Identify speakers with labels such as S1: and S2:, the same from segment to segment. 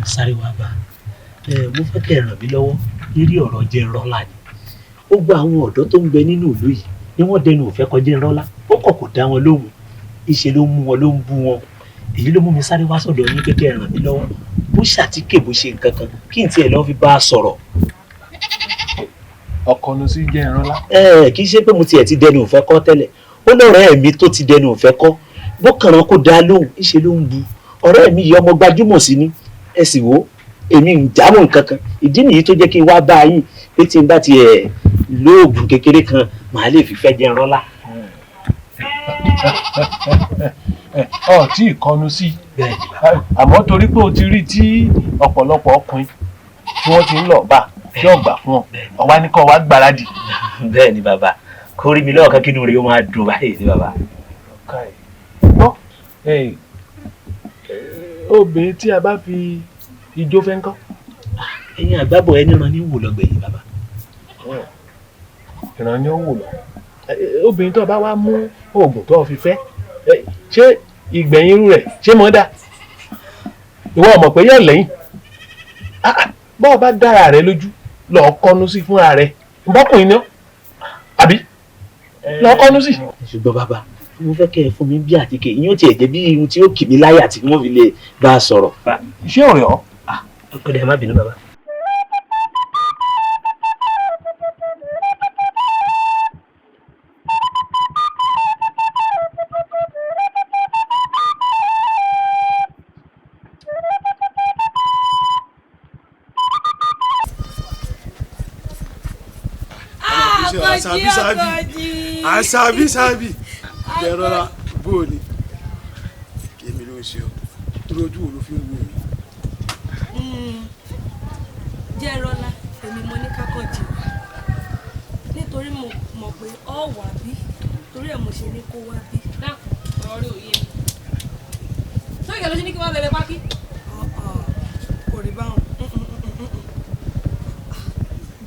S1: Sáré wá bá ẹ, mo fẹ́ kẹ́ ẹ ràn mí lọ́wọ́ lérí ọ̀rọ̀ Jẹ́nrọ́lá ni. Gbogbo àwọn ọ̀dọ́ tó ń bẹ nínú ìlú yìí ni wọ́n dẹnu òfẹ́ kọ Jẹ́nrọ́lá. Ó kọ̀ kò dá wọn lóhùn, ìṣe ló mú wọn, ló ń bú wọn. Èyí ló mú mi sáré wá sọ̀dọ̀ yín pé kẹ́ ẹ ràn mí lọ́wọ́, bó ṣàtíkè, bó ṣe nǹkan kan, kí n tiẹ̀ lọ́ọ́ fi bá a sọ̀rọ̀.
S2: Ọkọnu sí Jẹ́nrọ́lá.
S1: Ẹ kì í ṣe pé mo tiẹ̀ ti dẹnu òfẹ́ kọ́ tẹ́lẹ̀. Ó lọ́rẹ̀ẹ́ mi tó ti dẹnu òfẹ́ kọ́, bó kàrán kó dá lóhùn, ìṣe ló ń bu ọ̀rẹ́ mi yìí. Ọmọ gbajúmọ̀ sí ni. Ẹ sì wò ó, èmi ń jámọ́ nǹkan kan. Ìdí nìyí tó jẹ́ kí n wá bá yín pé tí n bá tiẹ̀ lóògùn kékeré kan, màá lè fi fẹ́ Jẹ́nrọ́lá.
S2: Ọ tí ìkọnu sí, àmọ́ torí pé o ti rí tí ọ̀pọ̀lọpọ̀ ọkùnrin tí wọ́n ti ń lọ bá tí ó gbà fún ọ, ọwá ní kó wá gbáradì.
S1: Bẹ́ẹ̀ ni bàbá, kó rí mi lọ́ọ̀kan, kí inú rẹ̀ ó máa dùn báyìí ni bàbá.
S2: Gbọ́, obìnrin tí a bá fi ijó fẹ́ ń kọ́.
S1: Ẹ̀yin àgbàbọ̀, ẹni ràn ní wò lọ́gbẹ̀yìn bàbá.
S2: Ìran ni ó wò lọ. Obìnrin tó bá wá mú oògùn tó fi fẹ́, ṣé ìgbẹ̀yìn irú rẹ̀ ṣé mọ́ dá? Ìwọ ọmọ pé yóò lẹ́yìn bọ́ọ̀ bá dára rẹ lójú, lọ́ọ́ kọ́nu sí fúnra rẹ̀. Bọ́kùnrin ni ọ́ àbí? Lọ́ọ́ kọ́nu sí.
S1: Ṣùgbọ́n bàbá, mo fẹ́ kẹ́ ẹ fún mi bí àtíkè ìyẹn ó tiẹ̀ jẹ́ bí irun tí ó kì mí láyà tí wọ́n fi lè bá a sọ̀rọ̀.
S2: Ṣé ọ̀rẹ́ ọ.
S1: Ọ̀dẹ̀, ẹ má bínú bàbá.
S3: Àṣàbí sábì, àṣàbí sábì, Jẹ́nrọ́lá, bó o ní èmi ló ń ṣe ọ torí ojú wo ló fi ń wò mí?
S4: Jẹ́nrọ́lá, èmi mo ní kákọ́jì wá nítorí mo mọ̀ pé ọ wà bí, torí ẹ̀ mo ṣe ní kó wá bí.
S5: Dákun, ọ̀rọ̀ rí òye mi. Sókè ló ṣe ní kí wọ́n bẹ̀rẹ̀ pákí.
S4: Kò rí báwọn.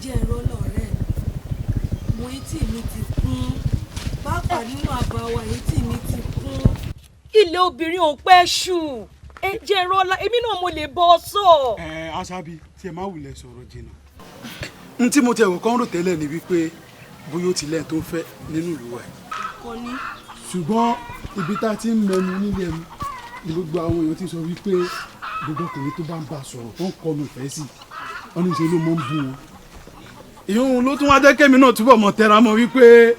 S4: Jẹ́nrọ́lá ọ̀rẹ́ mi, mo etí mi ti kún, pàápàá nínú àbá wa, etí mi ti kún. Ilé obìnrin ò pẹ́ ṣù. Ẹ Jẹ́nrọ́lá, èmi náà mo lè bọ́ ọ sọ.
S3: Ẹ Àṣàbí, tí ẹ má wulẹ̀ sọ̀rọ̀ jìnnà. N tí mo ti ẹ̀wọ̀ kan rò tẹ́lẹ̀ ni wípé bóyá ó ti lẹ́yìn tó ń fẹ́ nínú ìlú wa yìí.
S4: Kò ní.
S3: Ṣùgbọ́n ibi tá a ti ń mẹnu nílé ẹnu ni gbogbo àwọn èèyàn ti sọ wípé gbogbo ọkùnrin tó bá ń bá a sọ̀rọ̀, tó ń kọnu ìfẹ́ sí i, wọ́n ní í ṣe ló mọ́ ń bú wọn. Ìyóhun ló tún wá jẹ́ kémi náà túbọ̀ mọ̀ tẹra mọ́ wípé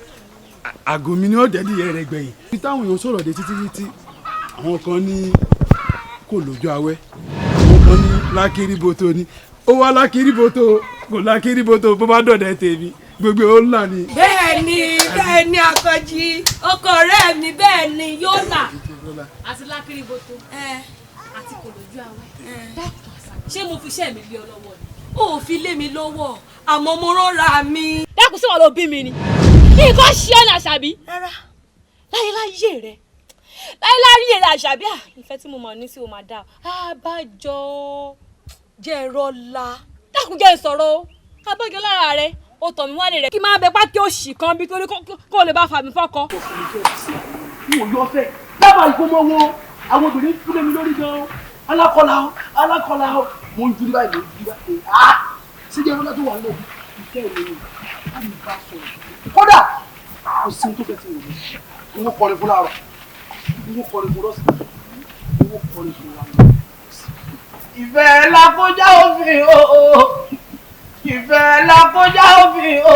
S3: àgọ́ mi ni ó jẹ́ díẹ̀ rẹ̀ gbẹ̀yìn. Ibi táwọn èèyàn sọ̀rọ̀ dé títí títí, àwọn kan ní kò lójú awẹ́, àwọn kan ní lákìrìbòtò ni ó wá lákìrìbòtò, kò lákìrìbòtò, bó bá dọ̀dẹ̀ tèmi, gbogbo ó là ní.
S4: Bẹ́ẹ̀ ni, bẹ́ẹ̀ ni, Àkànjì ọkọ ọ̀rẹ́ mi, bẹ́ẹ̀ ni, yóò là.
S5: Àti lákìrìbòtò àti kò lójú àwẹ̀. Dákun Àṣàbí, ṣé mo fi iṣẹ́ mi lé ọ lọ́wọ́ ni?
S4: Ó ò fi lé mi lọ́wọ́, àmọ́ mo rọra mi.
S5: Dákun, sí wọn ló bí mi ni? Nǹkan ṣe ọ́ ní Àṣàbí.
S4: Rárá.
S5: Láyéláyé rẹ, láyéláyé rẹ Àṣàbí, à ìfẹ́ tí mo mọ̀ ní sí o máa dá o. Abájọ.
S4: Jẹ́nrọ́lá.
S5: Dákun, jẹ́ n sọ̀rọ̀ o. Abájọ lára rẹ, o tọ̀ mí wálé rẹ kí n máa bẹ pákí òṣì kan bí torí kó lè bá fà mí fọ́kọ.
S6: N ò yọ fẹ dábàá ìkómọ wo àwọn obìnrin fúnlẹ̀ mi lórí gan-an. Alákọ̀ọ́lá o, alákọ̀ọ́lá o, mo ń júlí báyìí, mo ń júlí báyìí. Ah, ṣé Jẹ́nrọ́lá tó wà nílẹ̀ ìfẹ́ mi ni a lè bá sọ̀rọ̀? Kódà kò sí ohun tó fẹ́ tí mo lè n ó kọrin fún láàárọ̀, n ó kọrin fún lọ́sàn-án, n ó kọrin fún lálẹ́.
S7: Ìfẹ́ la kọjá òfin o, ìfẹ́ la kọjá òfin o,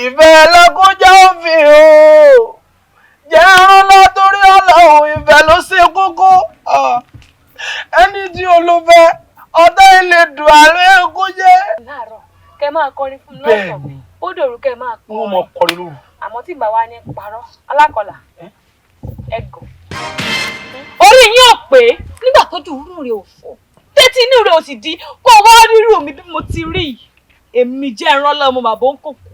S7: ìfẹ́ la kọjá òfin o. Jẹ́nrọ́lá, torí Ọlọ́run, ìfẹ́ ló ṣe kókó. Ẹni tí olùfẹ́ ọ̀tá ilé dùn àlọ́ ẹ̀kọ́ jẹ́.
S5: Láàárọ̀ kẹ máa kọrin fún mi, lọ́sàn-án ó dòru kẹ máa
S6: N ó mọ kọrin lóru.
S5: Àmọ́ tí bàbá ní parọ́, alákọ̀ọ́là ẹ̀gàn orí yín ò pé nígbà tójú inú rẹ̀ ò fọ́, tẹ́tí inú rẹ̀ ò sì di kó wá rírù mi bí mo ti rí yìí. Èmi Jẹ́nrọ́lá, ọmọ bàbá ń kòkó.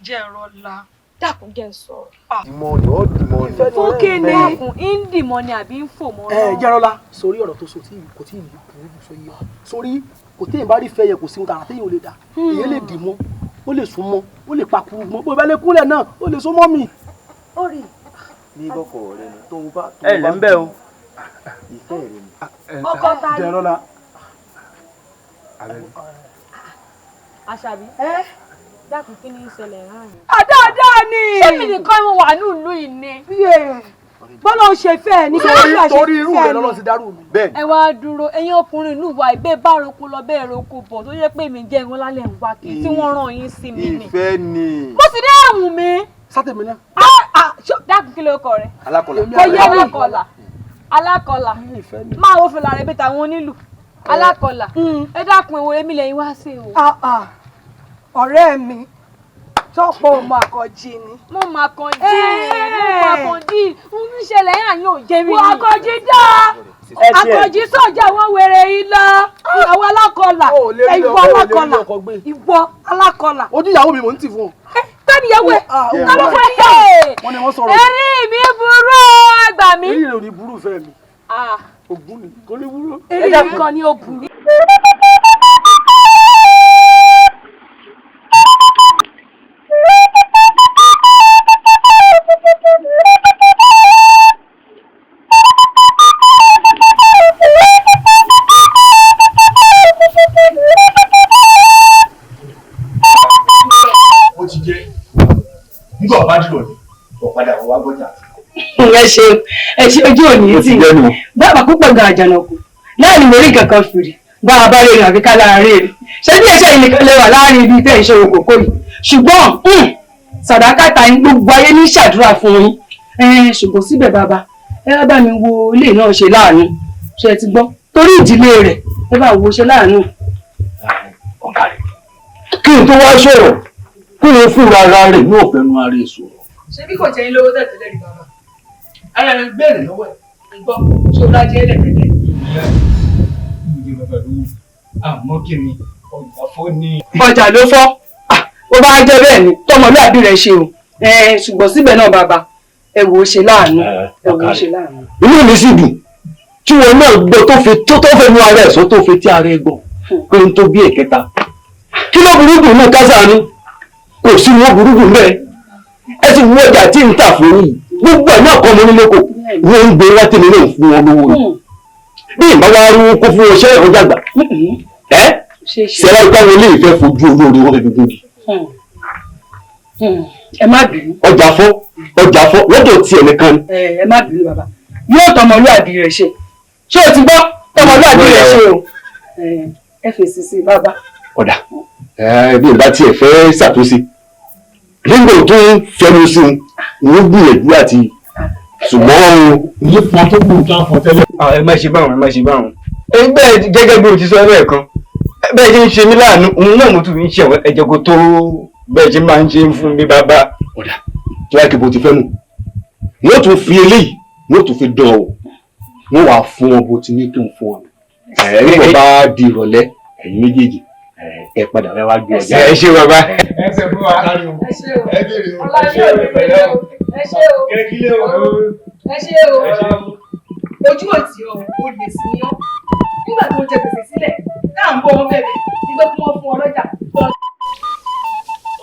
S4: Jẹ́nrọ́lá.
S5: Dákun, jẹ́ n sọ̀rọ̀.
S8: Ìmọ̀ ni ó dìmọ̀ ni.
S5: Fún kíni? Dákun, ń dìmọ̀ ni àbí ń fò mọ́?
S6: Ẹ Jẹ́nrọ́lá, sórí ọ̀rọ̀ tó sọ tí kò tí ì ní kúrú sọ yìí, sórí kò téèyàn bá rí fẹ́ yẹ, kò sí ohun tààrà téèyàn ò lè dà. Èyàn lè dì mọ́, ó lè sún mọ́, ó lè pakuru mọ́, bó bá lè kúnlẹ̀ náà, ó lè sún mọ́ mi.
S5: Ó rí.
S8: Ní bọ́kọ̀ rẹ ni tó bá.
S7: Ẹ lẹ́ ń bẹ̀ o.
S8: Ìfẹ́ rẹ ni.
S4: Ọkọ ta ni?
S3: Jẹrọlá.
S5: Àṣàbí. Dákun, kí ni ń ṣẹlẹ̀ láàrin?
S4: Àdáadáa ni.
S5: Ṣé mi nìkan mo wà ní ìlú yìí ni?
S4: Bọ́lá ń ṣe fẹ́ ẹ ní kí wọ́n ṣe
S6: Torí irú rẹ lọ́lọ́ ti dárú mi.
S8: Bẹ́ẹ̀ni.
S5: Ẹ wá dúró, ẹ̀yin ọkùnrin ìlú wa ìbẹ́ bá roko lọ bẹ́ẹ̀ roko bọ̀ tó yẹ pé mi jẹ́ ìwọ́n lálẹ́ ń wá kí tí wọ́n rán yín sí mi ni.
S8: Ìfẹ́ ni.
S5: Mo sì dé ẹ̀wùn mi.
S6: Sátẹ̀mí náà.
S5: Dákun, kí ló kọ rẹ?
S8: Alákọ̀ọ́lá.
S5: Kò yé mi. Alákọ̀ọ́lá. Alákọ̀ọ́lá. Máa wo fìlà rẹ̀ bí tàwọn onílù. Alákọ̀ọ́lá. Ẹ dákun, èwo èmi lẹ́yìn wá sí o.
S4: Ọ̀rẹ́ mi, tọ́pọ̀ ọmọ àkànjì ni.
S5: Mo mà kànjí, mo mà kànjí, ń ṣẹlẹ̀ yàn yóò jẹ́ mi.
S4: Wọ́n àkànjí dá, àkànjí sọ̀jà wọn wèrè yìí lọ, àwọn alákọ̀ọ́là, ìwọ alákọ̀ọ́là, ìwọ alákọ̀ọ́là.
S6: Ojú ìyàwó mi mò ń tì fún ọ.
S4: Tani ìyàwó ẹ̀? Ta ló fẹ́ yẹ?
S6: Wọ́n ní wọ́n sọ̀rọ̀.
S5: Eré mi burú, àgbà mi.
S6: Eré rẹ̀ ò ní burú fẹ́ mi. Ògún ni kò ní burú.
S4: Eré mi kan ni ó burú.
S2: Ó ti jẹ́ nígbà ọba dìrọ̀ ni ọ̀padà wọ́n wá gbọ́jà.
S9: Ẹ ṣeun, ẹ ṣe, ojú òní tì bàbá púpọ̀ gan. Àjànàkú láàrin mo rí kankan fìrì bá a bá rèrè àfi ká láàrin rè ṣé bí ẹṣẹ yìí nìkan lè wà láàrin ibi tẹ́ ìṣòro kòkó yìí, ṣùgbọ́n sàdákàtà yín gbogbo ayé ní ṣàdúrà fún yín. Ṣùgbọ́n síbẹ̀ bàbá, ẹ wá bá mi wo ilé náà ṣe láàánú, ṣe ti gbọ́? Torí ìdílé rẹ̀, ẹ bá wo ṣe láàánú.
S10: Kí n tó wá sọ̀rọ̀, kí n fúnra ara rẹ̀ ní òfin nu ara ẹ̀ sọ̀rọ̀.
S9: Ṣé bí kò jẹ́ yín lówó tẹ̀tẹ̀lẹ̀ rí bàbá?
S6: Ara rẹ̀ béèrè lọ́wọ́ ẹ̀.
S9: Ń gbọ́, ṣé o lájẹ́ ẹlẹ́tẹ̀lẹ̀?
S11: Àmọ́ kí ni ọjà fọ́ ni.
S9: Ọjà ló fọ́, ó bá jẹ́ bẹ́ẹ̀ ni tọmọlúàbí rẹ̀ ṣe o. Ṣùgbọ́n síbẹ̀ náà bàbá, ẹ wò ó ṣe láàánú, ẹ wò ó ṣe láàánú.
S10: Inú mi sì dùn tí wọn náà gbọ́ tó fi tó tó fẹ́ nu ara ẹ̀ sọ tó fi tí ara ẹ̀ gbọ́ pé n tó bí ẹ̀kẹta. Kí ló burú dùn náà kásá ni kò sí wọn burú dùn bẹ́ẹ̀. Ẹ sì wú ọjà tí ń tà fún yìí, gbogbo ẹ̀ náà kọ́ mọ́ nílé kò wọ́n ń gbé wá tèmi náà fún wọn lówó ni bí ìbá wa rú kó fún ọṣẹ ìrọjà gbà ẹ ṣẹlá ipá wọn lè fẹ́ fojú olóore wọn fi gbòdì.
S9: Ẹ má bínú.
S10: Ọjà fọ́, ọjà fọ́ lọ́dọ̀ tiẹ̀ nìkan ni.
S9: Ẹ má bínú bàbá, yóò tọmọlúàbí rẹ̀ ṣe, ṣé o ti gbọ́? Tọmọlúàbí rẹ̀ ṣe o. Ẹ fèsì sí bàbá.
S10: Ọ̀dà, bí ìbá tiẹ̀ fẹ́ ṣàtúnṣe nígbà tó ń fẹnu sí un, ń gbìyànjú àti ṣùgbọ́n o.
S2: Ní fọn tó kù tó fọn tẹ́lẹ̀.
S11: Ẹ má ṣe báwọn, ẹ má ṣe báwọn. Ẹ bẹ́ẹ̀ gẹ́gẹ́ bí o ti sọ lẹ́ẹ̀kan, bẹ́ẹ̀ ṣe ń ṣe mí láàánú òun náà mo tún fi ń ṣe àwọn ẹ̀jẹ̀ kó tó bẹ́ẹ̀ ṣe máa ń ṣe fún mi bàbá.
S10: Ọ̀dà, tó yà kí bó ti fẹ́ nù, wọ́n tún fi eléyìí, wọ́n tún fi dán o, wọ́n wàá fún ọ bó ti ní kí n fún ọ. Ẹ nígbà bá di ìrọ̀lẹ́, ẹ̀yin méjèèjì ẹ padà wá wá gbé ọjà.
S11: Ẹ ṣe bàbá.
S2: Ẹ ṣe fún wa.
S9: Ẹ ṣe o.
S2: Ẹ bèrè o.
S9: Ọlá yóò rí pẹ̀lú o. Ẹ ṣe o.
S2: Kékeré o.
S9: Ẹ ṣe o. Ojú òtí ọ, o lè sí ní ọ nígbà tó ń jẹ gbèsè sílẹ̀ tá à ń bọ́ wọn bẹ̀rẹ̀ nígbà tí wọ́n fún ọ lọ́jà.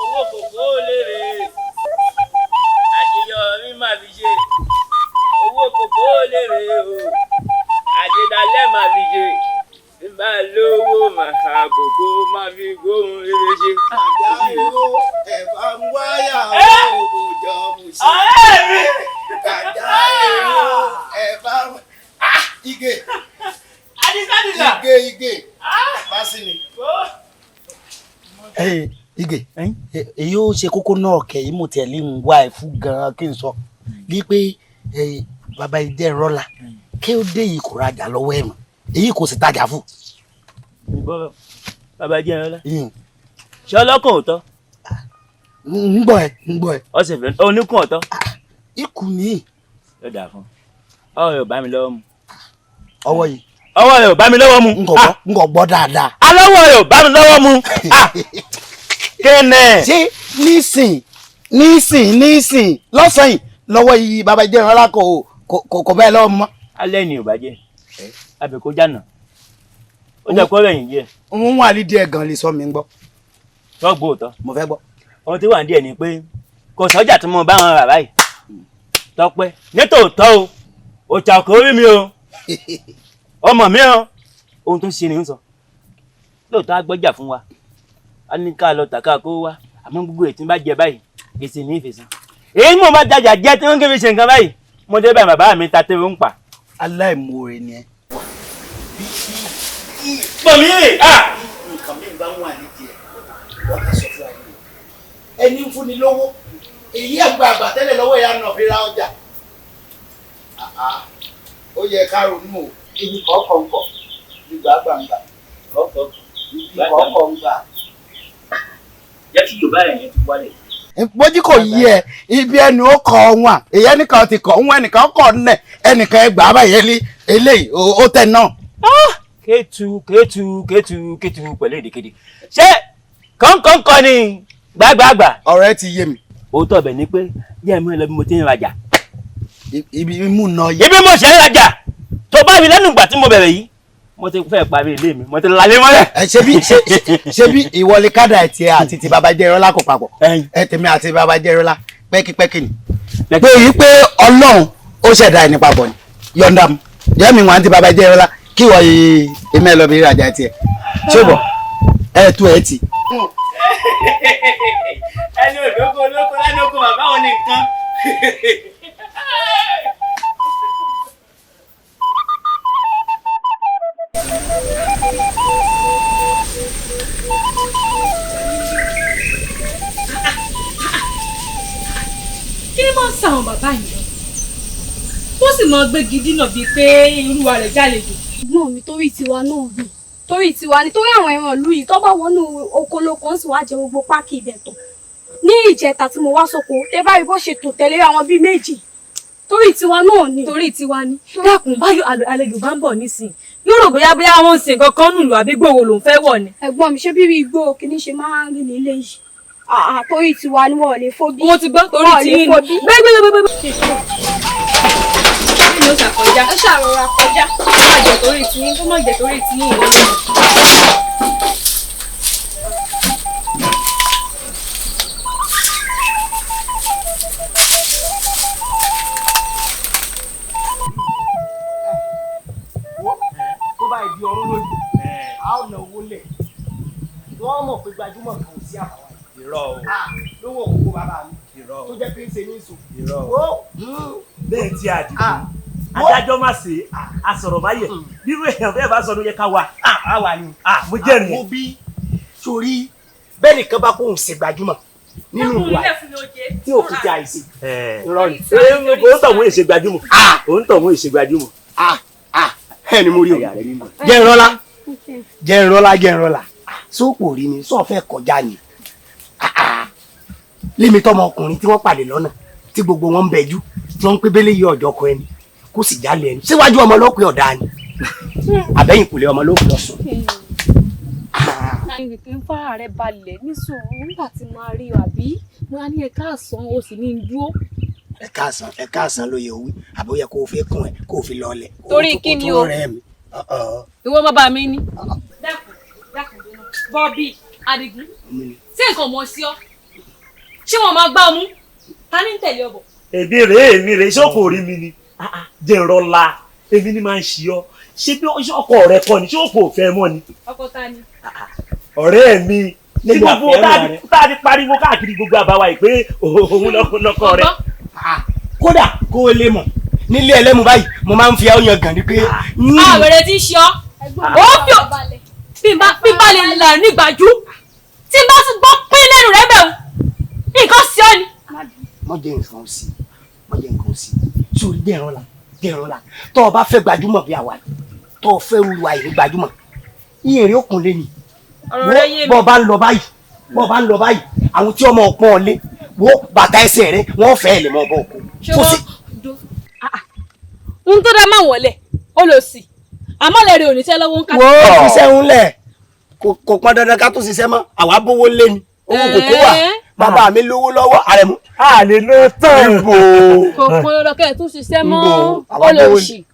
S12: Owó kòkó lèrè àṣeyọrí máa fi ṣe, owó kòkó lèrè o, àṣedalẹ̀ máa fi ṣe, bá lówó máa ha kòkó máa fi gbóhùn rere ṣe.
S13: Àjà èrò ẹ̀fà ń wáyà òòjọ́ mùsùlùmí.
S12: Ọ̀rẹ́ mi.
S13: Àjà èrò ẹ̀fà ń Ige.
S12: Adisa.
S13: Ige Ige. Fásitì.
S1: Ige, èyí ó ṣe kókó náà kẹ̀yìn mo tẹ̀lé ń wá ẹ̀ fún gan-an kí n sọ wípé bàbá ìjẹ́ rọ́lá kí ó dé yìí kò rajà lọ́wọ́ ẹ̀ mọ́, èyí kò sì tajà fún.
S12: Ìgbọ́rọ̀ bàbá jẹ́ ẹran lá. Ṣé ọlọ́kàn òótọ́?
S1: Ń gbọ́ ẹ, ń gbọ́ ẹ.
S12: Ọ̀sẹ̀ fẹ́ oníkùn ọ̀tọ́.
S1: Ikùn mi.
S12: Yóò dà fún ọwọ́ rẹ̀ ò bá mi lọ́wọ́ mu.
S1: Ọwọ́ yìí.
S12: Ọwọ́ rẹ̀ ò bá mi lọ́wọ́ mu.
S1: N kò gbọ́ dáadáa.
S12: Alọ́wọ́ rẹ̀ ò bá mi lọ́wọ́ mu. Kíni.
S1: Ṣé nísìn nísìn nísìn lọ́sàn-án yìí lọ́wọ́ yìí bàbá jẹ́ ẹran lá kò bẹ́ẹ̀ lọ́wọ́ mọ́?
S12: Alẹ́ ni ò bá jẹ́ abẹ kó jànà ó jẹ́ kó rẹ̀yìn díẹ̀.
S1: N wà ní díẹ̀ gan lè sọ mi ń gbọ́.
S12: Tọ́gbó òótọ́.
S1: Mo fẹ́ gbọ́.
S12: Ohun tí wà ní díẹ̀ ni pé kò sọ́jà tí mo bá wọn rà báyìí. Tọ́pẹ́ nítòótọ́ o, òòṣà kò rí mi o, Ọmọ mi o, ohun tó ń ṣe ni ń sọ. Lóòótọ́ á gbọ́jà fún wa, a ní ká lọ tàka kó wá, àmọ́ gbogbo ètí bá jẹ báyìí, gbèsè ní ìfèsì. Èyí mò ń bá jajà jẹ́ tí wọ́n ń fi ṣe nǹkan báyìí, mo dé báyìí bàbá mi ta tẹ́wọ́ ń pa.
S7: Aláìmoore ni ẹ.
S12: Pọ̀ mí!
S7: Nǹkan mi bá wà ní tiẹ̀, wọ́n kà sọ fún wa yìí. Ẹni ń fúnni lówó, èyí àgbà àgbà tẹ́lẹ̀ lọ́wọ́ ìyá náà fi ra ọjà. Ó yẹ ká ronú o. Ibi kọ̀ọ̀kan ń kọ̀, ibi gbàgbàǹgbà, ibi kọ̀ọ̀kan ń gbà.
S12: Jẹ́ kí Yorùbá yẹn ti wálẹ̀.
S13: Bójú kò yí ẹ, ibi ẹnu ó kọ wọn, èyí ẹnìkan ti kọ wọn, ẹnìkan kọ nẹ, ẹnìkan ẹgbàá báyìí ní eléyìí ó tẹ náà.
S12: Kétu kétu kétu kétu pẹ̀lú èdèkéde. Ṣé kọ́ńkọ́ńkọ́ ni gbàgbàgbà?
S13: Ọ̀rọ̀ ẹ ti yé mi.
S12: Òótọ́ ọbẹ̀ ni pé yẹ́ mi lọ bí mo ti ń rajà.
S13: Ibi mú nà yẹ.
S12: Ibi mo ṣe ń rajà tó bá mi lẹ́nu ìgbà tí mo bẹ̀rẹ̀ yìí, mo ti fẹ́ parí ilé mi, mo ti lalé mọ́lẹ̀.
S13: Ẹ ṣe bí ìwọlé kádà ẹ̀ tiẹ̀ àti ti bàbá Jẹ́rọ́lá kò papọ̀. Ẹ tèmi àti bàbá Jẹ́rọ́lá pẹ́kípẹ́kí ni. Pé yìí pé Ọlọ́run ó ṣẹ̀dá ẹni papọ̀ ni. Yọ̀ǹda mu, yẹ́mi wọn àti bàbá Jẹ́rọ́lá kí wọ́n yí èmi ẹ lọ bí ìrajà tiẹ̀. Ṣé bọ̀ ẹ tú ẹ tì.
S12: Ẹni òdòkó olóko lẹ́nu oko bàbá òun ní nǹkan.
S5: Kí ni máa ń sàwọn bàbá yìí lọ? Wọ́n sì máa gbégi dínà bíi pé irúwa rẹ̀ jálejò.
S14: Ẹ̀gbọ́n mi torí tiwa náà gùn, torí tiwa ni, torí àwọn ẹran ìlú yìí tó bá wọnú oko lóko ń sì wá jẹ gbogbo pákí ibẹ̀ tán. Ní ìjẹta tí mo wá sóko, tẹ bá rí bó ṣe tò tẹ̀lé àwọn bíi méjì. Torí tiwa náà ni.
S4: Torí tiwa ni. Dákun báyọ̀ àlejò bá ń bọ̀ nísìnyí. Yóò rò bóyá bóyá wọ́n ń ṣe nǹkan kan nùlù àbí gbòòrò lòún fẹ́ wọ̀ ni.
S14: Ẹ̀gbọ́n mi ṣé bírí igbó kìíní ṣe máa ń rìn nílé yìí. Torí tiwa ni wọn ò lè fóbí.
S4: Mo ti gbọ́ torí tí yín ni. Gbẹ́gbẹ́gbẹ́gbẹ́. Kí ni ó ṣàkọjá?
S14: Ó ṣàrọra kọjá.
S4: Kó má jẹ́ torí tí yín, kó má jẹ́ torí tí yín ìwọ náà.
S6: Tó bá di ọrún lójú, a ó na owó lẹ̀. Wọ́n mọ̀ pé gbajúmọ̀ kan ò sí àbáwá yìí.
S1: Irọ́ o.
S6: Lówó òkú bàbá mi.
S1: Irọ́ o.
S6: Tó jẹ́ pé ń ṣe ní sùn.
S1: Irọ́ o. Bẹ́ẹ̀ tí a dìbò. Adájọ́ má ṣe àsọ̀rọ̀ má yẹ. Bírú èèyàn bẹ́ẹ̀ bá sọ ló yẹ ká wà.
S6: A wà ní.
S1: Mo jẹ́rìí.
S6: Mo bí sórí bẹ́ẹ̀ nìkan bá kóhùn ṣe gbajúmọ̀ nínú ìwà tí òkú ti àìsí.
S1: Irọ́ ni. Òun tọ̀ wọ́n èṣe gbajúmọ̀. Òun tọ̀ wọ́n èṣe gbajúmọ̀.
S6: Ẹni mo rí o. Jẹ́nrọ́lá Jẹ́nrọ́lá Jẹ́nrọ́lá sóòpò rí mi sọ́ọ̀ fẹ́ kọjá ni. Lémi tọmọ ọkùnrin tí wọ́n pàdé lọ́nà tí gbogbo wọn ń bẹjú tí wọ́n ń pé bẹ́lẹ̀ yí ọjọ́ kọ ẹni kó sì jálè ẹni síwájú ọmọ ló pe ọ̀dà ni àbẹ́yìn kùlé ọmọ ló pe ọ̀sùn.
S5: Kí n fara rẹ balẹ̀ ní sùúrù nígbà tí máa rí ọ àbí mo á ní ẹ káàsán o sì ní í dúró.
S6: Ẹ káàsán ẹ káàsán ló yẹ wí àbó yẹ kó o fi kún ẹ kó o fi lọlẹ̀.
S5: Torí kí ni o? Ìwọ bàbá mi ni. Dákun dákun Bọ́bí Adigun ṣé nǹkan mọ̀ sí ọ? Ṣé wọn máa gbá ọmú? Ta ni ń tẹ̀lé ọbọ̀?
S1: Èmi rèé èmi rèé ṣé kò rí mi ni? Jẹ́nrọ́lá èmi ni máa ń ṣe ọ́. Ṣé bí ọkọ rẹ kọ́ ni? Ṣé o kò fẹ́ mọ́ ni?
S5: Ọkọ ta ni?
S1: Ọ̀rẹ́ mi ní gbogbo tá a ti pariwo káàkiri gbogbo àbáwá yìí pé òun lọ́kọ rẹ.
S6: Kódà kó o lè mọ̀ nílé ẹlẹ́mu báyìí mo máa ń fi ọyàn gàn ní pé.
S5: Àwẹ̀rẹ̀ ti ń ṣe ọ́. Ó fi ò bí n bá lè là nígbàjú tí n bá tún gbọ́ pín lẹ́nu rẹ̀ bẹ̀rù nǹkan sí ọ ni.
S6: Má jẹ́ nǹkan sí má jẹ́ nǹkan sí sórí Jẹ́nrọ́lá Jẹ́nrọ́lá tó o bá fẹ́ gbajúmọ̀ bí àwa tó o fẹ́ rúru àìní gbajúmọ̀ iye èrè òkun lé ni bọ́ ọ bá ń lọ báyìí bọ́ ọ bá ń lọ báyìí àwọn tí ọmọ ọpọ́n ọlé wo bàtà ẹsẹ̀ rẹ wọ́n fẹ́ lè mọ ọbọ̀ òkú.
S5: Ṣé wọ́n ń tó dá máa wọlé ó lọ sí àmọ́ lẹ́rìí ò ní sẹ́ lọ́wọ́ ń ká.
S6: Wo ṣiṣẹ́ ń lẹ̀ kò pọn dandan ká tó ṣiṣẹ́ mọ́ àwa bówó lé ni owó kòkó wà bàbá mi lówó lọ́wọ́ àrẹ̀mú.
S1: A lè lọ tán.
S5: Kò pọn dandan kẹ́ ẹ̀ tún ṣiṣẹ́ mọ́ ó lọ sí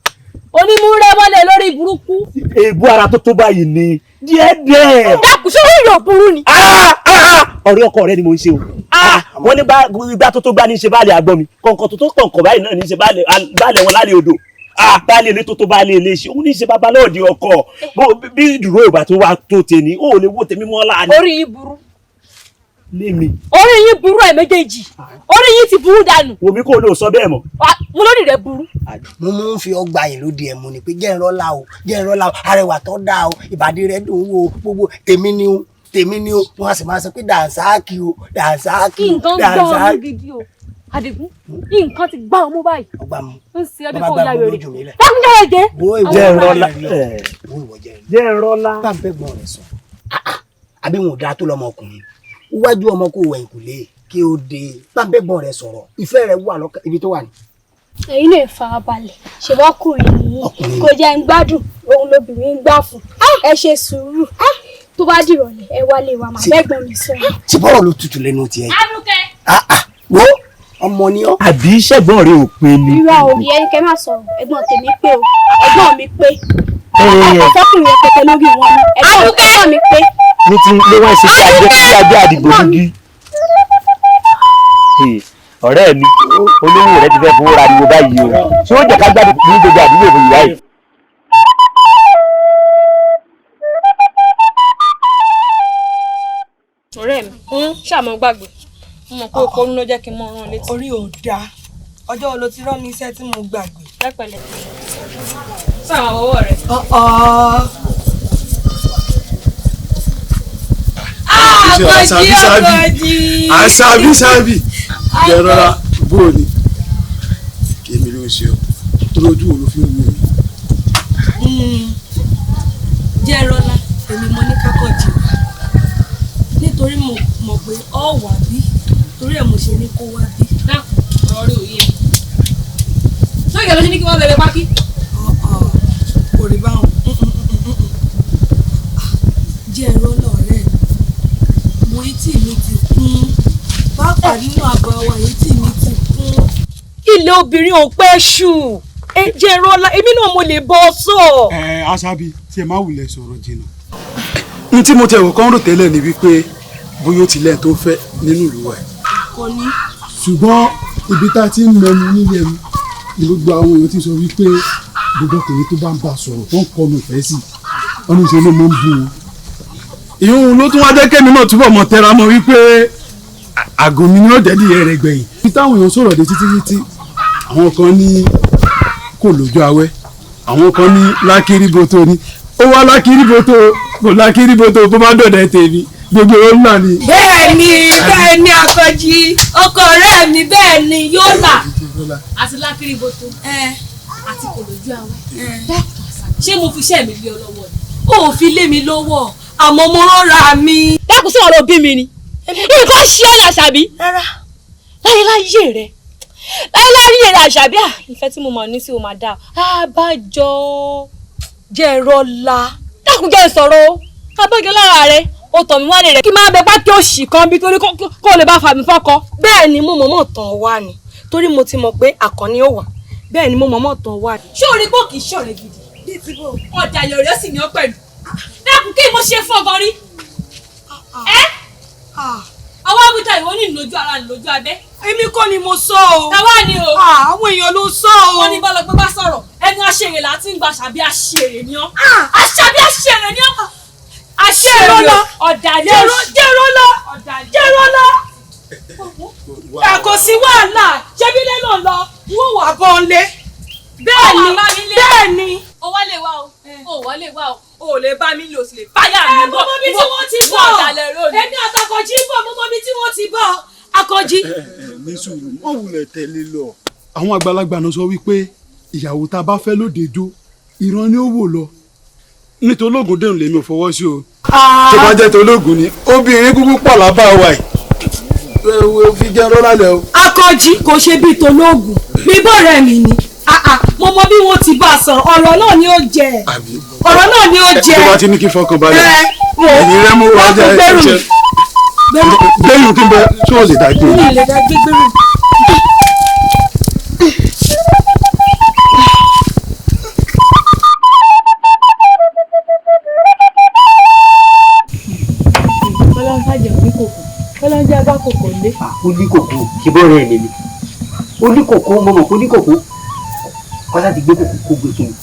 S5: onímúrẹ́ mọ́lẹ̀ lórí burúkú.
S1: Èébú ara tó tó báyìí ni díẹ̀ díẹ̀.
S5: Dákun ṣé orí ìyọ̀ burú ni.
S1: Ọ̀rẹ́ ọkọ rẹ ni mo ń ṣe o. Wọ́n ní gbá tó tó gbá ní ṣe báàlẹ̀ àgbọ̀n mi kọ̀ǹkọ̀ tó tó kọ̀ǹkọ̀ báyìí náà ní ṣe báàlẹ̀ wọn lálẹ́ odò. Baálé ilé tó tó baálé ilé ṣe òun ní í ṣe babalóòdì ọkọ bí ìdúró ìgbà tó wá tó tèmi ó lè wó tèmi mọ́ láàánú.
S5: Orí yín burú.
S1: Lémi.
S5: Orí yín burú ẹ̀ méjèèjì, orí yín ti burú dànù.
S1: Wòmí kò lè sọ bẹ́ẹ̀ mọ́.
S5: Mo lórí rẹ burú.
S15: Mo mú ń fi ọgbà yìí lóde ẹ̀ mu ni pé jẹ́ ìrọ́lá o, jẹ́ ìrọ́lá o, arẹwà tó dáa o, ìbàdí rẹ dùn wò gbogbo tèmi ni o, tèmi ni o, wọn a sì máa sọ pé dànsáàkì o, dànsáàkì o,
S5: nǹkan gbọ́ ọmú gidi o, Àdìgún, nǹkan ti gbá ọmú báyìí.
S15: Ọgbà mu.
S5: Ń ṣe ẹbí
S15: Bàbá
S5: kò
S15: gbá
S5: ya
S15: mu
S5: wèrè.
S15: lójú mi lẹ̀.
S5: Dákúnjẹ́ rẹ̀ jẹ́.
S1: Jẹ́ ìrọ́lá.
S15: Jẹ́ ìrọ́lá. Bá ń bẹ́ gbọ́n rẹ̀ sọ. Àbí wọn ò dáa tó lọ́mọkùnrin. Iwájú ọmọ kò wẹ̀yìn kò lè kí ó dé. Bá ń bẹ́ gbọ́n rẹ̀ sọ̀rọ̀. Ìfẹ́ rẹ̀ wà lọ́kàn ibi tó wà ní.
S14: Ẹ̀yin náà farabalẹ̀, ṣèwọ́kùnrin nìyí kò jẹ́ ń gbádùn òun lobìnrin ń gbà fún. Ẹ ṣe sùúrù, tó bá dìrọ̀lẹ́ ẹ wálé wa, màá bẹ́gbọ́n mi sọ̀rọ̀.
S15: Ṣé bọ́rọ̀ ló tutù lẹ́nu tiẹ̀ yìí?
S5: Adúkẹ́.
S15: Wo ọmọ ni ọ́.
S1: Àbí ṣẹ́gbọ́n rẹ ò pé ni.
S14: Irọ́ o, ìyẹn kẹ́ máa sọ̀rọ̀, ẹ̀gbọ́n tèmi pé o, ẹ̀gbọ́n mi pé. Ọ̀fọ́kùnrin rẹpẹtẹ lórí wọn ni, ẹ̀gbọ́n mi pé.
S1: Ní ti ló wá ṣe bí ajé àdìgbò nígi. Ọ̀rẹ́ mi, olówó rẹ ti fẹ́ fowó ra ariwo báyìí o. Ṣé ó jẹ́ ká gbádùn ní gbogbo àdúgbò fún ìyá yìí?
S5: Ọ̀rẹ́ mi, ṣàmọ́ gbàgbé, mo mọ̀ pé oko ló jẹ́ kí n mọ ọrùn létí.
S4: Orí ò dáa, ọjọ́ wo ló ti rán mi iṣẹ́ tí mo gbàgbé.
S5: Lẹ́pẹ̀lẹ́. Sáà ọwọ́ rẹ̀.
S3: Àṣàbí sábì, àṣàbí sábì, jẹrọra bó o ní èmi ló ń ṣe ọ torí ojú wo ló fi ń wù mí.
S4: Jẹ́rọ́lá, èmi mo ní kákọ́jì wá nítorí mo mọ̀ pé ọ wà bí, torí ẹ̀ mo ṣe ní kó wá bí.
S5: Dákun, ọ̀rọ̀ rí òye mi. Sókè ló ṣe ní kí wọ́n bẹ̀rẹ̀ pákí.
S4: Kò rí báwọn. Jẹ́rọ́lá ọ̀rẹ́ mi, mo etí mi ti kún, pàápàá nínú àbọ̀ wa etí mi ti kún. Ilé obìnrin ò pẹ́ ṣù, ẹ Jẹ́rọ́lá, èmi náà mo lè bọ́ sọ.
S3: Ẹ Àṣàbí, tí ẹ má wulẹ̀ sọ̀rọ̀ jìnnà. N tí mo tẹ̀ wọ̀ kán rò tẹ́lẹ̀ ni wípé bóyá ó ti lẹ́yìn tó fẹ́ nínú ìlú wa.
S4: Kò ní.
S3: Ṣùgbọ́n ibi tá a ti ń mẹnu nílé ẹnu ni gbogbo àwọn èèyàn ti sọ wípé gbogbo ọkùnrin tó bá ń bá a sọ̀rọ̀ tó ń kọnu ìfẹ́ sí i, wọ́n ní ṣe ló máa ń bú wọn. Ìhun ló tún wá jẹ́ kémi náà túbọ̀ mọ̀ tẹra mọ́ wípé àgọ́ mi ni ó jẹ́ díẹ̀ rẹ̀ gbẹ̀yìn. Ibi táwọn èèyàn sọ̀rọ̀ dé títí títí, àwọn kan ní kò lójú awẹ́, àwọn kan ní lákìrìbòtò ni, ó wá lákìrìbòtò kò lákìrìbòtò, bó bá dọ̀dẹ̀ tèmi gbogbo ó ń là ní.
S4: Bẹ́ẹ̀ni, bẹ́ẹ̀ni Àkànjí, ọkọ ọ̀rẹ́ mi, bẹ́ẹ̀ni yóò là.
S5: Àti lákìrìbòtò àti kò lójú awẹ́. Ṣé mo fi iṣẹ́ mi lé ọ lọ́wọ́ ni?
S4: O ò fi lé mi lọ́wọ́, àmọ́ mo rọra mi.
S5: Dákun, sí ọ̀rọ̀ bí mi ni. Nǹkan ṣe ọ́ ní Àṣàbí.
S4: Rárá.
S5: Láyéláyé rẹ̀, láyéláyé rẹ̀ Àṣàbí, à ìfẹ́ tí mo mọ̀ ní sí o máa dáa. Àbájọ
S4: Jẹ́rọ́lá.
S5: Dákun jẹ́ ìsọ̀rọ̀ o, abájọ lára rẹ̀, o tọ̀ mí wálé rẹ̀ kí máa bẹ pákí òṣì kan bí torí kó lè bá fà mí fọ́kọ.
S4: Bẹ́ẹ̀ ni mo mọ̀mọ́ tàn wá ni, torí mo ti mọ̀ pé Àkànní ó wà. Bẹ́ẹ̀ ni mo mọ̀mọ́ tàn wá ni.
S5: Ṣé o rí pé kì í ṣọ̀rẹ́ gidi? Ọ̀dàlẹ̀ ọ̀rẹ́ sì ni ọ́ pẹ̀lú. Dákun, kí mo ṣe fún ọgàn rí? Ẹ́ àwọn àwùjọ ìwọ ní ìlójú ara ìlójú abẹ́.
S4: Èmi kọ́ ni mo sọ o.
S5: Tàwa ni o.
S4: Àwọn èèyàn ló sọ o.
S5: Wọ́n ní bọ́lá pé bá sọ̀rọ̀ ẹnu aṣèrè là ti ń gba àṣàbí aṣèrè ni ọ́. Àṣàbí aṣèrè ni ọ́. Aṣèrè
S4: lọ.
S5: Ọ̀dàlẹ̀
S4: Jẹ́rọ́lá. Jẹ́rọ́lá. Kò sí wàhálà, ṣebí lẹ́nu lọ, wọ́n wà bọ́ ń lé. Bẹ́ẹ̀ni, bẹ́ẹ̀ni.
S5: O wá lè wá o, o wá lè wá o, o ò lè bá mi lò sí lè báyà mi bọ̀.
S4: Mo mọ ibi tí wọ́n ti bọ̀.
S5: Èmi àtàkọ̀jí bọ̀, mo mọ ibi tí wọ́n ti bọ̀.
S4: Àkànjí.
S3: Ní sùúrù, wọ́n wulẹ̀ tẹ̀lé lọ. Àwọn àgbàlagbà náà sọ wípé ìyàwó tá a bá fẹ́ lóde ijó, ìran ni ó wò lọ. Nítorí ológun dẹ̀rùn lèmi ò fọwọ́ sí o. Tó bá jẹ́ tológun ni, obìnrin kúkú pọ̀ lábá wa yìí. Fi jẹ́ rọ́lá lẹ̀ o.
S4: Àkànjí kò ṣe bíi tológun, bíbọ̀ rẹ̀ mi ni. Mo mọ bí wọ́n ti bá a sọ̀rọ̀, ọ̀rọ̀ náà ni ó jẹ. Ọ̀rọ̀ náà ni ó jẹ.
S3: Tó bá ti ní kí fọkàn balẹ̀. Ẹ̀yin rẹ̀ mú wa jẹ́ ẹ̀jẹ̀. Gbẹ́rù kí n bẹ ṣé o lè dá gbé.
S4: Mi ò lè dá gbé gbẹ́rù.
S5: Kọ́lá ń fàjẹ̀ oníkòkò, Kọ́lá ń jẹ́ agbákòkò lé.
S12: Oníkòkò kí bọ́ rẹ̀ mi ni. Oníkòkò mo mọ̀ pé oníkòkò. Kọ́sá ti gbé kòkó kó gbé fún mi.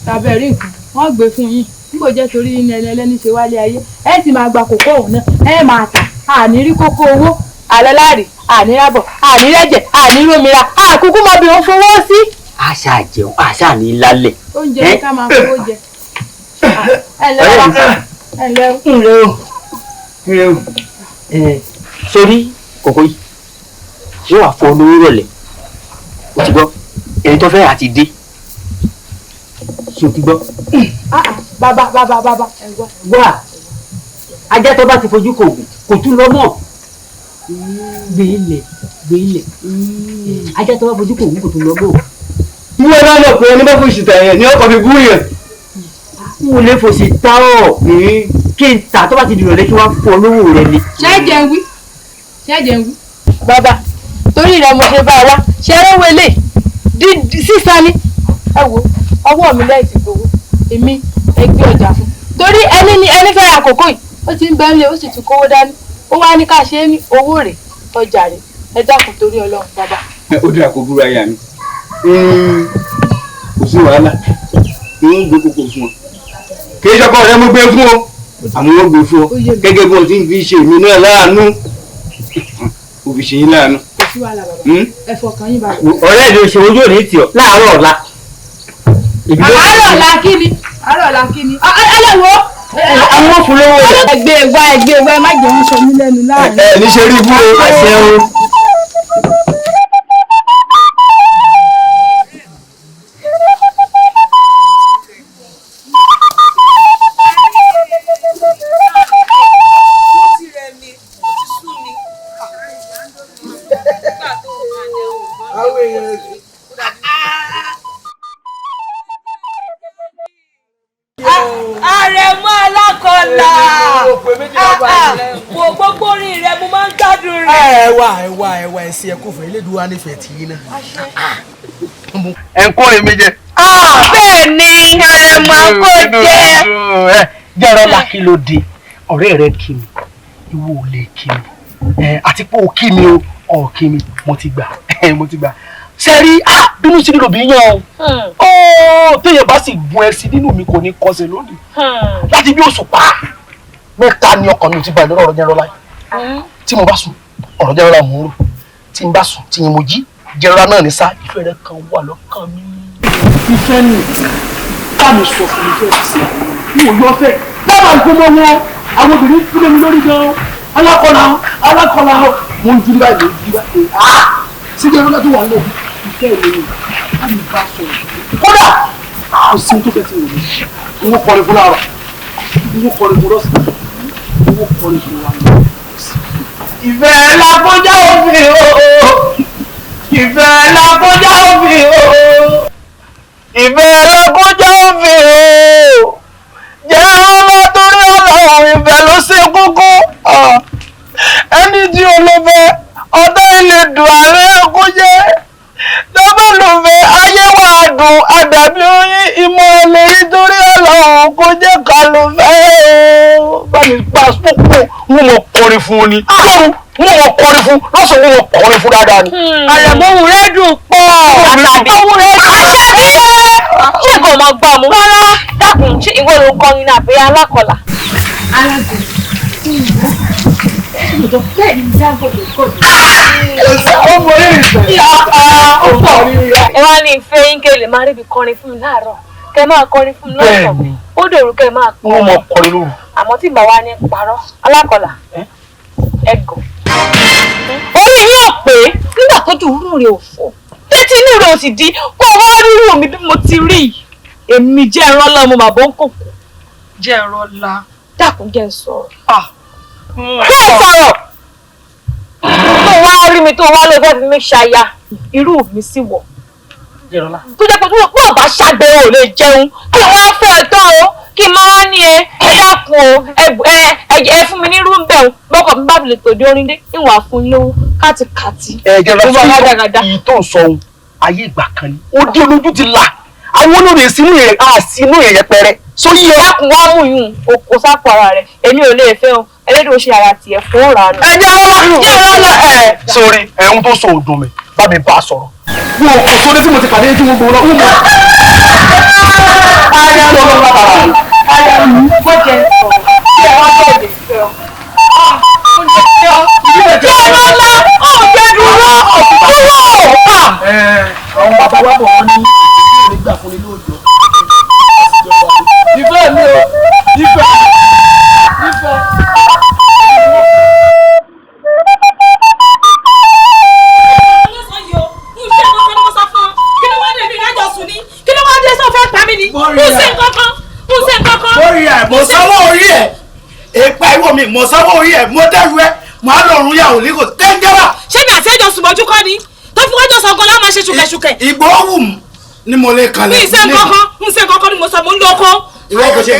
S5: Tàbí ẹ̀rí nǹkan wọ́n gbé fún yín nígbò jẹ́ torí ní ẹni ẹlẹ́ni ṣe wálé ayé ẹ sì máa gba kókó òun náà ẹ máa tà àní rí kókó owó àlọ́ láàrí àní rábọ̀ àní rẹ́jẹ̀ àní rómìíra àkókò mọ bí wọ́n fowó sí.
S12: Àṣà jẹun àṣà ní lálẹ́.
S5: Oúnjẹ ní ká máa fowó jẹ. Ẹ ǹlẹ́ wa ẹ ǹlẹ́ o.
S12: Ǹlẹ́ o ǹlẹ́ o. Sórí kòkó yìí yóò wá fọ olówó rọ̀lẹ́ o ti gbọ́ ẹni tó fẹ́ àti dé ṣé o ti gbọ́.
S5: Bàbá bàbá bàbá ẹ gbọ́.
S12: Wá ajá tó bá ti fojú kò gùn kò tún lọ mọ́ gbé ilẹ̀ gbé ilẹ̀ ajá tó bá fojú kò gùn kò tún lọ mọ́.
S11: Ìwọ náà mọ̀ pé ẹni bá fòṣì tà yẹn ni ọkọ̀ fi bú yẹn.
S12: N ò lè fòṣì ta ọ́ kí n tà tó bá ti dìrọ̀lẹ́ kí wọ́n fọ olówó rẹ ni.
S5: Ṣé jẹ́ ń wí? Ṣé jẹ́ ń wí? Bàbá torí rẹ mo ṣe bá wa ṣe é wọlé sísan ni ẹ wo ọwọ́ mi lẹ́yìn ti gbowó èmi ẹgbẹ́ ọjà fún torí ẹni ni ẹni fẹ́ ra àkókò yìí ó ti ń bẹ́ ńlẹ̀ ó sì ti kówó dání ó wá ní ká ṣe é ní owó rẹ̀ ọjà rẹ̀ ẹ dákun torí Ọlọ́run bàbá.
S11: Ó dà kó búra yà mí kò sí wàhálà ń gbé kókó fún ọ kì í ṣọkọ rẹ mo gbé fún ọ àmọ́ wọ́n gbé fún ọ gẹ́gẹ́ bí wọ́n ti ń fi ṣe èmi náà láàánú ó fi ṣe yín láàánú.
S5: Kò sí wàhálà bàbá ẹ fọkàn yín bàbá.
S12: Ọ̀rẹ́ mi ò ṣe ojú òní tì ọ́ láàárọ̀ ọ̀la.
S5: Àárọ̀ ọ̀la kí ni? Àárọ̀ ọ̀la kí ni? Ẹ wo.
S12: Àwọn òfurufú rẹ̀.
S5: Ẹgbẹ́ wa ẹgbẹ́ wa ẹ má jẹun sọ mí lẹ́nu láàrin.
S11: Ẹ ní ṣe rí ibú o.
S12: Àṣẹ o.
S4: Àrẹ̀mọ alákọ̀ọ́lá wo gbogbo orin rẹ mo máa ń gbádùn rẹ.
S6: Ẹ wá ẹ wá ẹ wá ẹsẹ ẹ kò fẹ́ Elédùà nífẹ̀ẹ́ tì í náà.
S11: Ẹ ń kó èmi jẹ.
S4: Bẹ́ẹ̀ ni Àrẹ̀mọ kò jẹ.
S1: Jẹ́rọ̀lá kí ló dé ọ̀rẹ́ rẹ kí mi ìwọ ò lè kí mi àti pé o kí mi o ọ̀ kí mi mo ti gbà mo ti gbà ṣe rí bínú sí nílò bí yàn ó téèyàn bá sì gun ẹṣin nínú mi kò ní kọsẹ̀ lónìí láti bí òṣùpá mẹ́ta ni ọkàn mi ò ti balẹ̀ lọ́rọ̀ Jẹ́rọ̀lá yìí tí mo bá sùn ọ̀rọ̀ Jẹ́rọ̀lá mò ń rò tí n bá sùn tí mo jí Jẹ́rọ̀lá náà ní sá ìfẹ́ rẹ kan wà lọ́kàn mi.
S6: Ìfẹ́ ni bá mi sọ fún mi fẹ́ mi ò yọ fẹ́ dábàá ìgbọ́mọ wọn àwọn obìnrin fúnlẹ̀ mi lórí gan-an alákọ̀ọ́lá alákọ̀ọ́lá mo ń jú báyìí mo ń jú báyìí sí Jẹ́rọ̀lá tó wà ń lò ìfẹ́ mi ni bá mi bá sọ̀rọ̀ kódà kò sí tó fẹ́ tí mo ní wọ́n kọrin fún láàárọ̀ wọ́n kọrin fún lọ́sàn-án wọ́n kọrin fún wa.
S7: Ìfẹ́ la kọjá òfin o ìfẹ́ la kọjá òfin o ìfẹ́ la kọjá òfin o jẹ́ ọlá torí Ọlọ́run ìfẹ́ ló ṣe kókó ẹni tí o lọ fẹ́ ọ̀tá ilé dùn àárẹ̀ kó jẹ́ tọ́bọ̀ ló fẹ́ ayé wà dùn àdàbí oyin ìmọ̀ lórí torí Ọlọ́run kó jẹ́ ká ló fẹ́ o.
S6: Bá mi pa púpọ̀ wọ́n mọ̀ kọrin fún un ni lóru wọ́n mọ̀ kọrin fún lọ́sàn-án wọ́n mọ̀ kọrin fún dáadáa ni.
S4: Àrẹ̀mọ ohùn rẹ̀ dùn pọ̀ àtàbí ohùn rẹ̀ dùn. Àṣàbí ṣé kò mọ̀ gbọ́ mu. Rárá dákun ṣé ìwọ ló ń kọrin náà àbí alákọ̀ọ́là. Ẹ wá ní ìfẹ́ yín kẹ́ lè máa ríbi kọrin fún mi láàárọ̀ kẹ́ máa kọrin fún mi lọ́sàn-án ó dòru kẹ́ máa
S6: Wọ́n mọ̀ kọrin lóru.
S5: Àmọ́ tí bàbá ní parọ́ alákọ̀ọ́là ẹ̀gàn. Orí yín ò pé nígbà tó dùn rú rẹ̀ ò fọ́ tẹ́tí inú rẹ̀ ò sì di kó wá rírù mi bí mo ti rí yìí èmi jẹ́ ẹ̀rọ ńlá mo bàbá ń kòkò jẹ́ ẹ̀rọ ńlá dákun jẹ́ ń sọ̀rọ̀. Jẹ́ ń sọ̀rọ̀ tó wá rí mi tó wá lọ fẹ́ fi mí ṣaya irú mi sì wọ̀ tó jẹ́ pé tó wọ́n bá ṣàgbẹ̀ ò lè jẹun kí wọ́n á fẹ́ ẹ tán o kí n máa ní ẹ ẹ dákun o ẹ fún mi ní rúmbẹ̀ o bọ́kọ̀ mi bá fi lè tòde orin dé ìwọ̀n àfún yín lówó kátikáti.
S6: Ẹ Jẹ́rọ̀lá sọ ìyí tó ń sọ ohun ayé ìgbà kan ni ó dé olójú ti là àwọn olórí sínú yẹn àsínú yẹn yẹpẹrẹ sóyí ọ.
S5: Dákun wá mú yún o kò sápò ara rẹ èmi ò lè fẹ́ o ẹlẹ́dùn ó ṣe ara tiẹ̀ fún òrà nù.
S6: Ẹ jẹ́ ọlá jẹ́ ọlá ẹ sórí ẹ̀hún tó sọ òdùn mi bá mi bá a sọ̀rọ̀. Wọn ò kò sóde tí mo ti pàdé tí mo gbowó lọ. Aya lọ lọ bàbá mi.
S5: Aya mi, mo jẹ sọ̀rọ̀. Bí ẹ wá bẹ̀rẹ̀ lè fẹ́ ọ. Jẹ́ lọ́lá, ó jẹ́ dúró, dúró.
S6: Àwọn bàbá wa bọ̀ wọ́n ní ìdílé gbà fún ni lóòjọ́. Ìfẹ́ mi o, ìfẹ́, ìfẹ́.
S13: Orí ẹ̀ mo sanwó orí ẹ̀ èèpa ìwọ mi mo sanwó orí ẹ̀ mo dẹ́rù ẹ̀ mo á lọ run yàwó líkò tẹ́ńjẹ́wà.
S4: Ṣé mi àti ẹjọ́ sùnmọ́jú kọ́ ni tó fi wájọ́ sọ gan-an máa ṣe ṣùkẹ̀ṣùkẹ̀.
S13: Ìgbó wù mí ni mo lè kalẹ̀.
S4: Mi ìṣe nǹkankan ń ṣe nǹkankan ni mo sọ mo ń lo oko.
S13: Ìwọ kò ṣe.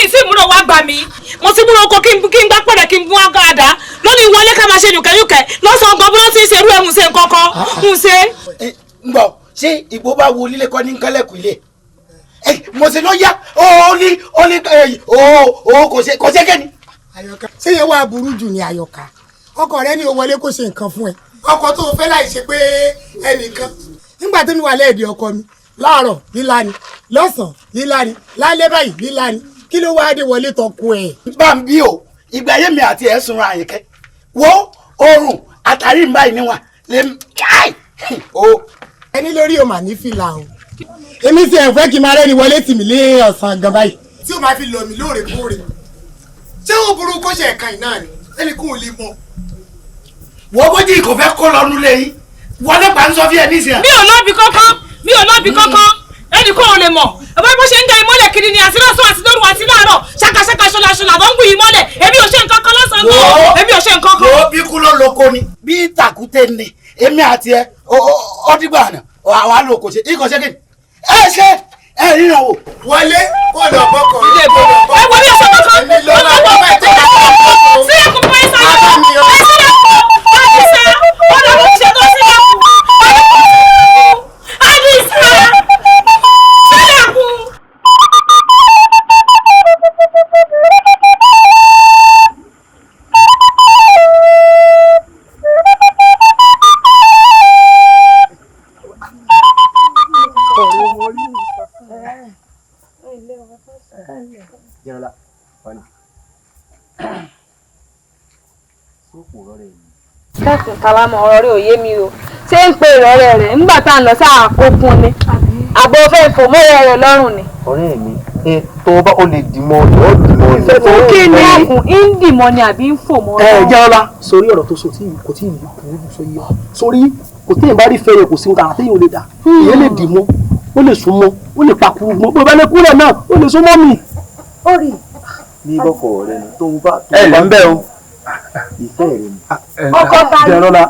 S4: Ìṣe ìmúra wa gbà mí mo ti múra oko kí n gbá pẹ̀rẹ̀ kí n gún ọgá àdá lónìí wọlé ká máa ṣe yùkẹ́yùkẹ́ lọ́sàn-án gan bí wọ́n ti ń ṣerú ẹ̀ ń ṣe nǹkankan ń ṣe.
S13: Ń bọ̀ ṣé ìgbó bá wo lílé kọ́ ní kálẹ̀kùn ilé mo ṣe ló yá ó ní ó ní ó kò ṣe kò ṣe kẹ́ni.
S16: Àyọ̀ká ṣé yẹn wàá burú jù ní Àyọ̀ká ọkọ rẹ ní o wọlé kó ṣe nǹkan fún ẹ ọkọ tó o fẹ́ láì ṣe pé ẹnìkan nígbà tó mi wà lẹ́ẹ̀dì ọkọ mi láàárọ̀ lílá ni lọ́sàn-án lílá ni lálẹ́ báyìí lílá ni kí ló wáá dé wọlé tọkọ ẹ.
S13: Bá ń bí o ìgbà yẹn mi àti ẹ̀ sunra Àyìnkẹ́ wo oorun àtàrí mi báyìí níwọ̀n lè káì o.
S16: Ẹni lórí o mà ní fìlà o èmi sì ẹ̀ fẹ́ kí n máa rẹ́ni wọlé tì mí lé ọ̀sán gan báyìí. Tí o máa fi lọ mí lóòrèkóòrè ṣé ó burú kó ṣe ẹ̀ka ìnáà ni ẹnì kò lè mọ.
S13: Wọ́n bójú kò fẹ́ kó lọ́nu lé yín wọlé pa ń sọ fí ẹ nísìnyà.
S4: Mi ò lọ́bi kankan mi ò lọ́bi kankan ẹnì kò lè mọ̀ ẹ̀bá bó ṣe ń ga ìmọ́lẹ̀ kiri ni àti lọ́sàn àti lóru àti láàárọ̀ ṣakaṣaka ṣọlaṣọla ló ń gùn ìmọ́lẹ̀ èmi ò ṣe nǹkan kan lọ́sàn-án gan èmi ò ṣe nǹkan kan.
S13: Wo bí kú ló lóko ni bí tàkúté ni èmi àti ẹ ó dìgbà àná wàá lò kò ṣe ikọ̀ ṣe kí ni ẹ ṣe ẹ ríran wò.
S16: Wọlé kó lọ bọkọ
S4: ilé ìbò ẹ wọlé ọsọ kankan sílẹ̀kùn fún ẹ sáyọ ẹ sílẹ̀kùn àdìsá ọ̀nà ló ṣe tó sílẹ̀kùn àdìsá sílẹ̀kùn.
S5: Dákun Kálámọ̀ ọ̀rọ̀ rẹ̀ ò yé mi o ṣé ń pe ìrọ̀rẹ́ rẹ̀ nígbà tá à ń lọ sáà kókun ni àbọ̀ fẹ́ fò mọ́rẹ́ rẹ̀ lọ́rùn ni.
S8: Ọ̀rẹ́ mi ẹ tó bá o lè dìmọ̀ ọ́ dìmọ̀ ni.
S5: Fún kí ni ẹkùn ń dìmọ̀ ni àbí ń fò mọ́.
S6: Ẹ jẹ́ ọlá sórí ọ̀rọ̀ tó sọ tí kò tí ì burú sọ yìí sórí kò téèyàn bá rí fẹ́rẹ̀ kò sí nǹkan àtẹ́yìn ò lè dà èyàn lè dìmọ̀ ó lè súnmọ́ ó lè pakuru mọ́ bó bá lè kúrẹ̀ náà ó lè súnmọ́ mi.
S5: Ó rí
S8: ní bọ́kọ̀ rẹ ni tó bá.
S10: Ẹ lẹ́ ń bẹ̀ o.
S8: Ìfẹ́ rẹ ni.
S5: Ọkọ ta ni.
S6: Jẹrọlá.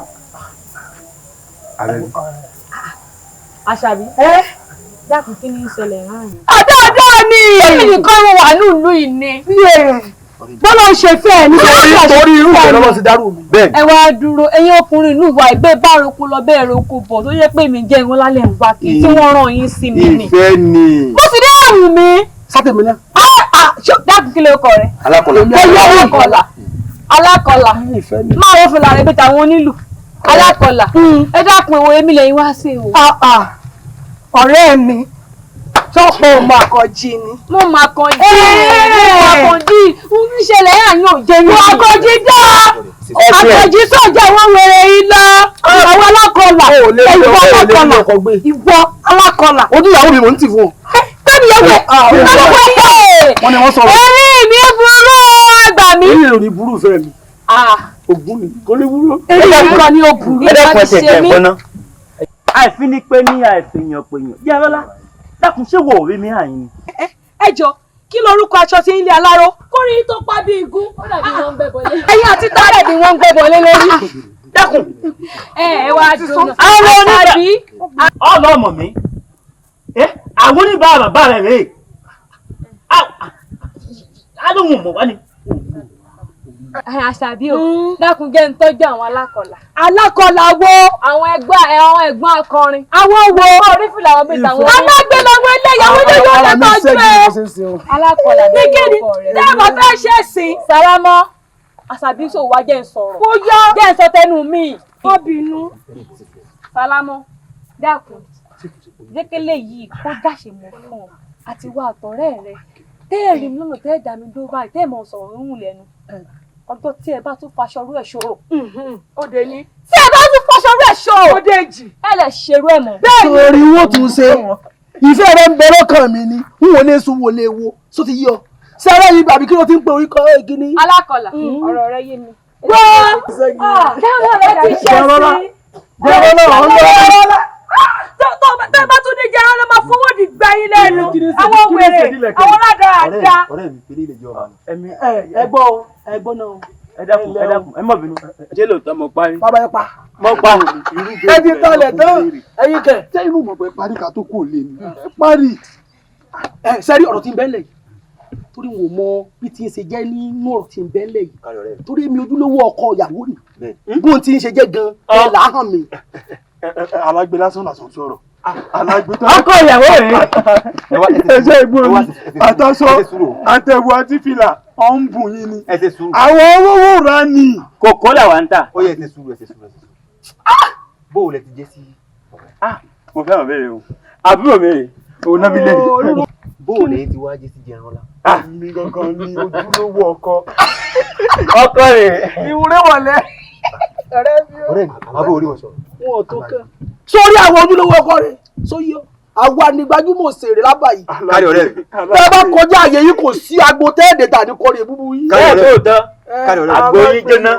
S5: Àṣàbí. Dákun kí ni ń ṣẹlẹ̀ láàrin. Àdáadáa ni. Èmi nìkan mo wà nílùú ìní. Bọ́lá ń ṣe fẹ́ ẹ̀ ní.
S6: Torí irú ìfẹ́ lọ́wọ́ ti dárú mi.
S5: Ẹ wá dúró ẹ̀yin ọkùnrin ìlú wa ìgbé bá roko lọ bẹ́ẹ̀ roko bọ̀ tó yẹ pé mi jẹ́ ìwọ́n lálẹ́ ń bá kí tí wọ́n rán yín sí mi ni.
S8: Ìfẹ́ ni.
S5: Mo sì dé àrùn mi.
S6: Sátẹ̀mí náà.
S5: Dákun kí ló kọ rẹ.
S8: Alákọ̀ọ́lá.
S5: Alákọ̀ọ́lá. Alákọ̀ọ́lá. Máa wọ́n fìlà rẹ̀ bí tàwọn onílù. Alákọ̀ọ́lá. Ẹ dákun èwo èmi lẹ́yìn wá sí o.
S9: Ọ̀rẹ́ mi tọ́pọ̀ ọmọ àkànjì ni.
S5: Mo mọ àkànjì. Mo àkànjì. Ìṣẹ̀lẹ̀ yà yóò jẹ́ mi. Mo àkànjì dá. Àkànjì sọ̀jà wọn wèrè iná. Àwọn alákọ̀ọ́lá. Ìwọ alákọ̀ọ́lá. Ìwọ alákọ̀ọ́lá.
S6: Ojú ìyàwó mi mò ń tì fún ọ.
S5: Bẹ́ẹ̀ni yóò wẹ̀.
S6: Wọ́n ní wọ́n sọ̀rọ̀.
S5: Orí mi burú ẹgbà mi.
S6: Èyí ò ní burú fẹ́ mi. Ògún ni kò ní burú.
S5: Èyí nìkan ni ó burú.
S12: Ẹ dákun ẹsẹ̀ tẹ̀ ẹ̀gbọ́n náà. Àìfín ni pé ní àìfihàn pèèyàn. Jẹ́rọ́lá dákun ṣé wo òrí mi àyìn ni.
S4: Ẹ jọ kí lorúkọ aṣọ tí ń lé aláró. Kórìí tó pa bí igún.
S5: Ó dàbí wọ́n ń gbẹ́bọ lé.
S4: Ẹ̀yin àti
S5: Ó dàbí wọ́n ń gbẹ́bọ lé lórí.
S12: Dákun.
S5: Ẹ ẹ wá dùn.
S12: Àwọn
S5: Àṣàbí.
S12: Ọlọ́mọ mi àwọn oníbàárà bàbá rẹ̀ rèé á lóun mọ̀ wá ni.
S5: Àṣàbí o dákun jẹ́ ń tọ́jú àwọn alákọ̀ọ́lá.
S4: Alákọ̀ọ́lá wo.
S5: Àwọn ẹgbẹ́ àwọn ẹ̀gbọ́n akọrin.
S4: Àwọn wo.
S5: Orí fìlà àwọn bíi tàwọn.
S4: Alágbè làwọn eléyàwó eléyàwó
S6: Ara mi
S4: lè tọ́jú
S6: ṣẹ́gi
S4: ẹ.
S6: bó ṣe ń ṣe o.
S5: Alákọ̀ọ́lá
S4: Ní kíni tẹ́ ẹ bá fẹ́ ṣe sìn.
S5: Sàrámọ́ Àṣàbí sòwò wá jẹ́ ń sọ̀rọ̀.
S4: Kó yá.
S5: Jẹ́ ń sọ tẹnu mi.
S4: Má bínú.
S5: Sàlámọ́ Dákun, jẹ́kẹ́lẹ́ yìí kó dáṣe mọ̀ fún ọ àti wá àtọ̀rẹ́ rẹ tẹ́ẹ̀rì mi lọ́nà tẹ́ẹ̀ dá mi dúró báyìí tẹ́ẹ̀ mọ̀ sọ̀rọ̀ rúrùn lẹ́nu ọjọ́ tí ẹ bá tún faṣọ rú ẹ̀ ṣòro.
S9: Ó dé ní.
S5: Tí ẹ bá tún faṣọ rú ẹ̀ ṣòro.
S9: Ó dé jì.
S5: Ẹ lè ṣerú ẹ̀ mọ́.
S6: Torí wọ́n tún ṣe ìfẹ́ rẹ ń bẹ lọ́kàn mi ni n ò lè sùn wò lè wo só ti yí ọ sẹ́rẹ́ yìí bàbí kí ló ti ń pe orí kọ́ ẹ̀ kíní.
S5: Alákọ̀ọ́là, ọ̀rọ̀ rẹ yé mi. Tẹ́ bá tún ní jẹran ló máa fowó di gbá yín lẹ́nu. Àwọn wèrè, àwọn ládàáda.
S8: Ọ̀rẹ́ mi pélé ilé jẹ́ ọba
S6: ni. Ẹ gbọ́ o, ẹ gbọ́ náà.
S12: Ẹ dákun, ẹ dákun, ẹ má bínú. Ṣé lóòótọ́ mo parí?
S6: Bàbá ẹ pa.
S12: Mo pa.
S6: Ẹ ti tọ́lẹ̀ tán, ẹ̀yin kẹ̀.
S3: Ṣé inú mọ̀ pé parí ká tó kò lè ní? Ẹ parí.
S6: Ẹ sẹ́rí ọ̀rọ̀ tí ń bẹ́lẹ̀ yìí. Torí wọn ò mọ bí ti ń ṣe jẹ́ nínú ọ̀rọ̀ tí ń bẹ́lẹ̀ yìí. Torí èmi ojúlówó ọkọ ìyàwó ni. Bó ti ń ṣe jẹ́ gan-an, ẹ là á hàn mí.
S3: Alágbe lásán làsán sọ̀rọ̀. Alágbe tó.
S12: Ọkọ ìyàwó rẹ̀.
S3: Ẹ̀ṣẹ̀ ìgbóni, àtọ́sọ, àtẹ̀wò àti fìlà, ọ̀ ń bùn yín ni. Àwọn olówó ra ni.
S12: Kòkó làwa ń tà.
S8: Ó yẹ ẹ ṣe sùúrù, ẹ ṣe sùúrù, ẹ ṣe sùúrù. Bó o lẹ ti jẹ́ sí ọ̀rẹ́?
S12: Mo fẹ́ràn béèrè o. Àbúrò mi rè. Òun náà mi lè.
S8: Bó o lẹ ti wá jẹ́ sí Jẹranlá?
S3: Èmi gangan ni ojúlówó ọkọ.
S12: Ọkọ rẹ̀.
S6: Ìwúrẹ́ wọ̀lẹ́.
S3: Ọ̀rẹ́ mi,
S8: àbó orí wọn sọ̀rọ̀.
S6: Wọn ò tó kán. Sórí àwọn ojúlówó ọkọ rẹ̀ sóyí ọ. Àwa ni gbajúmọ̀ òṣèré lábà yìí.
S8: Kárí ọ̀rẹ́ mi.
S6: Tẹ́ ẹ bá kọjá àyè yìí kò sí agbo tẹ́ẹ̀dẹ̀ tà ní kọrin èbúbú yìí.
S12: Kárí ọ̀rẹ́ mi. Kárí ọ̀rẹ́ mi. Àgbo yín jóná.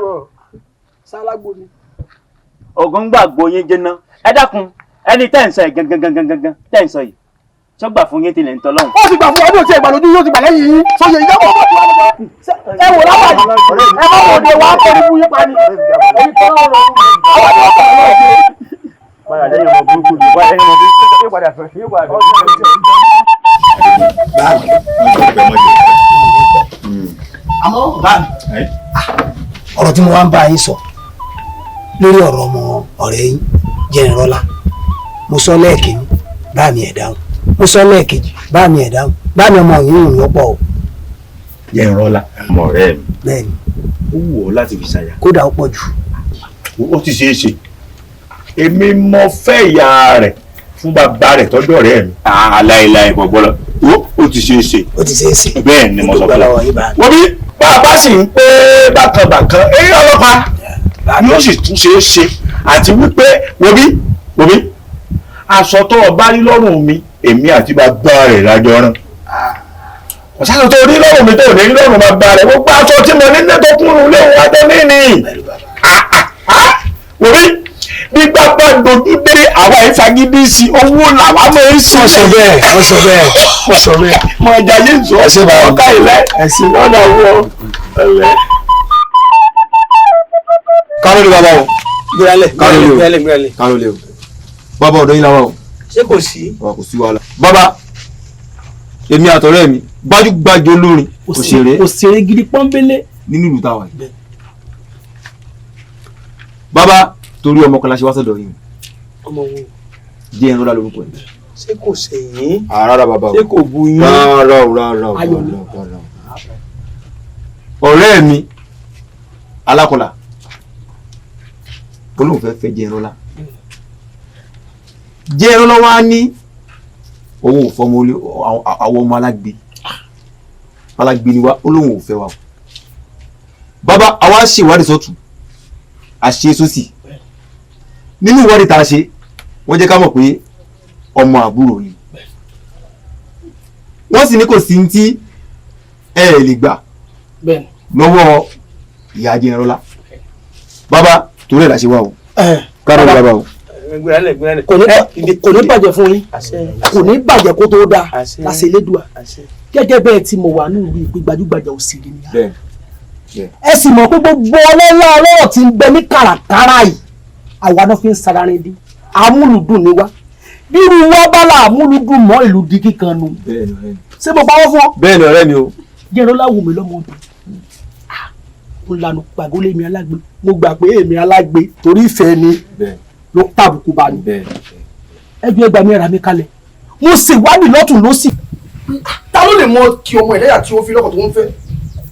S6: Sálágbó ni.
S12: Ògùn gbà àgbo yín jóná. Ẹ dákun, ẹni tẹ́ ń sọ yìí gangan gangan gangan tẹ́ ń sọ yìí. Sọ́gbà fún yín tilẹ̀ ń tọ́lọ́hún.
S6: Ó ti gbà fún wa ní òtí ẹ̀gbà lójú yóò ti gbà lẹ́yìn yín. Sóyè ìjọba ọmọ tí wà lọ́wọ́. Ẹ wò lábà yìí. Ẹ má wò de wà á kọrin fún yín pa ni. Ẹni tó ń rọ àwọn ni wọ́n tọ̀ lọ́wọ́.
S12: Padà lẹ́yìn ọmọ burúkú yìí, padà lẹ́yìn ọmọ burúkú yóò padà fẹ́, yóò padà fẹ́.
S15: Àmọ́ bá mi, ọ̀rọ̀ tí mo wá ń bá yín sọ lórí ọ̀rọ̀ ọmọ ọ̀rẹ́ yín Jẹnrọ́lá, mo sọ lẹ́ẹ̀kínní bá mi ẹ̀ dáhùn, mo sọ lẹ́ẹ̀kejì bá mi ẹ̀ dáhùn, bá mi ọmọ yìí ń yọpọ̀ o.
S17: Jẹnrọ́lá ọmọ ọ̀rẹ́ mi.
S15: Bẹ́ẹ̀ni.
S17: Ó wù ọ́ láti fi ṣàyà.
S15: Kódà ó pọ̀ jù.
S17: Ó ti ṣeé ṣe. Èmi mo fẹ́ ìyá rẹ̀ fún bàbá rẹ̀ tọ́jú ọ̀rẹ́ mi. Aláìláì bọ̀bọ̀lọ̀ ó ti ṣeé ṣe.
S15: Ó ti ṣeé ṣe.
S17: Bẹ́ẹ̀ ni mo sọ fún ọ. Wọ́n bí bàbá sì ń pé bákan bákan eré ọlọ́pàá yóò sì tún ṣeé ṣe àti wípé wọ́n bí aṣọ tó o bá rí lọ́rùn mi èmi àti bàbá rẹ̀ lájọ rán. Ọ̀sán tó rí lọ́rùn mi tó ní rí lọ́rùn bàbá rẹ̀ gbogbo aṣọ tí mo ní ní tó kúrú léwu wájọ níní. Wọ́n bí gbígbà bá dojú dé àwa ìfagídí sí owó làwa máa ń sọ.
S15: Wọ́n sọ bẹ́ẹ̀, wọ́n sọ bẹ́ẹ̀, wọ́n sọ bẹ́ẹ̀.
S17: Mọ ẹja yìí sọ ọ̀ká ilẹ̀ lọ́nà wọ ẹlẹ́.
S10: Kárólé bàbá o.
S15: Gbéralẹ̀
S10: Kárólé o.
S15: gbéralẹ̀ gbéralẹ̀.
S10: Kárólé o. Bàbá ọ̀dọ́ yín la wà o.
S15: Ṣé kò sí?
S10: Bàbá kò sí wàhálà. Bàbá èmi àtọ̀rẹ́ mi gbajúgbajà olórin òṣèré
S6: òṣèré gidi pọ́nbélé
S10: nínú ìlú táwa yìí. Bàbá torí ọmọ kan la ṣe wá sọ́dọ̀ yìí.
S15: Ọmọ wo?
S10: Jẹnrọ́lá lórúkọ ẹ̀.
S15: Ṣé kò ṣẹ̀yìn?
S10: Rárá bàbá o.
S15: Ṣé kò bu yín?
S10: Rárá o rárá o
S15: Ayọ̀ ni.
S10: rárá o. Ọ̀rẹ́ mi Alákọ̀là olóhùn fẹ́ fẹ́ Jẹnrọ́lá. Jẹnrọ́lá wá ní òun ò fọmọ àwọn ọmọ alágbe alágbe ni wá olóhùn ò fẹ́ wa o. Bàbá àwa ṣèwádìí sọ́tún àṣe sósì nínú ìwádìí tá a ṣe wọ́n jẹ́ ká mọ̀ pé ọmọ àbúrò ni wọ́n sì ní kò sí ní tí ẹ lè gbà lọ́wọ́ ìyá Jẹnrọ́lá. Bàbá torí ẹ̀ la ṣe wá o kárọ̀ bàbá o.
S6: Kò ní bàjẹ́ fún yín, kò ní bàjẹ́ kó tó dáa láṣẹ Elédùà. Gẹ́gẹ́ bẹ́ẹ̀ tí mo wà nínú ìpín gbajúgbajà òṣèré ni. Ẹ sì mọ̀ pé gbogbo ọlọ́lá ọlọ́rọ̀ tí ń bẹ ní kàràkàrà yìí àwa náà fi ń sararin dín amúlùdùn ni wá. Bírú wa bá la amúlùdùn mọ́ ìlú di kíkan nu. Ṣé mo pawọ́ fún ọ?
S10: Bẹ́ẹ̀ ni ọ̀rẹ́ mi o.
S6: Jẹnrọ́lá wù mí lọ́mọ ọdún. Mo lanu gbàgbọ́ lé mi alágbe. Mo gbà pé èmi alágbe torí ìfẹ́ mi ló tàbùkù bá mi. Ẹjọ́ ẹgbàá mi ra mi kalẹ̀. Mo ṣèwádìí lọ́tùn lósì.
S7: Ta ló lè mọ kí ọmọ ẹ̀lẹ́yà tí ó fi lọ́kọ̀ tó ń fẹ́?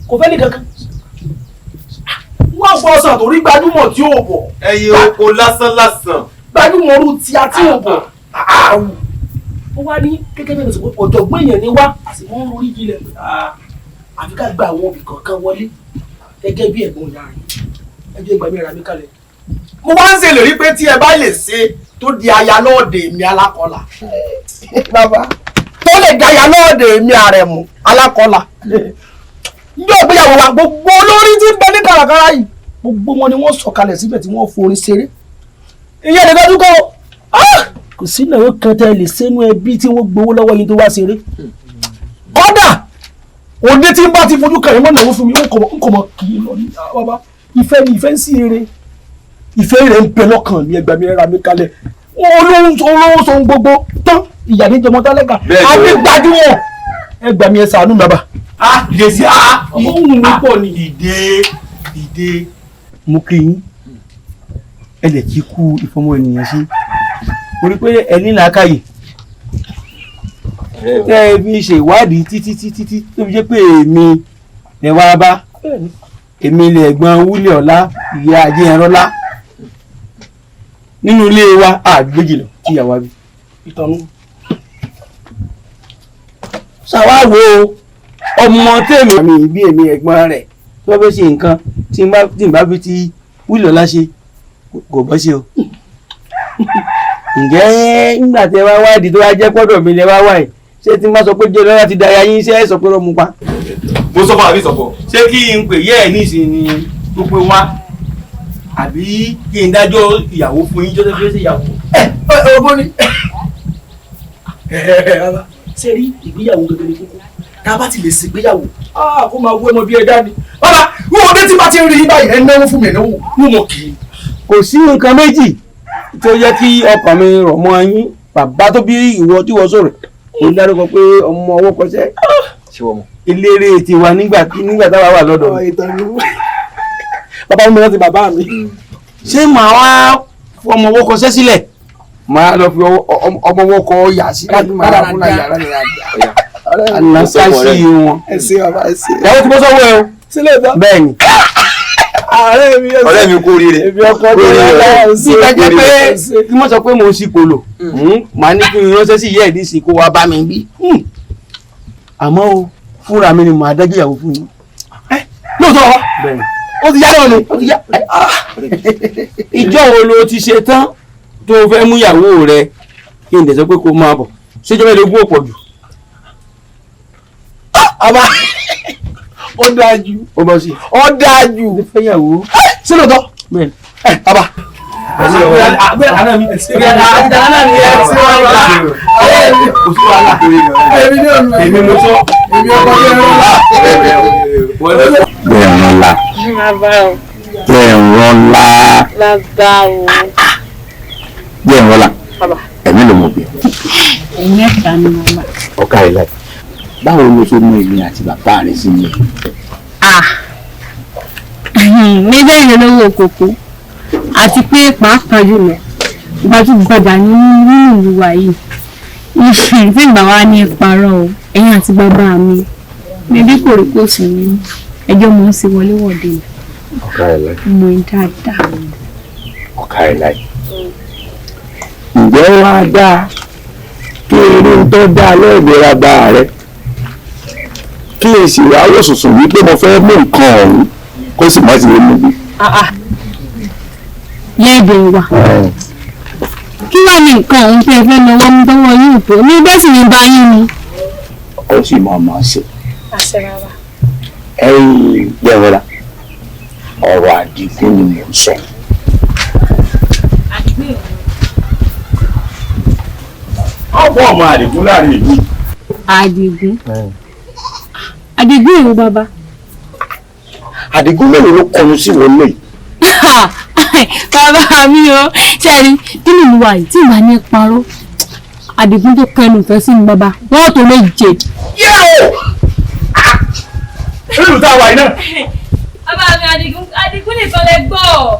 S6: Kò fẹ́ ní kankan. Wọ́n gbọ́ ọ̀sán torí gbajúmọ̀ tí ó bọ̀.
S10: Ẹyin oko lásán lásán.
S6: Gbajúmọ̀ orú ti àti òbọ̀ àwù. Ó wá ní gẹ́gẹ́ bí ẹni sọ pé ọ̀jọ̀gbọ́n èèyàn ni wá, àti wọ́n ń rorí jinlẹ̀ pé àfi ká gba àwọn òbí kọ̀ọ̀kan wọlé gẹ́gẹ́ bí ẹ̀gbọ́n ìyá rẹ̀. Ẹjọ́ ìgbà mi ra mi kalẹ̀. Mo wá ń ṣèlérí pé tí ẹ bá lè ṣe tó di aya lọ́ọ̀dẹ̀ mi alákọ̀ọ́là. Bàbá tó lè di aya lọ́ọ̀dẹ̀ mi Àrẹ̀mú alákọ̀ọ́là. Njọ́ ìgbéyàwó wa gbogbo olórí tí ń bẹ ní kàràkàrà yìí gbogbo wọn ni wọ́n sọ̀kalẹ̀ síbẹ̀ tí wọ́n forin ṣeré. Ìyẹn nìkan tún kọ́ kò sí ìnáwó kan tẹ́ lè sẹ́nu ẹbí tí wọ́n gbowó lọ́wọ́ yín tó wá ṣeré. Kọ́dà òde tí ń bá ti fojú kàn yín mọ́ náwó fún mi ń kò mọ̀ kì í lọ ní bàbá ìfẹ́ ni ìfẹ́ ń sí eré ìfẹ́ rẹ̀ ń bẹ lọ́kàn mi ẹgbàá mi rẹ́ra mi kalẹ̀ olówó sọ ohun gbogbo tán ìyá ní jọmọ tálẹ́kà àbí gbajúmọ̀ ẹgbàá mi ẹ ṣàánú bàbá.
S17: A dìde sí a.
S6: Ohun mi pọ̀ ni.
S17: Dìde dìde.
S12: Mo kí yín ẹ lè kí kú ìfọmọ ènìyàn sí mo rí pé ẹ ní làákàyè tẹ́ ẹ fi ṣe ìwádìí títí títí tí tó fi jẹ́ pé èmi lè wá bá èmi lè gbọ́n wúlẹ̀ ọ̀la ìyá ajé ẹ̀rọ lá nínú ilé wa àgbéjì lọ tí ìyàwó bí.
S6: Ìtọ́nú.
S12: Ṣàwáwo ọmọ tèmi àmì bí èmi ẹ̀gbọ́n rẹ̀ tó bá fẹ́ ṣe nǹkan tí n bá fi ti wúlẹ̀ ọ̀la ṣe kò bọ́ ṣe o. Ǹjẹ́ nígbà tí ẹ wá wádìí tó wá jẹ́ pọ́dọ̀ mi lẹ wá wá yìí ṣé tí n bá sọ pé jẹ́ lọ́la ti da ayé yín ṣé ẹ sọ pé lọ́mú pa.
S8: Mo sọ fún àbí sọ̀pọ̀.
S12: Ṣé kí n pè yẹ́ ẹ̀ nísìnyí tó pé wá àbí kí n dájọ́ ìyàwó fún yín jọ́sẹ̀ fẹ́ sí ìyàwó.
S6: Ẹ ọgbọ́n ni ṣe rí ìgbéyàwó gẹ́gẹ́ ní kókó tá a bá ti lè ṣègbéyàwó kó máa wú ẹmọ bí ẹ dání. Bàbá wọn ò dé tí bá ti ń rí yín báyìí ẹ náwó fún mi ẹ náwó wọn mọ̀ kì í.
S12: Kò sí nǹkan méjì tó yẹ kí ọkàn mi rọ̀ mọ́ yín bàbá tó bí ìwọ tí wọ́n sọ̀rọ̀ kò ní dárúkọ pé ọmọ ọwọ́ kọsẹ́ eléré tiwa nígbà táwa wà lọ́dọ̀ mi.
S6: Bàbá mi rántí bàbá mi.
S12: Ṣé màá wá fọmọ ọwọ́ kọsẹ́ sílẹ̀ màá lọ fi ọmọ ọwọ́ kọ yà sí láti máa fún àyà rẹ̀ àlàkàṣì wọn. Ìyàwó ti bọ́ sọ́wọ́ ẹ o. Bẹ́ẹ̀ ni.
S8: Ọ̀rẹ́ mi kú oríire.
S12: Bí ìdájẹ́ pé kí wọ́n sọ pé mò ń sí kolo màá ní kí n ránṣẹ́ sí ìyá ìdí sí kó wá bá mi bí. Àmọ́ o fúnra mi ni màá dájú ìyàwó fún yín.
S6: Lóòótọ́ wa ó ti yá náà ni.
S12: Ìjọ wo ló ti ṣe tán tó fẹ́ mú ìyàwó rẹ kí n dẹ̀ sọ pé kó máa bọ̀ ṣéjọba ìlú òpọ̀ jù.
S6: Àbá ó dáa jù.
S12: Ó bọ́ sí.
S6: Ó dáa jù.
S12: Fẹ́yàwó.
S6: Sí lóòótọ́.
S12: Bẹ́ẹ̀ni.
S6: Ẹ bàbá.
S12: Èmi mo sọ.
S6: Èmi ọkọ yẹn rán.
S17: Jẹ́nrọ́lá.
S5: Bàbá o.
S17: Jẹ́nrọ́lá.
S5: Bàbá o.
S17: Jẹ́nrọ́lá.
S5: Bàbá.
S17: Ẹ̀mí ló mọ̀ bí.
S5: Mẹ́ta ni mo bá.
S17: Ọ̀ka rẹ̀ láì. Báwo ló ṣe mú èmi àti bàbá rẹ sí mi?
S5: Níbẹ̀ yẹn lówó kòkó àti pé pàápàá jùlọ gbajúgbajà nínú ìlú wa yìí tí ìgbà wa ní parọ́ o ẹ̀yin àti bàbá mi níbí kò rí kò sí nínú ẹjọ́ mò ń ṣe wọléwọ̀de
S17: Ọ̀ka rẹ̀ láì.
S5: mo ń dáadáa.
S17: Ọ̀ka rẹ̀ láì. Ǹjẹ́ wàá dáa kí eré ń tọ́ dáa lẹ́ẹ̀dẹ̀ bàbá rẹ? Kí èsì wàá wò sùnsùn wípé mo fẹ́ mú nǹkan ọ̀hún kó sì má ti lè mú bí.
S5: Lẹ́ẹ̀dẹ̀ wa kí wàá ní nǹkan ọ̀hún tẹ́ ẹ fẹ́ lọ́wọ́ mú tọ́wọ́ yóò tó ní bẹ́ẹ̀ sì ní bá yín ni.
S17: Ó sì máa máa ṣe.
S5: Àṣẹ bàbá.
S17: Ẹ̀yin Jẹ́nrọ́lá ọ̀rọ̀ Àdìgún ni mò ń sọ.
S8: Ọ̀pọ̀ ọmọ Àdìgún láàrin ìlú.
S5: Àdìgún Àdìgún èwo bàbá.
S17: Àdìgún mélòó ló kọnu sí wọn lóyè?
S5: Bàbá mi o ṣe rí kí ni ìlú wa yìí tí ìgbà ní parọ́ Àdìgún tó kẹnu ìfẹ́ sí mi bàbá wọ́n tó méje.
S8: Yẹ́rò! Nílùú tá a wà yìí náà.
S5: Bàbá mi Àdìgún nìkan lẹ gbọ́.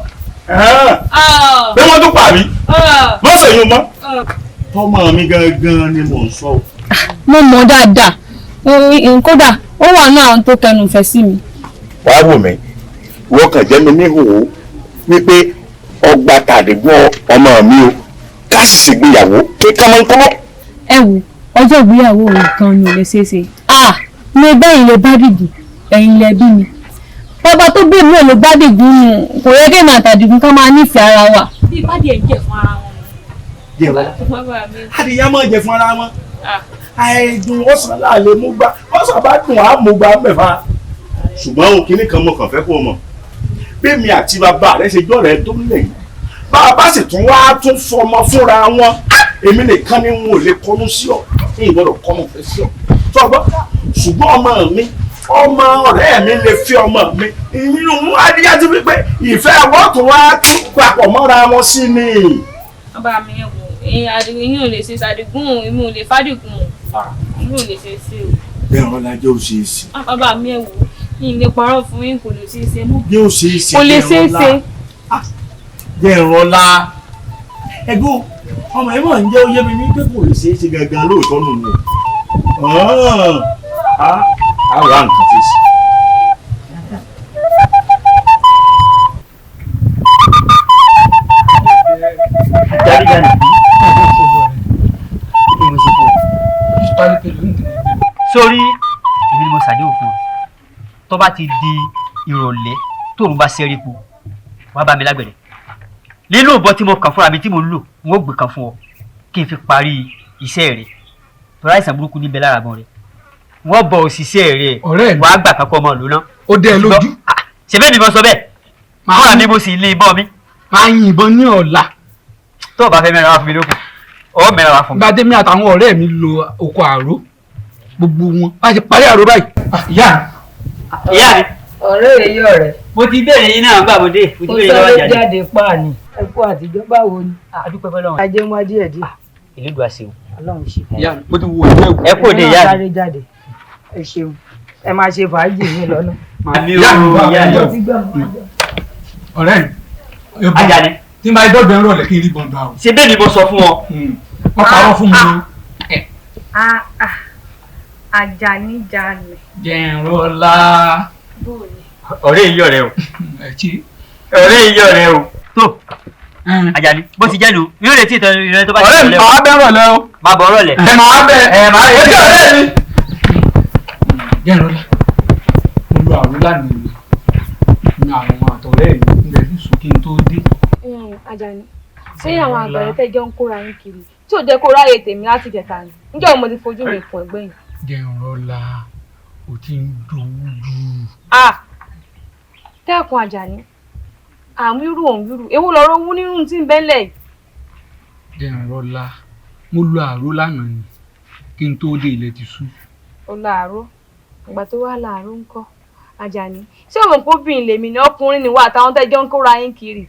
S8: Pé wọ́n tún pa mí. Mọ́ sèyún mọ́. Tọ́mọ mi gangan ni mò ń sọ.
S5: Mo mọ̀ dáadáa kódà ó wà ní àwọn tó kẹnu ìfẹ́ sí mi.
S17: Wàá wò mí, wọ́n kàn jẹ́ mi níhòòhò wípé ọgbà tàdégún ọmọ mi o
S8: Ká sì ṣègbéyàwó kí kánmọ́nkánmọ́.
S5: Ẹ wo, ọjọ́ ìgbéyàwó òun kan ni ò lè ṣeé ṣe. Ah, mo bẹ́yìn lè bá dìgún, ẹ̀yin lẹ bí mi. Bàbá tó bí mi ò lè bá dìgún nù, kò yẹ kí èmi àtàdìgún ká máa nífẹ̀ẹ́ ara wa. Bí ìpàdé ẹ̀ jẹ̀ fún ara wọn.
S17: Jẹ̀rọ̀lá, adìyẹ máa jẹ fún ara wọn. Àìdùn ọ̀sán láàlè mú gbá, ọ̀sán bá dùn á mú gbá mẹ́fà. Ṣùgbọ́n òun kìíní kan mo kàn fẹ́ kó o mọ̀. Bí mi àti bàbá rẹ ṣe jọ̀rẹ́ tó ń lẹ̀ yìí, bá a bá sì tún wá tún fọmọ fúnra wọn, èmi nìkan ni n ò lè kọnu sí ọ, n gbọ́dọ̀ kọnu fẹ́ sí ọ. Tọ́gbọ́, ṣùgbọ́n ọmọ mi, ọmọ ọ̀rẹ́ mi lè fi ọmọ mi. Ìyún adìyẹ ti fi pé ìfẹ́ wọ́n tún wá tún papọ̀ mọ́ra wọn sí ni.
S5: Bàbá mi, ẹ wò, ìyín ò lè ṣe ṣàdìgún, èmi ò lè fàdìgún, èmi ò lè ṣe ṣe o.
S17: Jẹ̀rọ̀lá, jẹ́ ó ṣe é ṣe.
S5: Bàbá mi, ẹ wò, yín lè parọ́ fún yín, kò lè ṣe é ṣe mú.
S17: Jẹ́ ó ṣe é ṣe.
S5: Kò lè ṣe é ṣe.
S17: Jẹ̀rọ̀lá, ẹ̀gbọ́n ọmọ ẹ̀ mọ̀ ń jẹ́ oyé mi wípé kò lè ṣe é ṣe gangan lóòótọ́ nù nù. Á wà nǹkan tí ṣe.
S12: Jáde kí ni mo ṣe fún ọ? Sórí èmi ni mo ṣàdéhùn fún ọ, tó bá ti di ìrọ̀lẹ́ tóun bá ṣẹ́rí po, wàá bá mi lágbẹ̀dẹ nínú ìbọn tí mo kàn fúnra mi tí mo ń lò, n ó gbé kan fún ọ kí n fi parí iṣẹ́ rẹ, tọ́lá ìsàn burúkú níbẹ̀ lára gan rẹ, wọ́n bọ òṣìṣẹ́ rẹ, wàá gbà kankan ọmọ lóná.
S3: Ó dẹ́ ẹ lójú.
S12: Ṣe bẹ́ẹ̀ ni mo sọ bẹ́ẹ̀ fúnra mi, mo sì ní ìbọn mi.
S3: Máa yìnbọn ní ọ̀la.
S12: Tó o bá fẹ́ mẹ́ra wá fún mi lókun, ọ mẹ́ra wá fún mi.
S3: Gbadé mi àtàwọn ọ̀rẹ́ mi lo oko àró, gbogbo wọn bá ṣe parí àró báyìí. Ìyá
S12: mi. Ìyá mi.
S9: Ọ̀rẹ́ rẹ̀ yọ̀ rẹ̀.
S12: Mo ti béèrè yín náà gbà mo dé, mo ti béèrè lọ́wọ́
S9: jáde. Mo sáré jáde páàní. Ẹ kú àtijọ́, báwo ni?
S12: Adúpẹ́ fọlọ́run.
S9: Ajé ń wá díẹ̀ díẹ̀.
S12: Ìlú àṣẹ o.
S9: Ọlọ́run ṣe.
S3: Ìyá mi, mo ti wo ìwé ẹ̀wù.
S12: Ẹ kú òde, ìyá mi.
S9: Sáré jáde. Ẹ ṣeun. Ẹ máa ṣe fàájì mi lọ́nà.
S12: Àmì o, ìyá mi.
S3: Ọ̀rẹ́ mi.
S12: Àjàní.
S3: Tí n bá dọ́gbẹ̀ ń rọ̀lẹ́ kí n rí bọ̀ǹdà o.
S12: Ṣé bẹ́ẹ̀ ni mo sọ fún ọ?
S3: Wọ́n parọ́ fún mi o.
S5: Àjàní jalè.
S3: Jẹ̀rọ̀lá.
S12: Ọ̀rẹ́ yìí ọ̀rẹ́ o. Ọ̀rẹ́ yìí ọ̀rẹ́ o. Tó Àjàní, bó ti jẹ́ nu, yóò retí ìtàn ìrẹ́ tó bá ti
S3: Ọ̀rẹ́ mi, màá bẹ́ rọ̀lẹ́ o.
S12: Máa bọ̀ rọ̀lẹ́.
S3: Ẹ máa bẹ.
S12: Ẹ máa
S3: ẹ jẹ́ ọ̀rẹ́ mi. Jẹ̀rọ̀lá, mo lo àrùn lánàá mi ní àwọn àtọ̀rẹ́ mi ń bẹ ní sùn kí n tó dé.
S5: Àjàní, ṣé àwọn àgbẹ̀rẹ̀ tẹ́ jọ ń kóra yín kiri tí ò jẹ́ kó ráyè tèmi láti jẹta ni? Níjọ́ mo ti fojú mi kàn ẹgbẹ́ yìí.
S3: Jẹ̀rọ̀lá, o ti ń dòwú jù.
S5: Dẹ́kun Àjàní, à ń wíru òun wíru, èwo lọ̀rọ̀ owó nínú tí ń bẹ́lẹ̀ yìí.
S3: Jẹ̀rọ̀lá, mo lo àró lánàá ni kí n tó dé, ilẹ̀ ti ṣú.
S5: Ó lo àró, ìgbà tó wá láàárọ̀ ńkọ́? Àjàní, ṣé òun kò bìn lèmi ní ọkùnrin ni wà àtàwọn tẹ́jọ́ ń kóra yín kiri.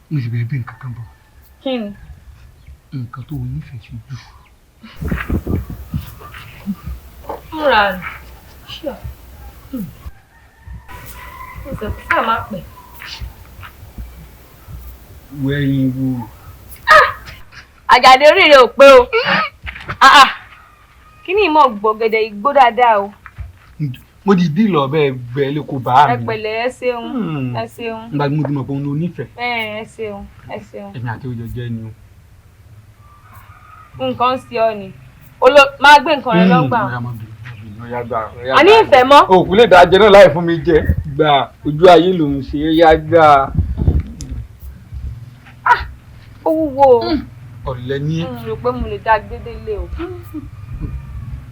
S3: Mo sì bẹ̀rẹ̀ bí nǹkan kan bọ̀.
S5: Kí ni?
S3: Nǹkan tó o nífẹ̀ẹ́ sí jù.
S5: Múra rẹ̀. Sáà má pẹ́.
S3: Wẹ̀yìn wò.
S5: Àjàdé, orí rẹ̀ ò pé o. Kí ni ìmọ̀ gbọ̀gẹ̀dẹ̀ igbó dáadáa o.
S3: Mo di bí lọ bẹ́ẹ̀ gbẹ lè kó bá mi.
S5: Ẹ pẹ̀lẹ́, ẹ ṣeun, ẹ ṣeun.
S3: Nígbà tí mo ti mọ̀ pé òun ló nífẹ̀ẹ́.
S5: Ẹ ṣeun, ẹ ṣeun.
S3: Èmi àti òjò jẹ́ ni o.
S5: Nǹkan ń ṣe ọ ni, máa gbé nǹkan rẹ lọ́gbà. Àní ìfẹ́ mọ́.
S3: Òkú lè dájẹ́ náà láì fún mi jẹ, gbà ojú ayé ló ń ṣe é, yá gbà.
S5: Ó wúwo o.
S3: Ọ̀lẹ ní.
S5: N rò pé mo lè dá gbédélé o.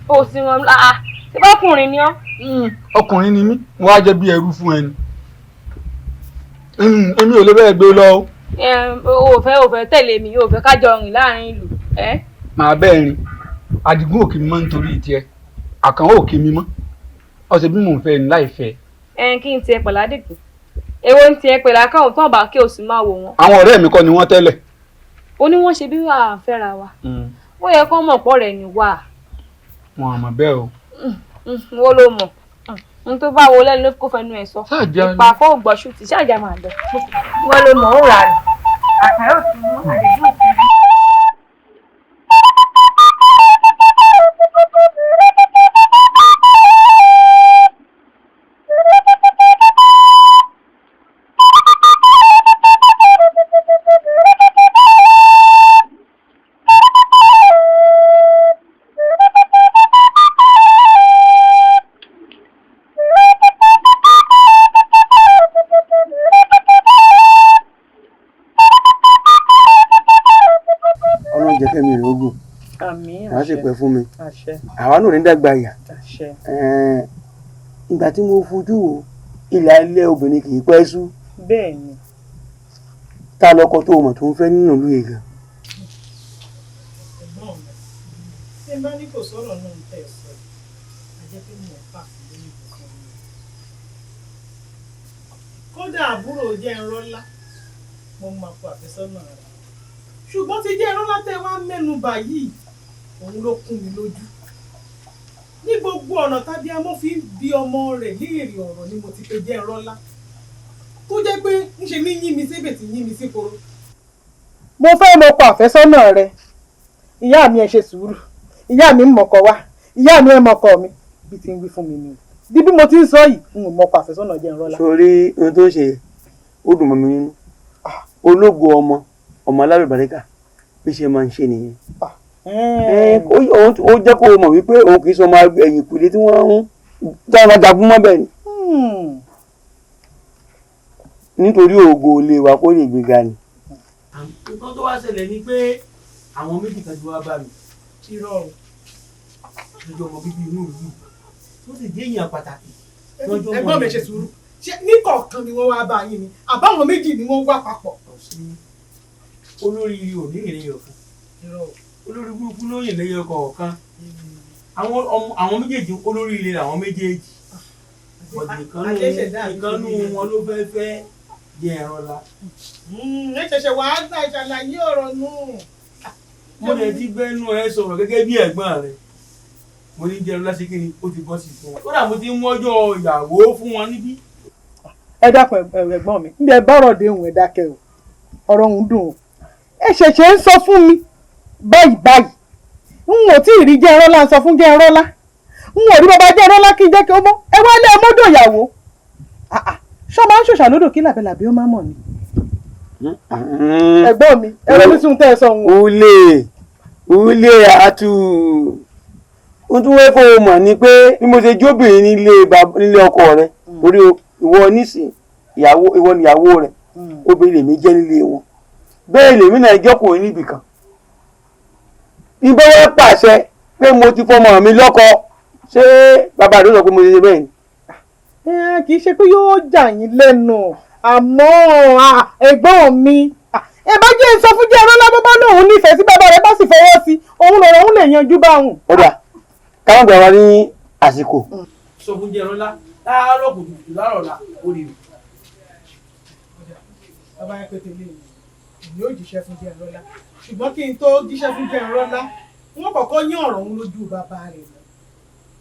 S5: O sì ràn án, ṣé bákùnrin ni ọ́?
S3: Ọkùnrin ni mí, wọ́n á jẹ́ bí ẹrú fún ẹni. Èmi ò lè bẹ́ẹ̀ gbé lọ o.
S5: O ò fẹ́ tẹ̀lé mi, o ò fẹ́ ká jọ rìn láàrin ìlú.
S3: Màá bẹ́ẹ̀ rìn. Àdìgún òkè mi mọ́ nítorí tiẹ̀, Àkànwó òkè mi mọ́, ọ̀sẹ̀ bí mò ń fẹ́ ni láì fẹ́.
S5: Ẹ kí n tiẹ̀ pẹ̀lú Àdìgún, èwo ń tiẹ̀ pẹ̀lú Àkànwó tán bá kí o sì máa wò wọ́n.
S3: Àwọn ọ̀rẹ́ mi kọ́ ni wọ́n tẹ́lẹ̀.
S5: Ó ní wọ́n ṣe bí wàá fẹ́ra wa, ó yẹ kó mọ̀ pọ̀ rẹ̀ ní wà.
S3: Wọn àmọ̀ bẹ́ẹ̀ o.
S5: Wọ́n ló mọ̀ n tó bá wo lẹ́nu ló kó fẹnu ẹ̀ sọ, ìpàkọ́ ògbọ́sù tí ṣáàjà máa lọ. Wọ́n ló mọ̀ ó rà rẹ̀. Àkàrà ò tún mú Àdìgún òkú.
S11: Wàá sì pẹ́ fún mi. Àwa náà ní dàgbà yà. Ìgbà tí mo fojú wo ilẹ̀ alẹ́ obìnrin kì í pẹ́ sú.
S18: Bẹ́ẹ̀ ni.
S11: Ta lọkọ tó o mọ̀ tó ń fẹ́ nínú ìlú yìí gan.
S18: Ẹ̀gbọ́n mi, tí n bá ní kò sọ̀rọ̀ náà ń tẹ̀ sọ, a jẹ́ pé mò ń fà sí lórí ibùsùn mi. Kódà àbúrò jẹ́ ń rọ́lá, mo máa kó àfẹ́sọ́nà rẹ̀. Ṣùgbọ́n ti jẹ́ ń rọ́lá tẹ́ wá mẹ́nu bà yìí, òun ló kún mi lójú. Ní gbogbo ọ̀nà tàbí amọ́ fi ń bi ọmọ rẹ̀ léèrè ọ̀rọ̀ ni mo ti pe jẹ́ ń rọ́lá. Tó jẹ́ pé ńṣe ní yín mi sébè tí yín mi sí koro. Mo fẹ́ mọ ọkọ àfẹ́sọ́nà rẹ̀. Ìyá mi ẹ ṣe sùúrù, ìyá mi ń mọ̀kọ wá, ìyá mi ẹ mọ̀kọ mi, bí ti ń wí fún mi ni o. Bí bí mo ti ń sọ yìí, n ò mọ̀kọ àfẹ́sọ́nà jẹ́ ń rọ́lá.
S11: Sórí ohun tó ń ṣe ó dùn mọ́ mi nínú. Ológo ọmọ ọmọ alálùbáríkà bí ṣe máa ń ṣe nìyẹn. Ó jẹ́ kó o mọ̀ wípé òun kì í sọ ọmọ ẹ̀yìn ìkùlé tí wọ́n ń dáná jagun mọ́ bẹ́ẹ̀ ni. Nítorí ògo ilé wa kó lè gbéga ni.
S12: Nǹkan tó wá ṣẹlẹ̀ ni pé àwọn méjì kan ti wá bá mi.
S18: Irọ́ o.
S12: Lójú ọmọ bíbí inú ìlú tó sì jẹ́ èèyàn pàtàkì.
S18: Ẹ̀gbọ́n mi ṣe sùúrù, ṣé níkọ̀ọ̀kan ni wọ́n wá bá yín ni àbáwọn méjì ni wọ́n wá papọ̀?
S12: Olórí ò ní ìrìn ọ̀kan, olórí burúkú ló yìn lẹ́yìn ọkọ̀ ọ̀kan. Àwọn méjèèjì olórí ilé làwọn méjèèjì. Ìkànnù wọn ló fẹ́ fẹ́ jẹ ẹ̀rọ la.
S18: Ẹ ṣẹ̀ṣẹ̀ wàá gbà ìṣàlàyé ọ̀rọ̀ nù.
S12: Mo lè ti gbẹ́nu ẹ sọ̀rọ̀ gẹ́gẹ́ bí ẹ̀gbọ́n rẹ̀. Mo ní jẹun lásìkò ni ó ti bọ́ sí fún wọn. Kódà mo ti ń wọ́jọ́ ìyàwó fún wọn níbí.
S18: Ẹ dákun ẹ̀gbọ́n mi, níbi ẹ bọ́rọ̀ dé òun ẹ dákẹ́ o, ọ̀rọ̀ òun dùn o. Ẹ ṣẹ̀ṣẹ̀ ń sọ fún mi báyìí báyìí. N ò tí ì rí jẹ́ ẹrọ́lá ń sọ fún jẹ́ ẹrọ́lá. N ò rí bàbá jẹ́ ẹrọ́lá kí n jẹ́ kí ó mọ́. Ẹ wá lé ọmọdé ìyàwó. Ṣọ́ máa ń ṣòṣà lódò kí làbẹ́làbẹ́ ó má mọ̀ ni. Ẹ̀gbọ́n mi, ẹ lọ sí tẹ́ ẹ sọ òun.
S11: Ulé ulé àtú ohun tí wọ́n kó o mọ̀ ni pé bí mo ṣe jóbìnrin nílé ọkọ rẹ torí ìwọ nísìn ìwọ níyàwó rẹ obìnrin lèmi jẹ́ nílé wọn bẹ́ẹ̀ lèmi náà jọ́kùnrin níbì kan. Ibẹ̀ wọ́n pàṣẹ pé mo ti fọmọ mi lọ́kọ, ṣé bàbá rẹ sọ pé mo ṣe ṣe bẹ́ẹ̀ ni.
S18: Kì í ṣe pé yóò jà yín lẹ́nu àmọ́ ẹ̀gbọ́n mi ẹ bá jẹ́ sọ fún jẹ́ ẹrọ́lá bó bá lóun nífẹ̀ẹ́ sí bàbá rẹ̀ bá sì fọwọ́ sí òun lọ̀rọ̀ òun lè yanjú báwọn.
S11: Ó dà káwọn gbà wá ní àsìkò.
S12: Sọ fún jẹ́ ẹrọ́lá láàárọ̀ kùtùkùtù láàárọ̀ la ó rí o.
S18: Bàbá yẹn pété lé mi, èmi ò jíṣẹ́ fún jẹ́ ẹrọ́lá, ṣùgbọ́n kí n tó jíṣẹ́ fún jẹ́ ẹrọ́lá wọ́n kọ́kọ́ yán ọ̀rọ̀ òun lójú bàbá rẹ̀ lọ,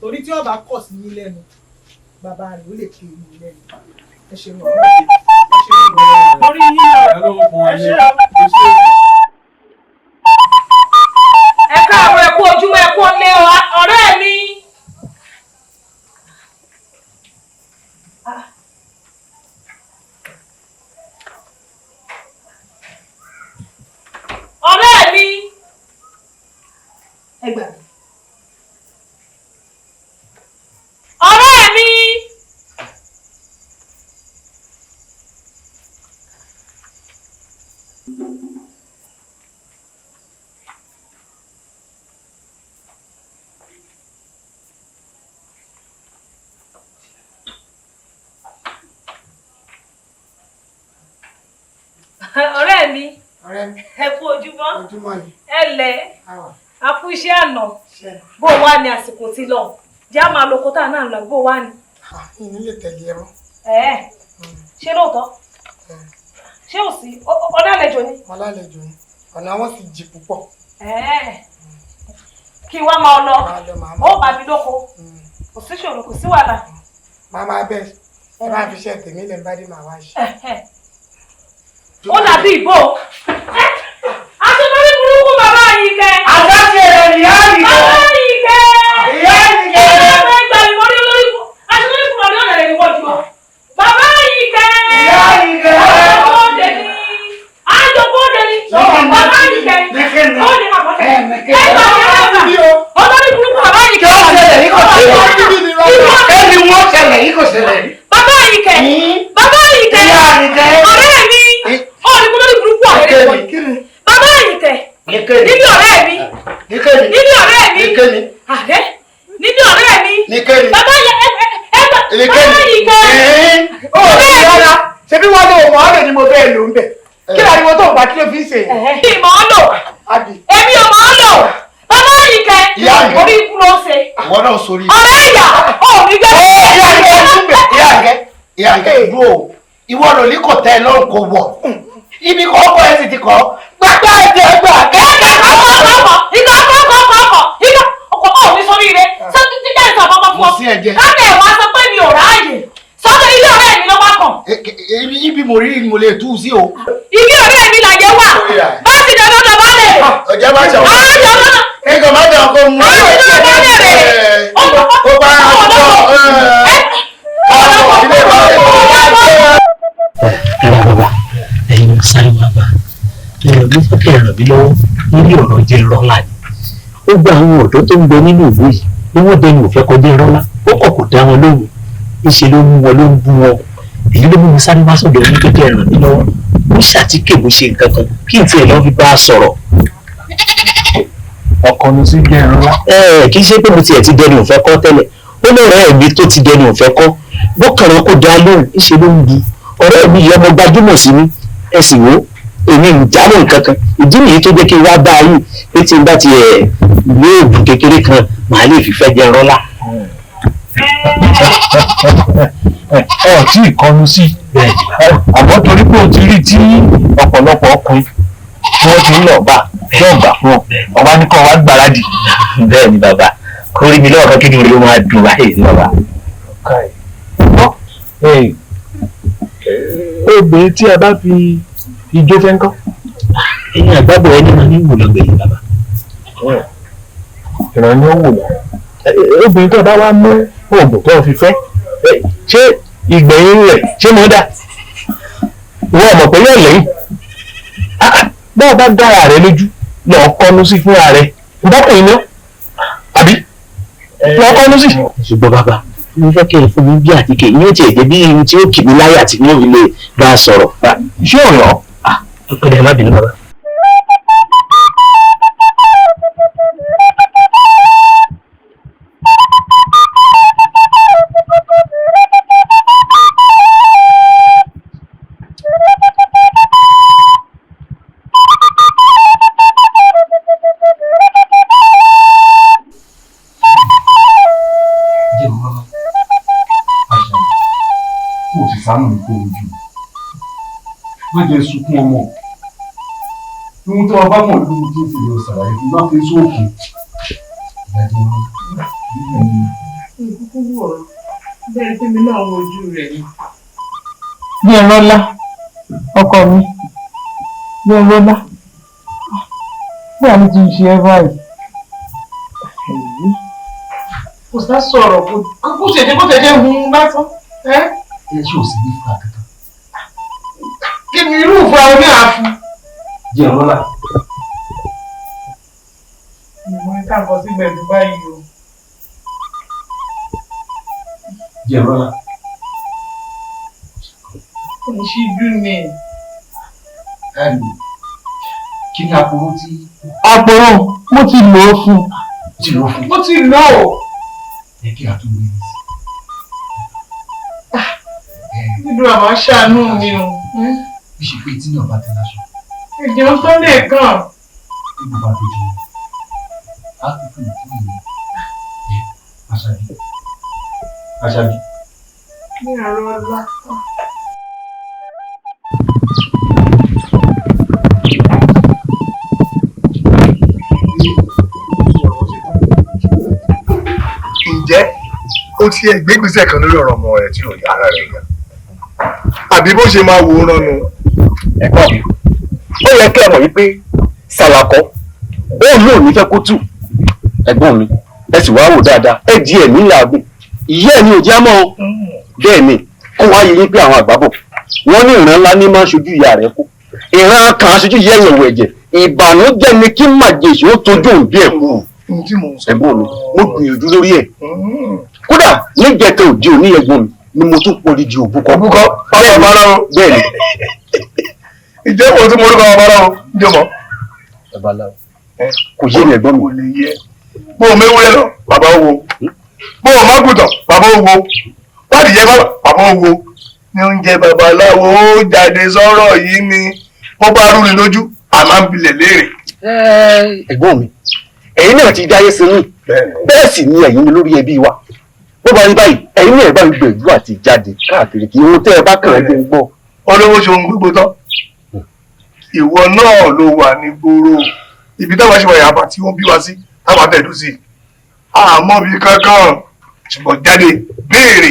S18: torí tí ó bá kọ̀ sí yín lẹ́nu bàbá rẹ̀ ó lè ké yín lẹ́nu. Ẹ ṣeun ọ̀rọ̀ orí yín ẹ ṣe.
S5: Ẹ káàárọ̀, ẹ kú ojúmọ́, ẹ kú ọlẹ́ ọ̀rẹ́ mi. Ọ̀rẹ́ mi. Ẹ gbà mí. Ọ̀rẹ́ mi. Ọ̀rẹ́ mi, ẹ kú ojúmọ́, ẹ lẹ̀, a kú iṣẹ́ àná, bó wá ní àsìkò tí lọ jẹ́ àmà lóko tá náà lọ, bó wá ní.
S16: Ìní lè tẹ̀lé ẹ mọ́.
S5: Ẹ ṣé lóòótọ́? Ṣé ò sí ọ̀nà àlejò ni?
S16: Wọn lálejò ni, ọ̀nà wọn sì jì púpọ̀.
S5: Kí wá máa lọ, ó bá mi lóko, kò sí ṣòro, kò sí wàhálà.
S16: Màmá bẹ́ẹ̀ ẹ bá fi iṣẹ́ tèmi lẹ́ ń bá dé màá wá ṣe.
S5: Ó dàbí ìbò. Aṣọ lórí burúkú bàbá yìí kẹ.
S7: Àtàkì rẹ̀ ìyá yìí kẹ.
S5: Bàbá yìí kẹ.
S7: Ìyá yìí kẹ.
S5: Ìyá mi gbà mí mọ́rí lórí aṣọ lórí burúkú ọ̀rẹ́ ọ̀rẹ́ rẹ̀ wọ́jú ọ. Bàbá yìí kẹ.
S7: Ìyá yìí kẹ.
S5: Àjọkóde ni. Àjọkóde ni. Bàbá yìí kẹ. Ó ní bàbá kẹ. Ẹ gbà mí olórí burúkú bàbá yìí kẹ.
S7: Kí ó ṣẹlẹ̀ yìí kò ṣẹlẹ̀ rí. Ẹni wọ́n ṣẹlẹ̀ yìí kò ṣẹlẹ̀ rí.
S5: Bàbá yìí kẹ. Bàbá yìí kẹ.
S7: Ìyá yìí kẹ.
S5: Ọ̀rẹ́ mi. Ó ní kúlórí burúkú ọ̀rẹ́ rẹ̀ wọ̀nyí. Bàbá yìí kẹ. Níbi ọ̀rẹ́ mi. Níbi ọ̀rẹ́ mi.
S7: Èké
S19: Ó ní ìrora ṣebí wọn lé òmò ọ̀rẹ́ ni mo bẹ́ẹ̀ lò ń bẹ̀. Kí ni ariwo tó ń pa kí ló fi ń ṣe?
S5: Èmi mọ̀ ọ́ lò. Èmi ò mọ̀ ọ́ lò. Bàbá Àyìnkẹ́ orí ikú ló ń ṣe.
S13: Ìwọ náà sórí.
S5: Ọ̀rẹ́ ìyá ò ní gbé.
S13: Ìyá Àyìnkẹ́ ìyá Àyìnkẹ́ dúró o. Ìwọ lò ní kò tẹ́ ẹ lọ́rùn kò wọ̀. Ibi kọ́ ọkọ ẹ sì ti kọ́. Gbàgbá ẹ̀jẹ̀ gbà.
S5: Ẹ̀jẹ̀ kọ́kọ́ ìgbà kọ́kọ́ kọ́kọ́ ìgbà ọkọ̀ ò ní sórí rẹ̀. Sọ ti jẹ́ ìsọ̀ àkọ́kọ́ fún ọ. Káàkiri wá sọ pé mi ò ráàyè. Sọ́dọ̀ ilé ọ̀rẹ́ mi ló wá kàn.
S13: Ibi mo rí mo lè tú sí o.
S5: Ilé ọ̀rẹ́ mi làyẹ̀ wà. Bá ti dọ̀dọ̀ dọ̀ bá lè.
S13: Ọ̀jẹ̀ má jẹun. Nǹkan má jẹun kó mú.
S5: Á ti dọ̀dọ̀ bá lè rè.
S13: Ó bá a jọ.
S1: Ẹ̀rọ bàbá ẹ̀yin sáré bàbá mo fẹ́ kẹ́ ẹ ràn mí lọ́wọ́ lórí ọ̀rọ̀ jẹ́ rọ́lá ni. Ó gba àwọn ọ̀dọ́ tó ń bẹ nínú ìlú yìí ni wọ́n dẹnu òfẹ́ kọjá rọ́lá ó kọ̀ kò dá wọn lóhùn ìṣe ló mú wọn ló ń bú wọn èyí ló mú mi sáré wá sọ̀dọ̀ yín pé kẹ́ ẹ ràn mí lọ́wọ́ mo ṣàtìkè mo ṣe nǹkan kan kí n tiẹ̀ lọ́ọ́ fi bá a sọ̀rọ̀.
S2: Ọkọ mi sí jẹ́ ìrànlá.
S1: Ẹ kì í ṣe pé mo tiẹ̀ ti dẹnu òfẹ́ kọ́ tẹ́lẹ̀ ó lọ́rọ̀ ẹ̀mí tó ti dẹnu òfẹ́ kọ́ bọ́kànlá kò dá lóhùn ìṣe ló ń bu ọ̀rẹ́ mi yìí ọmọ gbajúmọ̀ sí mi ẹ sì wò èmi ń jámọ́ nǹkan kan ìdí nìyí tó jẹ́ kí n wá bá a yìí pé tí n bá ti ẹ̀ lé oògùn kékeré kan màá lè fi fẹ́ jẹ rọ́lá.
S2: Ẹ tí ì kọnu sí àmọ́ torí pé o ti rí tí ọ̀pọ̀lọpọ̀ ọkùnrin tí wọ́n ti ń lọ bá yóò gbà fún ọ ọba ní kọ́ wa gbáradì.
S1: Bẹ́ẹ̀ ni bàbá kó rí mi lọ́wọ́ kan kí ni orí máa dùn báyìí bàbá.
S2: Obìnrin tí a bá fi ijó fẹ́ ń kọ́.
S1: Ẹ̀yin àgbàbọ̀ ẹni máa ní wò lọ́gbẹ̀ẹ́ bàbá.
S2: Ìran ni ó wò lọ. Obìnrin tó bá wá mú oògùn tó fi fẹ́ ṣé ìgbẹ̀yìn rẹ̀ ṣé mo dá? Ìwọ ọmọ pé yóò lẹ́yìn. Bọ́ọ̀ bá dára rẹ lójú lọ kọ́nu sí fúnra rẹ. Ìbákùnrin náà àbí lọ kọ́nu sí.
S1: Ṣùgbọ́n bàbá mo fẹ́ kẹ́ ẹ fún mi bí àtíkè yóò tiẹ̀ jẹ́ bí irun tí ó kì mí láyà tí mo lè bá a sọ̀rọ̀.
S2: Ṣé ò rọ̀?
S1: Ọ̀pẹ̀lẹ̀ má bínú bàbá.
S3: Má jẹ́ sunkún ọmọ ohun tó o bá mọ̀ lóhun tí ń fi lọ ṣàlàyé fún má fi sóòkè.
S18: Ìkúkú wọ̀ ọ́ bẹ́ẹ̀ pé mi náà wojú rẹ̀ ni.
S9: Bí ẹ rọ́lá ọkọ mi bí ẹ rọ́lá bí àmì ti ń ṣe ẹ báyìí.
S18: Kò sá sọ̀rọ̀ kó ṣèṣe kó ṣèṣe hun lásán.
S3: Ẹ ṣe ò sí ní fúra kankan.
S18: Kí ni irú ìfura oní àáfin?
S3: Jẹ́ rọ́lá.
S18: Mo ń kàkọ́ sí gbẹ̀dú báyìí o.
S3: Jẹ́ rọ́lá.
S18: Kò ní ṣíjú ni.
S3: Kí ni aporó tí.
S9: Aporó mo ti lò ó fún.
S3: Ti lò ó fún.
S18: Mo ti lò ó.
S3: Ẹ kí a tún gbé ní sí.
S18: Nídùú àmọ́ ṣàánú mi o.
S3: Bí ṣe pé tí náà bá tẹ láṣọ.
S18: Ìjẹun tó lè kàn.
S3: Bí mo bá dojú wọn, á tún fún ìtú ìlú. Àṣàbí. Àṣàbí.
S18: Ní àárọ̀ ọlá.
S20: Ǹjẹ́ ó ti ẹ̀ gbégbèsè kan lórí ọ̀rọ̀ ọmọ rẹ̀ tí ò yá ara rẹ̀ yá? Àbí bó ṣe máa wòran nu.
S10: Ẹ̀gbọ́n mi, ó yẹ kí ẹ mọ̀ wípé Sàlàkọ́ ó lóun ní fẹ́ kó tù. Ẹ̀gbọ́n mi, ẹ sì wá wò dáadáa, ẹ di ẹ̀mí làágùn. Ìyá ẹ̀ ni ò já mọ́ o. Bẹ́ẹ̀ ni, kó wá yẹ yín pé àwọn àgbà bọ̀. Wọ́n ní ìran ńlá ní máa ń ṣojú ìyá rẹ̀ kú. Ìran kan aṣojú ìyá ẹ̀yẹ̀wò ẹ̀jẹ̀. Ìbànújẹ́ ni kí màjèṣì ó tójú òbí ẹ̀ kú. Ẹ̀gbọ́n mi, mo gbìyànjú lórí ẹ̀. Kódà níjẹta òde òní ẹ̀gbọ́n mi ni mo tún pọ̀ dídì òbúkọ.
S20: Òbúkọ babaláwo.
S10: Bẹ́ẹ̀ ni.
S20: Ìjẹ́ wo tí mo rí babaláwo jẹ́ mọ́.
S10: Babaláwo. Kò yé mi ẹ̀gbọ́n mi.
S20: Kò lè yé. Bó o méwúrẹ́ lọ, bàbá ó wo. Bó o mágùtàn, bàbá ó wo. Báyìí jẹ́ bàbá owó ní oúnjẹ babaláwo ó jáde sọ̀rọ̀ yìí ni wọ́n bá rú ni lójú àmọ́ ń bilẹ̀ léèrè.
S10: Ẹ̀gbọ́n mi, ẹ̀yin náà ti dáyé sinmi, bẹ́ẹ̀ sì ni ẹ̀yin ni lórí ẹbí wa. Bó bá rí báyìí, ẹ̀yin náà bá ń gbìyànjú àti jáde káàkiri kí ohun tẹ́ ẹ bá kàn ẹ́ jẹ́ ń gbọ́.
S20: Olówó ṣe ohun gbogbo tán, ìwọ náà ló wà ní gbòòrò ibi táwa ṣe wà yàrá tí wọ́n bí wa sí táwa tẹ̀dú sí, àmọ́ bí kankan, ṣùgbọ́n jáde béèrè,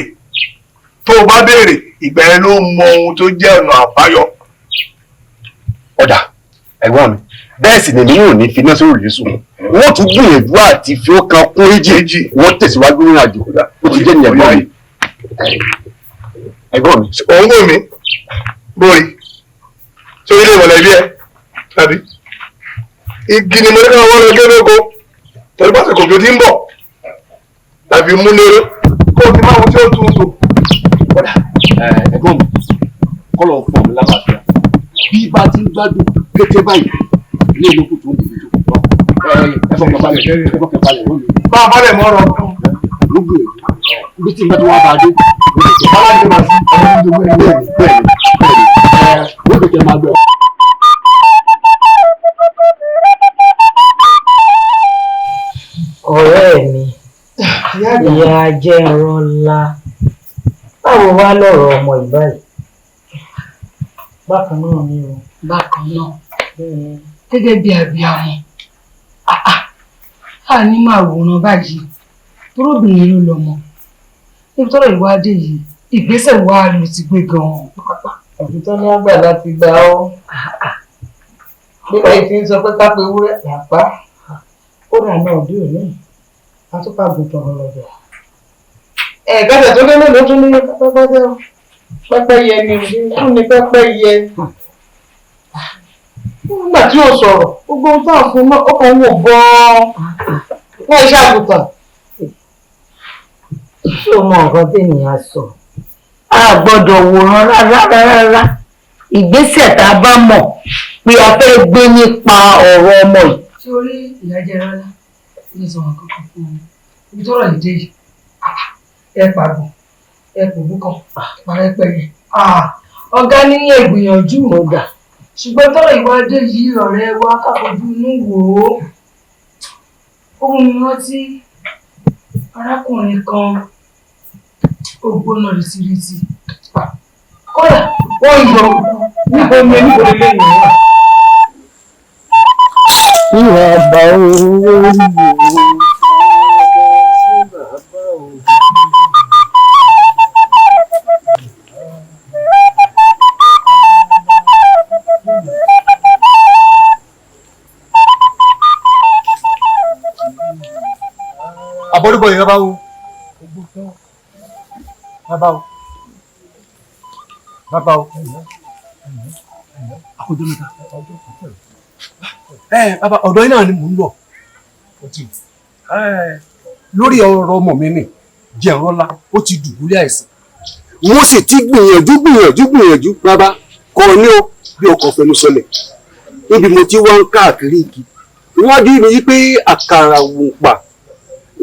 S20: tó o bá béèrè ìgbà yẹn ló mọ ohun tó jẹ́ ọ̀nà àbáyọ.
S10: Ọ̀dà ẹ̀gbọ́n mi, bẹ́ẹ̀ sì ni mi ò ní fi iná sórí ìlú sùn, wọ́n tún gbìyànjú àti fi ó kan kún èjì, wọ́n tẹ̀síwájú nínú àjò. Ó ti jẹ́ ní ẹ̀gbọ́n mi. Ẹ̀gbọ́n mi.
S20: Òun kò mí bóyí sórí ilé ìmọ̀lẹ̀ ibi ẹ tàbí igi ni mo ní káwọn lọ gé lóko torí pàṣẹ kò tó ti ń bọ̀ tàbí mú lérò kó o ti máa wọ́n tí ó tún tò.
S10: Ọ̀dà ẹ̀gbọ́n mi, kọ́lọ̀ fún mi lálàáfíà bí bá ti ń gbádùn kété báyìí ní ìlú kùtù ń bìbí tó ẹ fọkàn balẹ̀, ẹ fọkàn balẹ̀ lónìí.
S20: Bá a balẹ̀ mọ́ ọ̀rọ̀
S10: ló gbìyànjú ibi tí nǹkan tó wá bá a dé.
S20: Bá a dé bá a sí ọmọ ìdógún ẹni.
S10: Bẹ́ẹ̀ni bẹ́ẹ̀ni bẹ́ẹ̀ni, ó kẹ̀kẹ́ máa gbẹ.
S4: Ọ̀rẹ́ mi, ìyá Jẹ́nrọ́lá, báwo wá lọ̀rọ̀ ọmọ ìbáyìí?
S18: Bákan náà ni o.
S9: Bákan náà, gẹ́gẹ́ bí abiyamọ, a ní máa wòran báyìí torobìnrin ló lọ́mọ. Níbi tọ́rọ̀ ìwádìí yìí, ìgbésẹ̀ wa ló ti gbé gan-an.
S18: Àfi tó ní àgbà láti gbà ọ́. Bí ti ń sọ pé ká pe ewúrẹ́ làpá, kódà náà òde òní, a tún pàgùn tọ̀rọ̀ lọ́dọ̀. Ẹ̀ẹ́dẹ́gbẹ̀sẹ̀ tó délé ló tún ní pẹ́pẹ́pẹ́ o. Pẹ́pẹ́yẹ ni tún ní pẹ́pẹ́yẹ. Nígbà tí o sọ̀rọ̀, gbogbo ohun tó à ń fún náà, ó kàn ń wò gan-an. Wọ́n iṣẹ́ àgùntàn.
S4: Ṣé o mọ nǹkan tènìyàn sọ? A gbọ́dọ̀ wòran rárá rárá. Ìgbésẹ̀ tá a bá mọ̀ pé a fẹ́ gbé nípa ọ̀rọ̀ ọmọ yìí.
S9: Sórí ìyá Jẹ́nrọ́lá, ní sọ̀rọ̀ kankan fún mi. Ibi tọ́rọ̀ yìí dé yìí, ẹ pàgùn, ẹ kò búkan, pàrẹ́pẹ̀yẹ. Ọ̀gá ní ìgbìyànjú. Ṣùgbọ́n tọ́rọ̀ ìwádìí yìí, ọ̀rẹ́ wa, káfojú inú wò ó. Ó mú mi rántí arákùnrin kan, ó gbóná rìtìrìtì. Kódà wọ́n yọ níbo ni níbo lélẹ́yìn wà.
S4: Ìwà bá owó wò.
S6: Àbọ̀dúbọ̀ yìí, bàbá o, bàbá o, bàbá o, àkójọ mẹ́ta. Ẹ bàbá, ọ̀dọ̀ yín náà ni mò ń lọ lórí ọ̀rọ̀ ọmọ mi nì Jẹ́nrọ́lá, ó ti dùbúlẹ̀ àìsàn.
S10: Wọ́n sì ti gbìyànjú gbìyànjú gbìyànjú, bàbá kò ní o bí ọkọ̀ fẹnu sọlẹ̀ níbi mo ti wá ń káàkiri igi ìwádìí mi yí pé àkàrà wùpà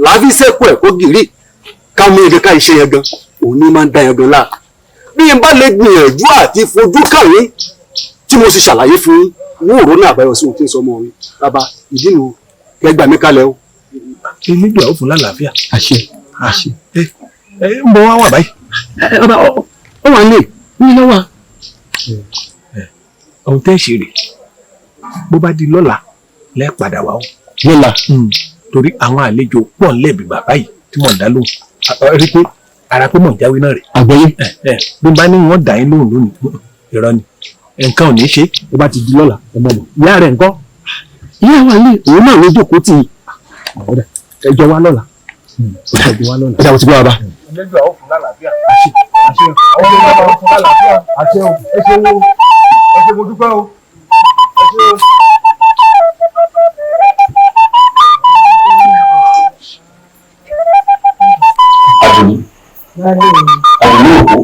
S10: làáfi sẹ́kù ẹ̀kọ́ gìrì ká mú ibi ká iṣẹ́ yẹn gan òun ní máa ń dá yẹn gan láà. Bí n bá lè gbìyànjú àti fojú kàwé tí mo sì ṣàlàyé fún yín, wọ́n ò rónà àbáyọ sí ohun tí ń sọ ọmọ mi. Bàbá, ìdí nu kẹgbà mi kalẹ̀ o.
S2: Elédùà ó fún lálàáfíà.
S10: Àṣẹ àṣẹ.
S2: Ẹ ẹ ń bọ wá wà báyìí.
S10: Ẹ bàbá, ó wà nílé ní lọ́wọ́.
S2: Ohun tẹ́ ẹ ṣe rè, bó bá di lọ́la lẹ́ padà wá o.
S10: Lọ́la.
S2: Torí àwọn àlejò pọ̀ ń lẹ́bi bàbá yìí tí mò ń dá lóhùn, rí pé ara pé mò ń jáwé náà rè.
S10: Àgbọ̀yé.
S2: Bí n bá ní wọ́n dà yín lóhùn lónìí, irọ́ ni, nǹkan ò ní ṣe.
S10: Bó bá ti di lọ́la, ẹ mọ̀ mọ̀.
S2: Ìyá rẹ̀ ńkọ́?
S10: Ìyá wa ní òun náà ló jókòó tì í.
S2: Ẹjọ́ wa lọ́la. Ẹjọ́ wa lọ́la.
S10: Ẹ ṣàkóso bàbá.
S20: Elédùà ó fún lálàáfíà. Àṣẹ àṣẹ, àwọn ọmọ ìlú ó fún lálàáfíà. Àṣẹ o, ẹ ṣe wo, ẹ ṣe mo dúpẹ́ o, ẹ ṣe o.
S10: Àdùnní, Àdùnní, òkú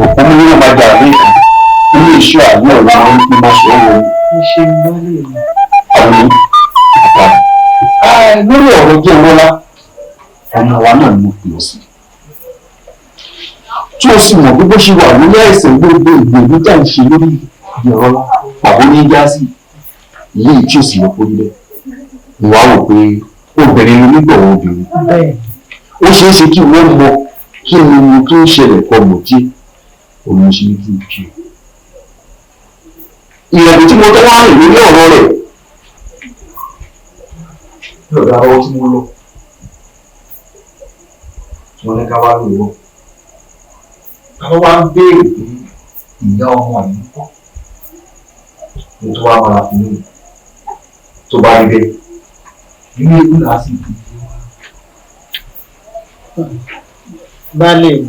S10: òkú mú nínú máa jà ní ilé iṣẹ́ àbí ọ̀la wọn ní máa ṣe é wọ. Àdùnní, àpá lórí ọ̀rọ̀ Jẹ́nrọ́lá ọmọ wa náà ló pè ọ́ sí. Tí o sì mọ̀ bí bó ṣe wà lórí àìsàn gbogbo ìgbìyànjú tá à ń ṣe lórí ìrọ̀lá pàbó ní já sí ilé tí o sì lọ kó nílẹ̀. Mo wá wò pé obìnrin ló nígbọ̀wọ́ obìnrin. Ó ṣeé ṣe kí wọ́n mọ kí ni ohun tó ń ṣẹlẹ̀ kọ mọ̀ díẹ̀ òun ṣe ní kí n kí o. Ìrìnàjò tí mo tọ́ wá rìn lórí ọ̀rọ̀ rẹ̀ ní ọ̀dọ̀ àwọn tí mo lọ tí wọ́n ní ká wá lò wọ́n. Ká ló wá ń béèrè pé ìyá ọmọ yìí ń kọ́. Mo tó wá máa fi mí tó bá rí bẹ́ẹ̀. Inú ewu là á sì bí.
S18: Baálé mi,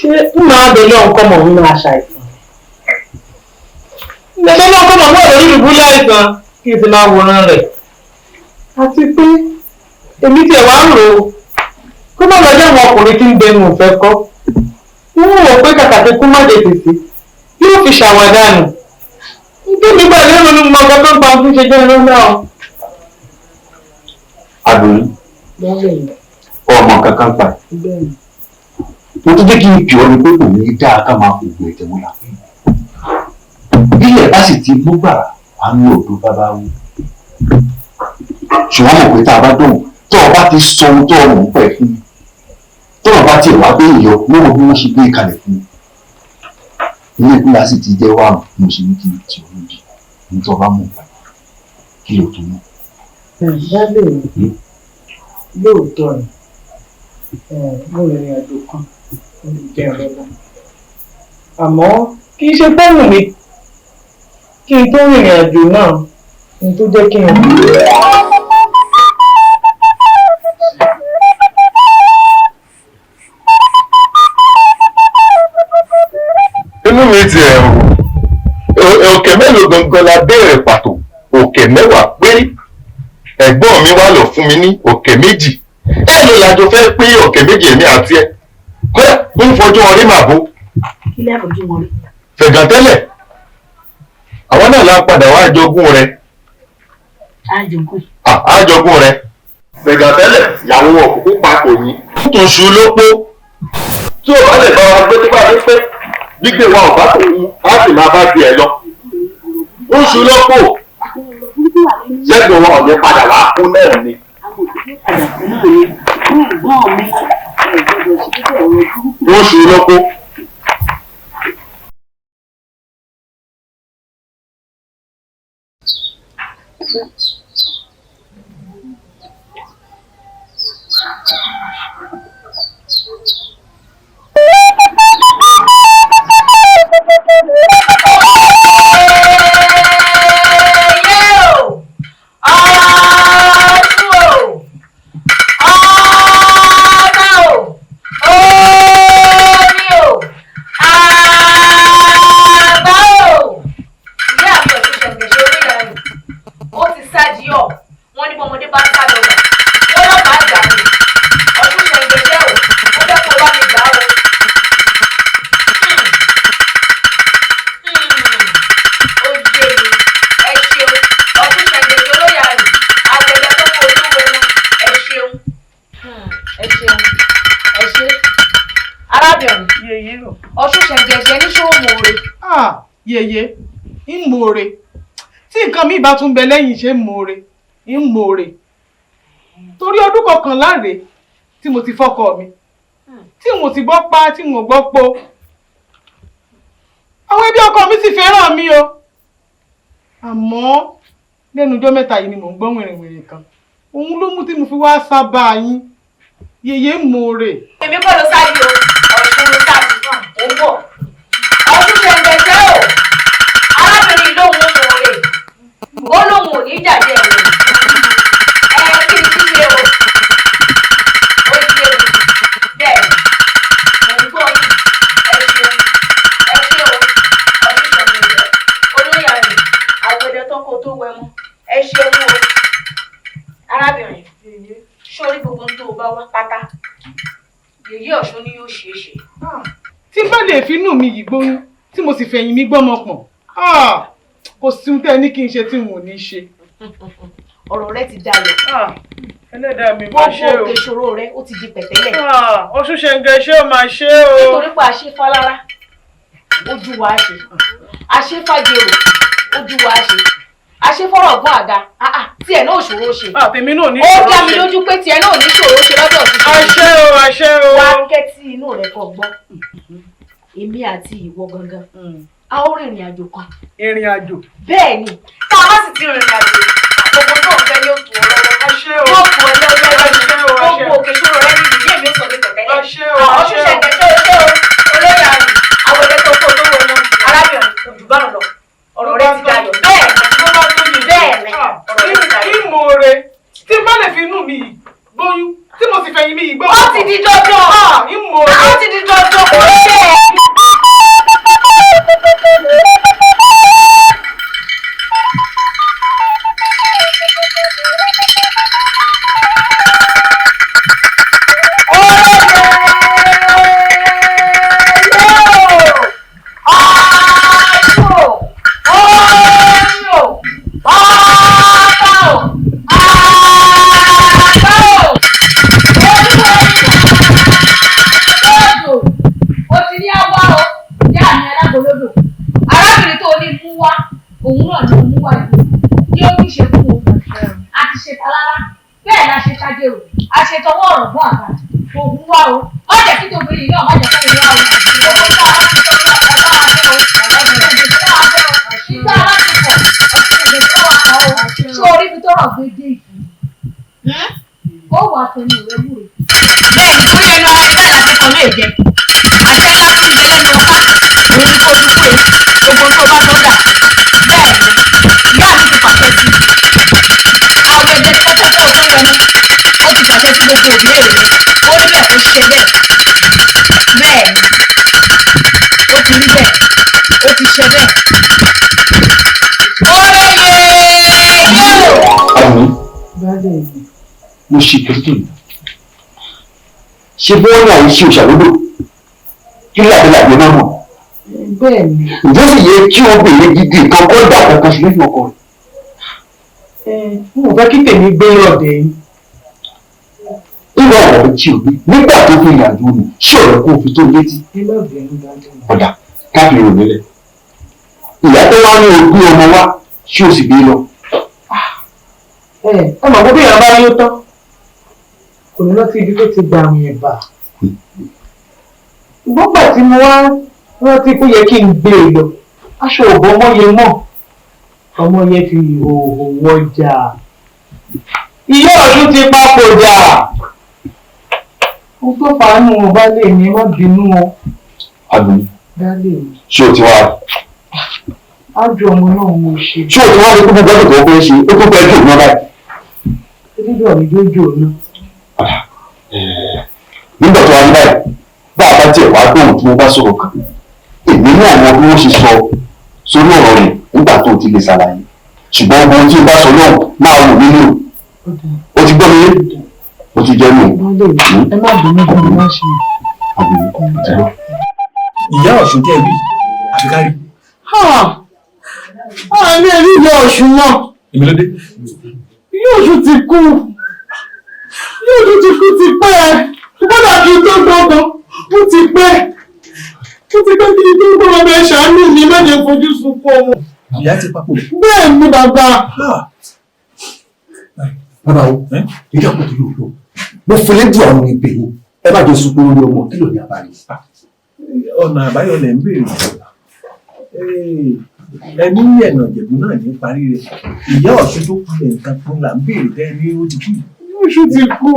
S18: ṣé ń máa bẹ lọ́hùn kọ́mọ̀ ń máa ṣàìsàn? Bẹ̀rẹ̀ lọ́hùn kọ́mọ̀ ń wà lórí ìdùbúlẹ̀ àìsàn kí n sì máa wòran rẹ̀. Àti pé èmi tiẹ̀ wá ń rò ó kó má lọ jẹ́ àwọn ọkùnrin tí ń bẹnu òfẹ́ kọ́. Wọ́n wò pé kàkà tí kú má jẹ tètè yóò fi ṣàwàdànù. Nítorí mi gbà lérò ní mo ọkọ tó ń pa ohun tí ń ṣe jẹ́ ẹran náà.
S10: Àdùnní, ọmọ kankan pa ẹ̀. Mo tún jẹ́ kí n pè ọ́ ni pé kò ní í dáa ká máa fògùn ẹ̀jẹ̀ mọ́ra. Bí ilẹ̀ bá sì ti mú gbàrà, wà á ní òdo bàbá wí. Ṣùgbọ́n mọ̀ pé tá a bá dùn, tó o bá ti sọ ohun tó o mọ̀ ń pẹ̀ fún mi, tó o bá tiẹ̀ wá béèrè yọ, lọ́wọ́ bí wọ́n ṣe gbé kalẹ̀ fún mi. Ilé ìpínlẹ̀ sì ti jẹ́ wà mo ṣe ní kí n tì ọ́ lóbi ní tó o bá mọ̀ pa kí ló tó mọ̀.
S18: Baálé mi, lóòótọ́ ni mo rìnrìn àjò kan mo lè jẹ ìrọ̀lá. Àmọ́ kì í ṣe fóònù mi kí n tó rìnrìn àjò náà ní tó jẹ́ kí n rìn.
S20: Inú mi ti ẹ̀rù òkè mélòó gangan la béèrè pàtó òkè mẹ́wàá péré ẹ̀gbọ́n mi wá lọ fún mi ní òkè méjì ẹ ló lájọ fẹ́ pín òkè méjì èmi àti ẹ kódà ń fojú ọrí màbo
S4: Kí lẹ́ fojú wọn rí?
S20: fẹ̀gàn tẹ́lẹ̀ àwọn náà la padà wá jogún rẹ
S4: Àjogún.
S20: á jogún rẹ fẹ̀gàn tẹ́lẹ̀ ìyàwó òkùnkùn pa kò ní. tòṣù ló pó tí ò bá lè bá wa gbé tó bá dé pé gbígbé wa ò bá tòun á sì máa bá tiẹ̀ lọ oṣù ló pò ṣẹ́gun wa ò ní padà wá kú náà ni. Oṣù ló pó.
S18: Yèyé ń mòore tí nǹkan mi bá tún bẹ lẹ́yìn ṣe ń mòore ń mòore torí ọdún kọkànlá rèé tí mo ti fọ́kọ mi tí mo ti gbọ́ pa tí mo gbọ́ po àwọn ẹbí ọkọ mi sì fẹ́ràn mi o àmọ́ lẹ́nu ọjọ́ mẹ́ta yìí ni mò ń gbọ́ wìrìwìrì kan òun ló mú tí mo fi wá sábà yín yèyé ń mòore.
S5: Èmi kọ́ ló sáré o, Ọ̀ṣun ló sáré, mò ń bọ̀. Ọ̀ṣun ṣẹ̀ǹgẹ̀ṣẹ̀ o, arábìnrin lóhùn ó mòore, ó lóhùn ò ní jàjẹ́ rẹ̀. Ẹ kí ni ṣíṣe o? Ó yé mi, bẹ́ẹ̀ ni, mò ń gbọ́ yín, ẹ ṣeun, ẹ ṣé o, Ọ̀ṣun ṣẹ̀ǹgẹ̀ṣẹ̀, olóyè àrùn, àgbẹ̀dẹ tó kó tó wẹmú, ẹ ṣeun o. Arábìnrin, sórí gbogbo ohun tó o bá wá pátá, Yèyé Ọ̀ṣun ni yóò ṣeé ṣe.
S18: Tí bá lè finú mi yìí gbóyún tí mo sì fẹ̀yìn mi gbọ́mọ pọ̀n, kò sí ohun tẹ́ ẹ ní kí n ṣe tí n ò ní ṣe.
S21: Ọ̀rọ̀ rẹ ti dayọ̀.
S18: Ẹlẹ́dàá mi máa ṣe o.
S21: Gbogbo òkè ìṣòro rẹ ó ti di pẹ̀tẹ́lẹ̀.
S18: Ọ̀ṣun ṣẹ̀ǹgẹ̀ ṣé o máa ṣe o.
S21: Nítorí pé àṣefálára ojú wa ṣe, àṣefájèrò ojú wa ṣe, àṣefọ́rọ̀ ọ̀gbọ́n àga tiẹ̀ náà ṣòro ṣe.
S18: Tèmi náà ní ṣòro ṣe.
S21: Ó dá mi lójú pé tiẹ̀ náà ní ṣòro ṣe lọ́dọ̀ tuntun.
S18: Àṣẹ o, àṣẹ o.
S21: Wá kẹ́tí inú rẹ kọ gbọ́. Èmi àti ìwọ gangan a ó rìnrìn àjò kan.
S18: Ìrìn àjò.
S21: Bẹ́ẹ̀ ni, tá a bá sì ti rìnrìn àjò, gbogbo tó ń fẹ́ yóò tù ọ́ lọ́wọ́.
S18: Àṣẹ o.
S21: Yóò tù ọ́ lọ́wọ́.
S18: Àṣẹ o, àṣẹ.
S21: Gbogbo òkè ìṣòro rẹ ní ìdílé mi ó sọ ní pẹ̀tẹ́lẹ̀.
S18: Àṣẹ o,
S21: Àwọn
S18: àṣẹ o.
S21: ṣíṣe ìgbésẹ̀ oṣù olóyè àrùn àwọn ẹ̀dẹ́ tó kó olówó wọn arábìnrin òdùbọ̀nà lọ. Ọ̀rọ̀ rẹ ti dayọ̀. Bẹ́ẹ̀ ni, bẹ́ẹ̀ ni, ọ̀rọ̀ rẹ ti dayọ̀.
S18: Ìmoore tí n bá lè fi inú mi yìí gbóyún tí mo sì fẹ̀yìn mi yìí gbọ́.
S21: Ó ti di dandan.
S18: Ìmoore.
S21: Ó ti di dandan kò rí bẹ́ẹ̀. Arábìnrin tó ní mú wá, òun náà ló mú wá yìí. Kí ó kí ṣe fún o. A ti ṣe talára, bẹ́ẹ̀ la ṣe ṣàjèrò, a ṣe tọwọ́ ọ̀rọ̀ bọ́ àgbà. Òun wá o, má jẹ́ kí tòbìrì náà má jẹ́ kó wá o. Owó tá a bá ti sọ fún ọba àfẹ́ o, ọ̀sẹ̀ tó wà fẹ́ o, ìgbà bá ti pọ̀, ọ̀sẹ̀ tó wà kọ́ o. Ṣé orí mi tó rọ̀ gbé dé yìí? Ó wà tẹnu rẹ wúre. Bẹ́ẹ̀ ni, torí ẹnu ara ẹgbẹ́ láti kan lè jẹ. Àṣẹ ńlá tí ń bẹ lẹ́nu ọká, òun ni kó fi wúre. Gbogbo tó bá tó dà. Bẹ́ẹ̀ ni, ìyá mi ti pàṣẹ sí i. Àwọn ẹgbẹ́ tí wọ́n fẹ́ kó tó wẹnu, ó ti pàṣẹ sí gbogbo òbéèrè rẹ̀. Ó rí bẹ́ẹ̀ kó ṣe bẹ́ẹ̀. Bẹ́ẹ̀ ni, ó ti rí bẹ́ẹ̀, ó ti ṣe bẹ́ẹ̀. Oore yèèyé o!
S10: Àmì, mo ṣe kìrìtì. Ṣé bọ́ọ̀lù àyè ṣe òṣàlódò? Kí làbẹ́làbẹ́ náà mọ̀?
S9: Bẹ́ẹ̀ ni.
S10: Ǹjẹ́ sì yẹ kí obìnrin gidi kan kọ́ dà kankan sí nínú ọkọ rẹ̀?
S9: N ò fẹ́ kí tèmi gbé ọ̀dẹ̀ yìí.
S10: Nígbà ọ̀rọ̀ tí o gbé nígbà tó fi ìrìn àjò nù ṣé ọ̀rọ̀ kó o fi tó létí?
S9: Ẹ má bẹ̀rù dáadáa.
S10: Ọ̀dà káàkiri ò nílẹ̀. Ìyá tó wá ní ogún ọmọ wá ṣé o sì gbé lọ?
S9: Ẹ mọ̀ pé bí èèyàn bá yó tán, kò ní rántí ibi tó ti gba àwìn ẹ̀bà. Gbọ́gbà tí mo wá rántí pé ó yẹ kí n gbé e lọ, aṣọ òbọ̀ ọmọ yẹn mọ̀, ọmọ yẹn fi ìhòòhò wọjà. Ìyá Ọ̀ṣun ti papòdà. Ohun tó fàánù wọn bá lè ní má bínú o.
S10: Àmì,
S9: Dálé mi.
S10: ṣé o ti wá
S9: Ájú ọmọ náà mo ṣe.
S10: ṣé o ti wá rí gbogbo gbọ́dọ̀ tó fẹ́ ṣe ó tó fẹ́ jù náà báyìí?
S9: Dídọ̀ mi jójó náà.
S10: Nígbà tó wá ní báyìí, bá a bá tiẹ̀ wá gbóhùn tí wọ́n bá sọ̀rọ̀ kan, èmi náà mọ bí wọ́n ṣe sọ sórí ọ̀rọ̀ rẹ̀ nígbà tó o ti lè ṣàlàyé. Ṣùgbọ́n ohun tí o bá sọ náà máa wò mí ní o. O ti gbọ́ mi yé? O ti jẹ́ nù.
S9: Ẹ má bínú bí mo bá ṣe.
S2: Ìyá Ọ̀ṣun tẹ́ wí, àfi ká rí.
S7: Àmì ẹ̀rí ìyá Ọ̀ṣun náà.
S2: Èmi ló dé.
S7: Ìyá Ọ̀ṣun ti kú. Ìyá Ọ̀ṣun ti kú ti pẹ́. Kódà kí n tó gbọ́ngàn, ó ti pẹ́. Ó ti pẹ́ kí n tó gbọ́ngàn bẹ́ẹ̀ ṣàánú mi má jẹ́ fojú sunkún ọmọ.
S2: Ìyá ti papòdà.
S7: Bẹ́ẹ̀ ni bàbá.
S10: Bàbá o, ìdí àpò tó yóò lọ. Mo fi lédi àwọn ìbè yìí. Ẹ má jẹ́ sunkún lórí ọmọ, kí ló ní àbáyọ?
S2: Ọ̀nà àbáyọ lẹ̀ ń béèrè. Ẹni ní ẹ̀nà ìjẹ̀bú náà ní parí rẹ̀. Ìyá Ọ̀ṣun tó kulẹ̀ nǹkan kan là ń béèrè tẹ́ ní ó ti kú.
S7: Ìyá Ọ̀ṣun ti kú.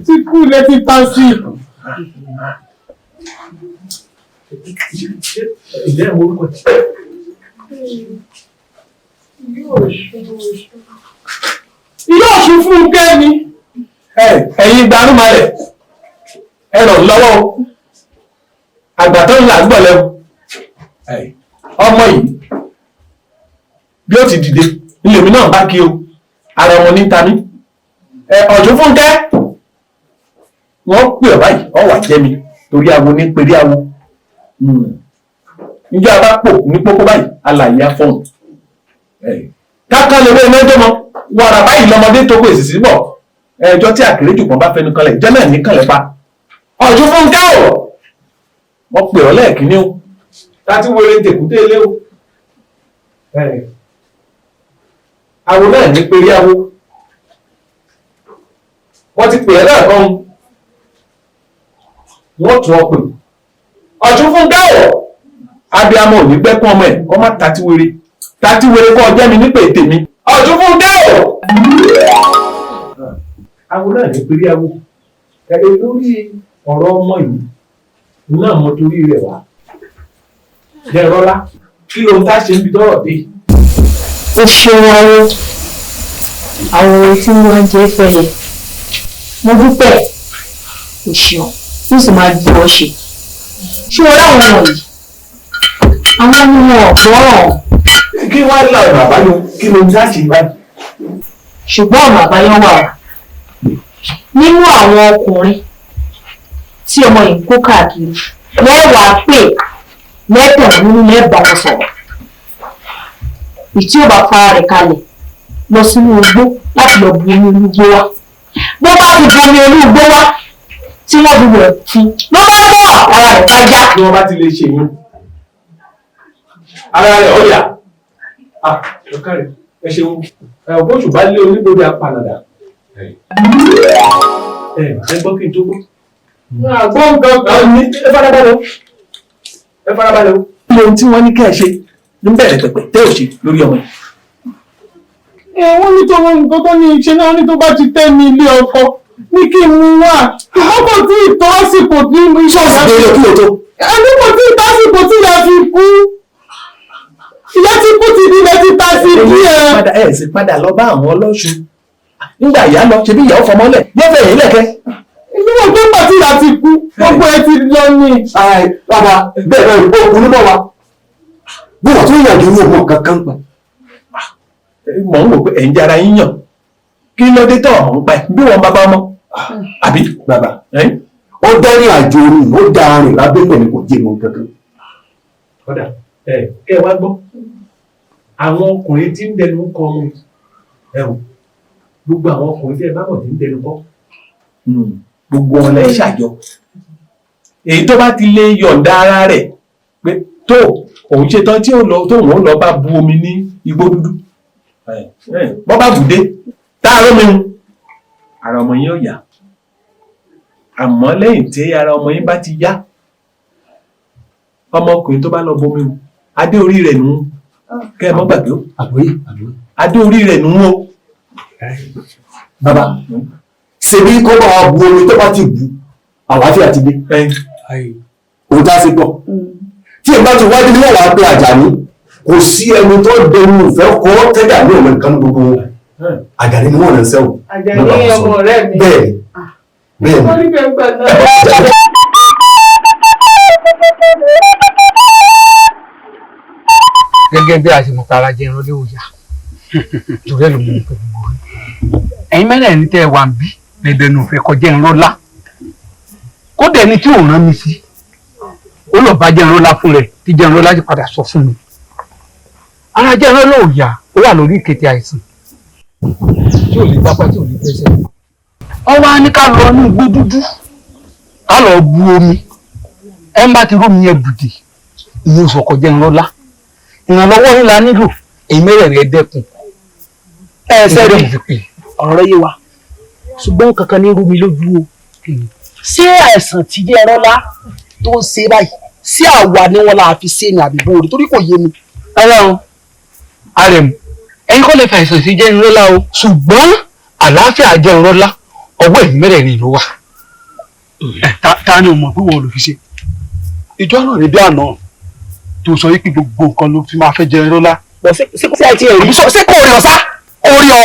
S7: Ti kú ilẹ̀ ti ta sí.
S2: Ìjẹ́ ìwọ orúkọ tí.
S7: Ìyá Ọ̀ṣun Fúnkẹ́ ni.
S2: Ẹ̀yin gbarúmalẹ̀, ẹ ràn lọ́wọ́ o. Àgbà tó ń là ń gbọ̀lẹ́ o. Ọmọ yìí bí ó ti dìde ilé mi náà bá kí o, ara ọmọ ní ta mí. Ọ̀ṣun Fúnkẹ́, wọ́n pè ọ́ báyìí, ọ wà jẹ́ mi torí awo ní perí awo. Njẹ́ a bá pò ní pópó báyìí, alàyè afọ́hùn. Káká lè wé iná jọmọ, Wàrà báyìí lọmọdé tó kó èsì síbọ̀. Ẹjọ́ tí àkèrèjù kan bá fẹnu kanlẹ̀ ìjọ náà ní kanlẹ̀ pa. Ọ̀ṣun Fúnkẹ́ o, wọ́n pè ọ́ lẹ́ẹ̀kínní o, tàti wéré tèkúté ilé o. Awo náà ní péré awo, wọ́n ti pè ẹ́ lẹ́ẹ̀kan, wọ́n tún ọ pè. Ọ̀ṣun Fúnkẹ́ o, abiyamọ ò ní gbẹ́kún ọmọ ẹ̀ kọ́ má tàti wéré tàti wéré kọ́ ọjẹ́ mi nípè tèmi. Ọ̀ṣun Fúnkẹ́ o, awo náà ní péré awo. Ẹ̀rẹ́ lórí ọ̀rọ̀ ọmọ yìí náà mo torí rẹ̀ wá. Jẹ́rọ́lá, kí ló ń tá ṣe níbi tọ́rọ̀ dé?
S21: Ó ṣeun awo, àwọn ohun tí wọ́n ń jẹ́ fẹ́ yẹ. Mo dúpẹ́, o ṣeun, ó sì máa gbé ọ ṣe. Ṣé o ráwọn wọ̀nyí? Àwọn ni wọn ò gbọ́ràn.
S2: Kí wá ní ọ̀nà àbáyọ? Kí ló ń tá ṣe báyìí?
S21: Ṣùgbọ́n ọ̀nà àbáyọ wà nínú àwọn ọkùnrin tí ọmọ yìí ń kó káàkiri lẹ́wàá pè lẹ́tọ̀ nínú lẹ́bàá wọn sọ̀rọ̀. Ìtí ò bá fara rẹ̀ kalẹ̀ lọ sínú igbó láti lọ bu omi inú igbó wá. Bó bá ti bu omi inú igbó wá tí wọ́n fi wẹ̀ fún ló bá bọ̀ ara rẹ̀ bá yá.
S2: Bí wọ́n bá ti lè ṣe yín, ara rẹ̀ ó yá. Ẹ ṣeun, bóṣù bá lé oníbodè apanàdà. Ẹ gbọ́ kí n tó gbọ́. Àgbọ̀ nǹkan kan ní ẹ farabalẹ̀ o. Ẹ farabalẹ̀ o. Kí ohun tí wọ́n ní kẹ́ ẹ ṣe ní bẹ̀rẹ̀ pẹ̀pẹ̀ tẹ́ ò ṣe lórí ọmọ yìí.
S18: Ẹ wọ́n ní tó nǹkan tó ní ṣe náà ní tó bá ti tẹ́ ní ilé ọkọ ní kí n mú wá. Ṣùgbọ́n kò tí ì tó àsìkò tí
S10: ṣọ́ọ̀ṣì béèrè kí o tó.
S18: Ẹni kò tí ì tó àsìkò tí ìyá fi kú. Ìyá ti kú ti di ilẹ̀ ti ta sí díẹ̀.
S2: Ẹ sì padà lọ bá àwọn ọlọ́ṣun. Nígbà ìyá lọ, ṣebí ìyá ó fọmọ́lẹ̀, yóò fẹ́ yìí lẹ̀kẹ́.
S18: Inú wọn tó ń bà tí ìyá ti kú, gbogbo ẹ ti lọ ni.
S10: Bàbá bẹ́ẹ̀ bẹ́ẹ̀ òkú ló bọ̀ wá. Bí wọ́n tún yànjú ní ọmọ kankan pa.
S2: Mọ̀ ń wò pé ẹ̀ ń jara yín yàn. Kí ló dé tọ̀ ọ̀hún pa ẹ̀? Bí wọ́n bàbá ọmọ. Àbí?
S10: Bàbá ó dẹ́rìn àjò ni ó da arìn lábẹ́lẹ̀ ni kò jẹ́ mọ́ kankan.
S2: Ọ̀dà ẹ̀ kẹ́ ẹ wá gbọ́. Àwọn ọkùnrin tí ń dẹnu kọ ọmọ ẹ̀ wò. Gbogbo àwọn ọkùnrin tí ẹ bá mọ̀ tí ń dẹnu kọ́. Gbogbo wọn lẹ́ ṣàjọ. Èyí tó bá ti lè yọ̀ǹda ara rẹ̀ pé tó òun ṣe tán tí tóun ó lọ bá bu omi ní igbó dúdú. Bọ́ bá bùdé táàrọ́ mi hun ara ọmọ yín ó yá. Àmọ́ lẹ́yìn tí ara ọmọ yín bá ti yá, ọmọkùnrin tó bá lọ bomi hun adé orí rẹ̀ nù kẹ́ ẹ mọ́ gbàgbé o. Adé orí rẹ̀ nù o.
S10: Bàbá ṣebí kó bá wa bu omi tó bá ti bu àlàáfíà ti dé. Òun tá a ṣe pọ̀. Tí èmi bá ti wájú ní wàá pé Àjàní kò sí ẹni tó dẹnu ìfẹ́ kọ́ tẹ́jà ní òun nǹkan gbogbo wọn. Àjàní ni wọ́n rẹ̀ ń sẹ́wọ̀n.
S18: Àjàní ọmọ ọ̀rẹ́ mi.
S10: Bẹ́ẹ̀ni bẹ́ẹ̀ni.
S18: Wọ́n ní bẹ́ẹ̀ gbà náà.
S14: Gẹ́gẹ́ bí a ṣe mọ̀ pé ara jẹ́ ìrọ̀lẹ́ òòyà torí ẹ̀ ló mú un pé gbogbo rẹ̀. Ẹ̀yin mẹ́rẹ̀ẹ̀rin tẹ́ ẹ wà ń bí lẹ́dẹ̀ẹ́nu fẹ́ kọjá ìrọ̀lá kódà ẹni tí ò rán mi sí ó lọ bá jẹ́ ìrọ̀lá fún rẹ̀ tí jẹ́ ìrọ̀lá ti padà sọ fún mi. Ara jẹ́ ìrọ̀lá òòyà ó wà lórí ìkété àìsàn tí ò lè gbápá tí ò lè gbẹ́sẹ̀. Ọwọ́ á ní ká lọ inú igbó dúdú ká lọ bu omi ẹ ń bá ti rómi yẹn bùdì ìyẹn oṣù ọkọ̀ jẹ́ ìrọ̀lá ìrànlọ́wọ́ yín la nílò èyí mẹ́rẹ̀ẹ̀rin ẹ dẹ́kun.
S6: Ẹ sẹ́rí ọ̀rọ̀ rẹ yé wa ṣùgbọ́n kankan ní rú mi lójú o. Ṣé àìsàn tí jẹ́ ẹrọ́lá tó ń ṣe báyìí sí àwa ni wọ́n la fi ṣe ní àbíbó rẹ̀ torí kò yé mi.
S14: Rárá o, Àrẹ̀mú, ẹ̀yin kọ́ lè fàìsàn sí jẹ́ ìrọ́lá o, ṣùgbọ́n àlàáfíà jẹ́ ìrọ́lá ọwọ́ ẹ̀yin mẹ́rẹ̀ẹ̀rin ló wà.
S6: Ta ni o mọ̀ pé wọ́n lò fi ṣe? Ìjọ náà ní bí àná tó sọ wípé gbogbo nǹkan ló fi máa fẹ́ jẹ ìrọ́lá. Ṣé kò rí ọ sá? Ó rí ọ.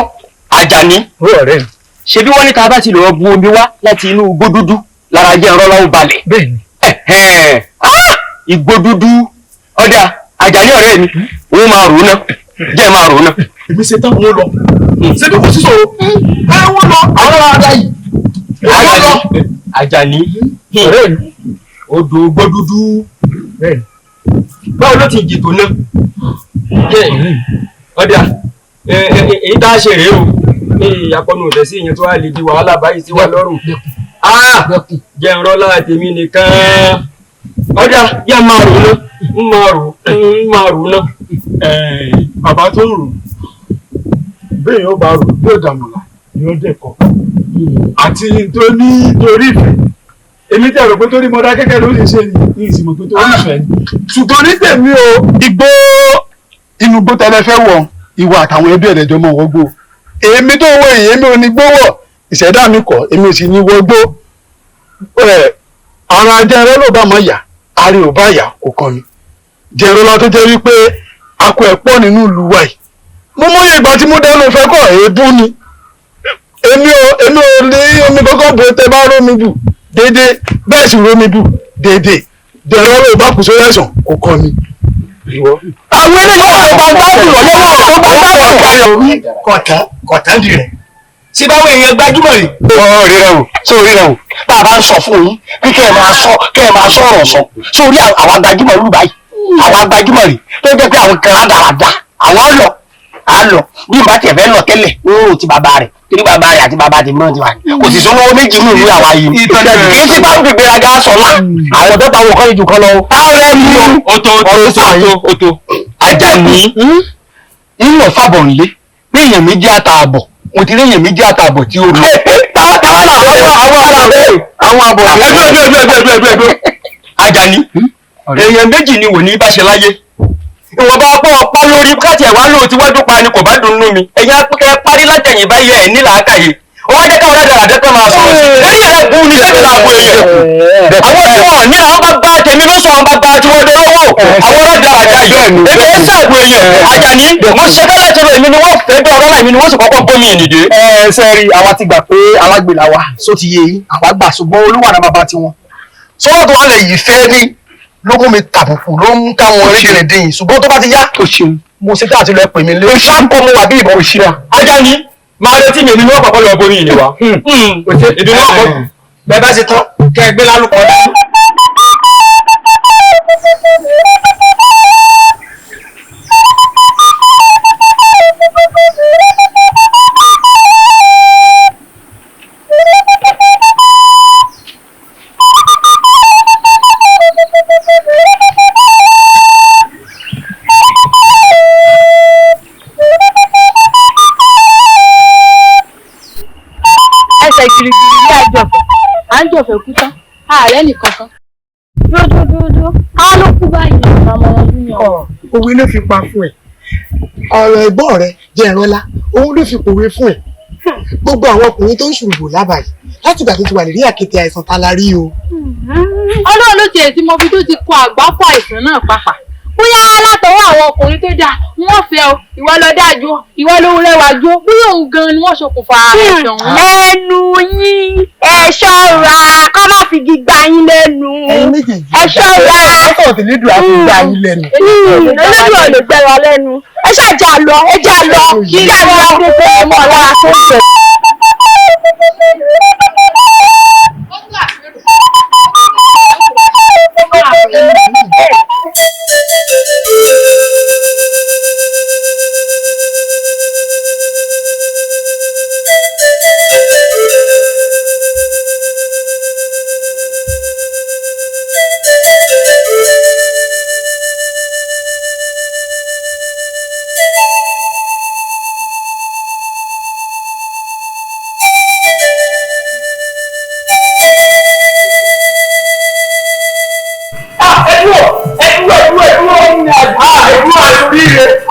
S12: Àjàní. Ṣebí wọ́n ní ká bá ti lọ bu omi wá láti inú igbó dúdú lára jẹ́ ìrọ́lá ó balẹ̀.
S14: Bẹ́ẹ̀ni.
S12: Igbó dúdú ọ̀dà Àjàní ọ̀rẹ́ mi òun máa rò ó ná jẹ́ máa rò ó ná.
S6: Èmi ṣe tán mo lọ. Ṣé bí kò sí sòro? Ẹ wọ́n lọ àwọn ará yìí.
S12: Àjàní ọ̀rẹ́ mi odò igbó dúdú báwo ló ti jìtò náà? Ọ̀dà
S15: Èyí tá a ṣe rèé o. Akọni òfẹ́ sí ìyẹn tó wà lè di wàhálà báyìí sí wa lọ́rùn. Jẹ́ ń rọ́lá tèmi nìkan. Ọjà yá máa rò ná, ń máa rò, ń máa rò ná.
S3: Bàbá tó ń rò bẹ́ẹ̀ yóò bá rò yóò dàmọ̀lá yóò dẹ̀kọ́ àti tó ní torí ìfẹ́. Èmi tẹ̀ rò pé torí mọ́dá kẹ́kẹ́ ló lè ṣe ní ìsìnmọ̀ pé torí ìfẹ́ ni. Ṣùgbọ́n ní tèmi o, igbó inú igbó tẹ́lẹ̀ fẹ́ wọ̀, ìwọ àtàwọn ẹbí ẹ̀rẹ̀jọ mọ̀ wọ́gbó. Èmi tó wọ èyí èmi ò ní gbówọ̀, ìṣẹ̀dá mi kọ̀, èmi ò sì ní wọgbó. Ara jẹrọ ló bá mọ̀ yà, àrè ò bá yà kò kàn mí. Jẹrọ la tó jẹ́ wípé akọ ẹ̀ pọ̀ nínú ìlú wa yìí. Mo mọyì ìgbà tí mo dẹnu ìfẹ́ kọ̀, èébú ni. Èmi ò lè omi kọ́kọ́ bò tẹ bá rómi bù déédéé, bẹ́ẹ̀ sì rómi bù déédéé. Jẹrọ ló bá kù sórí ẹ̀sán kò kàn mí.
S10: Àwọn eléyìí wà bá gbádùn lọ́wọ́ tó bá gbádùn.
S20: Kọ̀tán kọ̀tán di rẹ̀. Ṣé báwo èèyàn gbajúmọ̀ rè?
S10: Ọ̀ ríra o, sọ ríra o, bá a bá ń sọ fún yín kí kẹ́ ẹ máa sọ kẹ́ ẹ máa sọ ọ̀rọ̀ sọ. Sórí àwa gbajúmọ̀ lù báyìí, àwa gbajúmọ̀ rè tó jẹ́ pé àwọn kan rádaràda, àwọn lọ, à ń lọ. Bí n bá tiẹ̀ fẹ́ lọ tẹ́lẹ̀, ń rò ti bàbá rẹ̀, torí bàbá rẹ̀ àti bàbá tèmi náà ti wà ní. Kò sì sówó méjì nínú ìlú àwa yìí. Kì í sí bá ń fi gbéraga sọ lá. Àwọn ọ̀dọ́ táwọn kan jù kan lọ. Ààrẹ mi
S15: o tó o tó o tó.
S10: Àjàní ńlọ fàbọ̀ ńlé pé èèyàn méjì àtààbọ̀ mo ti rí èèyàn méjì àtààbọ̀ tí ó lọ.
S15: Táwa làwọn àwọn àbọ̀. Ẹgbẹ́ Àjàní èèyàn méjì ni wò ní bá ṣe láyé. Ìwọ̀nba ọpọ́ ọpá lórí káàtì ẹ̀wá lóò tí wájú pa ni kò bá dùn nú mi. Ẹ̀yin apẹ́kẹ́ parí látẹ̀yìn báyìí ẹ̀ ní làákàyè. Ó wá jẹ́ káwọn rádaràdá kan máa sọ̀rọ̀ sí. Lórí ẹ̀ bú ni sẹ́mi làbò èèyàn. Àwọn tí wọ́n ní àwọn bàbá tèmi ló sọ àwọn bàbá tí wọ́n dolówó. Àwọn rádaràdá yìí. Èmi ẹ̀ sàgbò èèyàn. Àjàní mo ṣe bẹ́ẹ̀ láti rẹ̀ mi ni wọ́n fẹ́ bí ọlọ́lá mi ni wọ́n sì kọ́kọ́ gbómi ìnìdè.
S6: Ẹ ṣe rí àwa ti gbà pé alágbèlà wa só ti yé yín, àwa gbà ṣùgbọ́n olúwa náà bàbá tiwọn.
S20: Sọ́wọ́n tó wà lẹ̀ yìí fẹ́ ní ló mú mi tàbùkù ló mú káwọn rédèrèdè yìí ṣùgbọ́n tó bá ti yá mo ṣe tá àti lọ pè mí lé. Ṣáàkó mo wà bí ìbọn.
S15: Àjàní máa retí mi èmi ni wọ́n kọ́kọ́ lọ bomi ìní wa. Èmi ni wọ́n kọ́.
S13: Bẹ́ẹ̀ bá ṣe tán kẹ́ ẹ gbé lálùkọ́ dání.
S5: Ẹsẹ̀ gìrìgìrì ní àjọfẹ́, à ń jọ̀fẹ́ kú tán, ààrẹ nìkan kan. Dúdúdúdú, á ló kú báyìí ọmọ ọdún yẹn.
S16: Òwe ló fi pa fún ẹ. Ọ̀rọ̀ ẹ̀gbọ́n rẹ jẹ́ ìrọ́lá, òun ló fi pòwe fún ẹ. Gbogbo àwọn ọkùnrin tó ń ṣùrùbò lábàáyé láti ìgbà tó ti wà lérí àkéte àìsàn ta la rí o.
S5: Ọlọ́run ló tiẹ̀ tí mo fi tó ti kọ àgbákò àìsàn náà pàápàá. Bóyá látọwọ́ àwọn ọkùnrin tó dáa, wọ́n fẹ́ o, ìwọ ló dáa ju, ìwọ ló rẹwà ju, bóyá òun gan ni wọ́n ṣokùnfà àìsàn òun.
S22: Ẹnu yín ẹ ṣọ́ra ká má fi gbígbá yín lẹ́nu. Ẹ ṣọ́ra.
S16: Ọkọ̀ tí lídùn á fi gbá yín lẹ́nu.
S22: Elédùn ò lè gbẹ̀rọ lẹ́nu. Ẹ ṣáàjà lọ, ẹ jà lọ, jà lọ, ọmọ ọ̀la tó ń bẹ̀.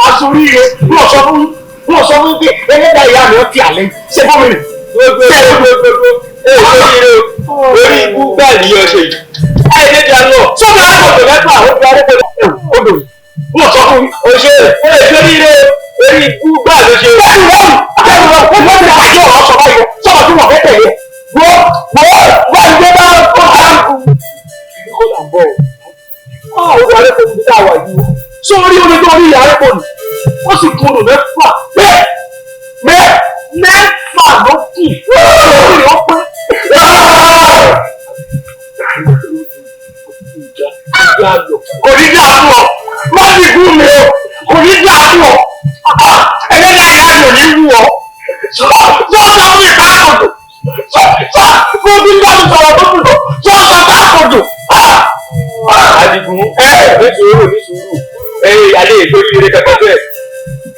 S6: Asoríire wọ́n sọ fún wọ́n sọ fún pé ẹlẹ́dàá ìyá mi ó ti àlẹ́ ṣé fún mi rè.
S15: Lórí ikú bẹ́ẹ̀ ni yóò ṣe yìí. Ẹ lè dà lọ.
S6: Sọ́dọ̀ àgbọ̀dọ̀ mẹ́fà ó fi arúgbó odò wọ́n sọ fún mi.
S15: O ṣe é sóríire orí ikú bẹ́ẹ̀ ló ṣe.
S6: Bẹ́ẹ̀ni wọ́n bẹ́ẹ̀ni wọ́n wọ́n ti àjọ ọ̀rọ̀ sọ báyìí sọ̀rọ̀ tí wọ́n fẹ́ tẹ̀lé. Wọ́n wọ́n wọ́n gbé bá ó bá. Kó là ń bọ̀ ọ́ odò arẹ́pọ̀ níbi tá a wà yìí. Sórí omi tó rí ìyá arẹ́pọ̀ nù ó sì kún odò mẹ́fà bẹ́ẹ̀ bẹ́ẹ̀ mẹ́fà ló kù lórí ó pé. Kò ní dáa fún ọ, má sì kú mi o, kò ní dáa fún ọ, ẹlẹ́dàá ìyá mi.
S15: ọ̀rọ̀ tó kù lọ sọ bàbá àkọ́jọ.
S10: Adigun ẹ ní sùúrù ní sùúrù ẹ alẹ́ ètò ìrere kankan bẹ́ẹ̀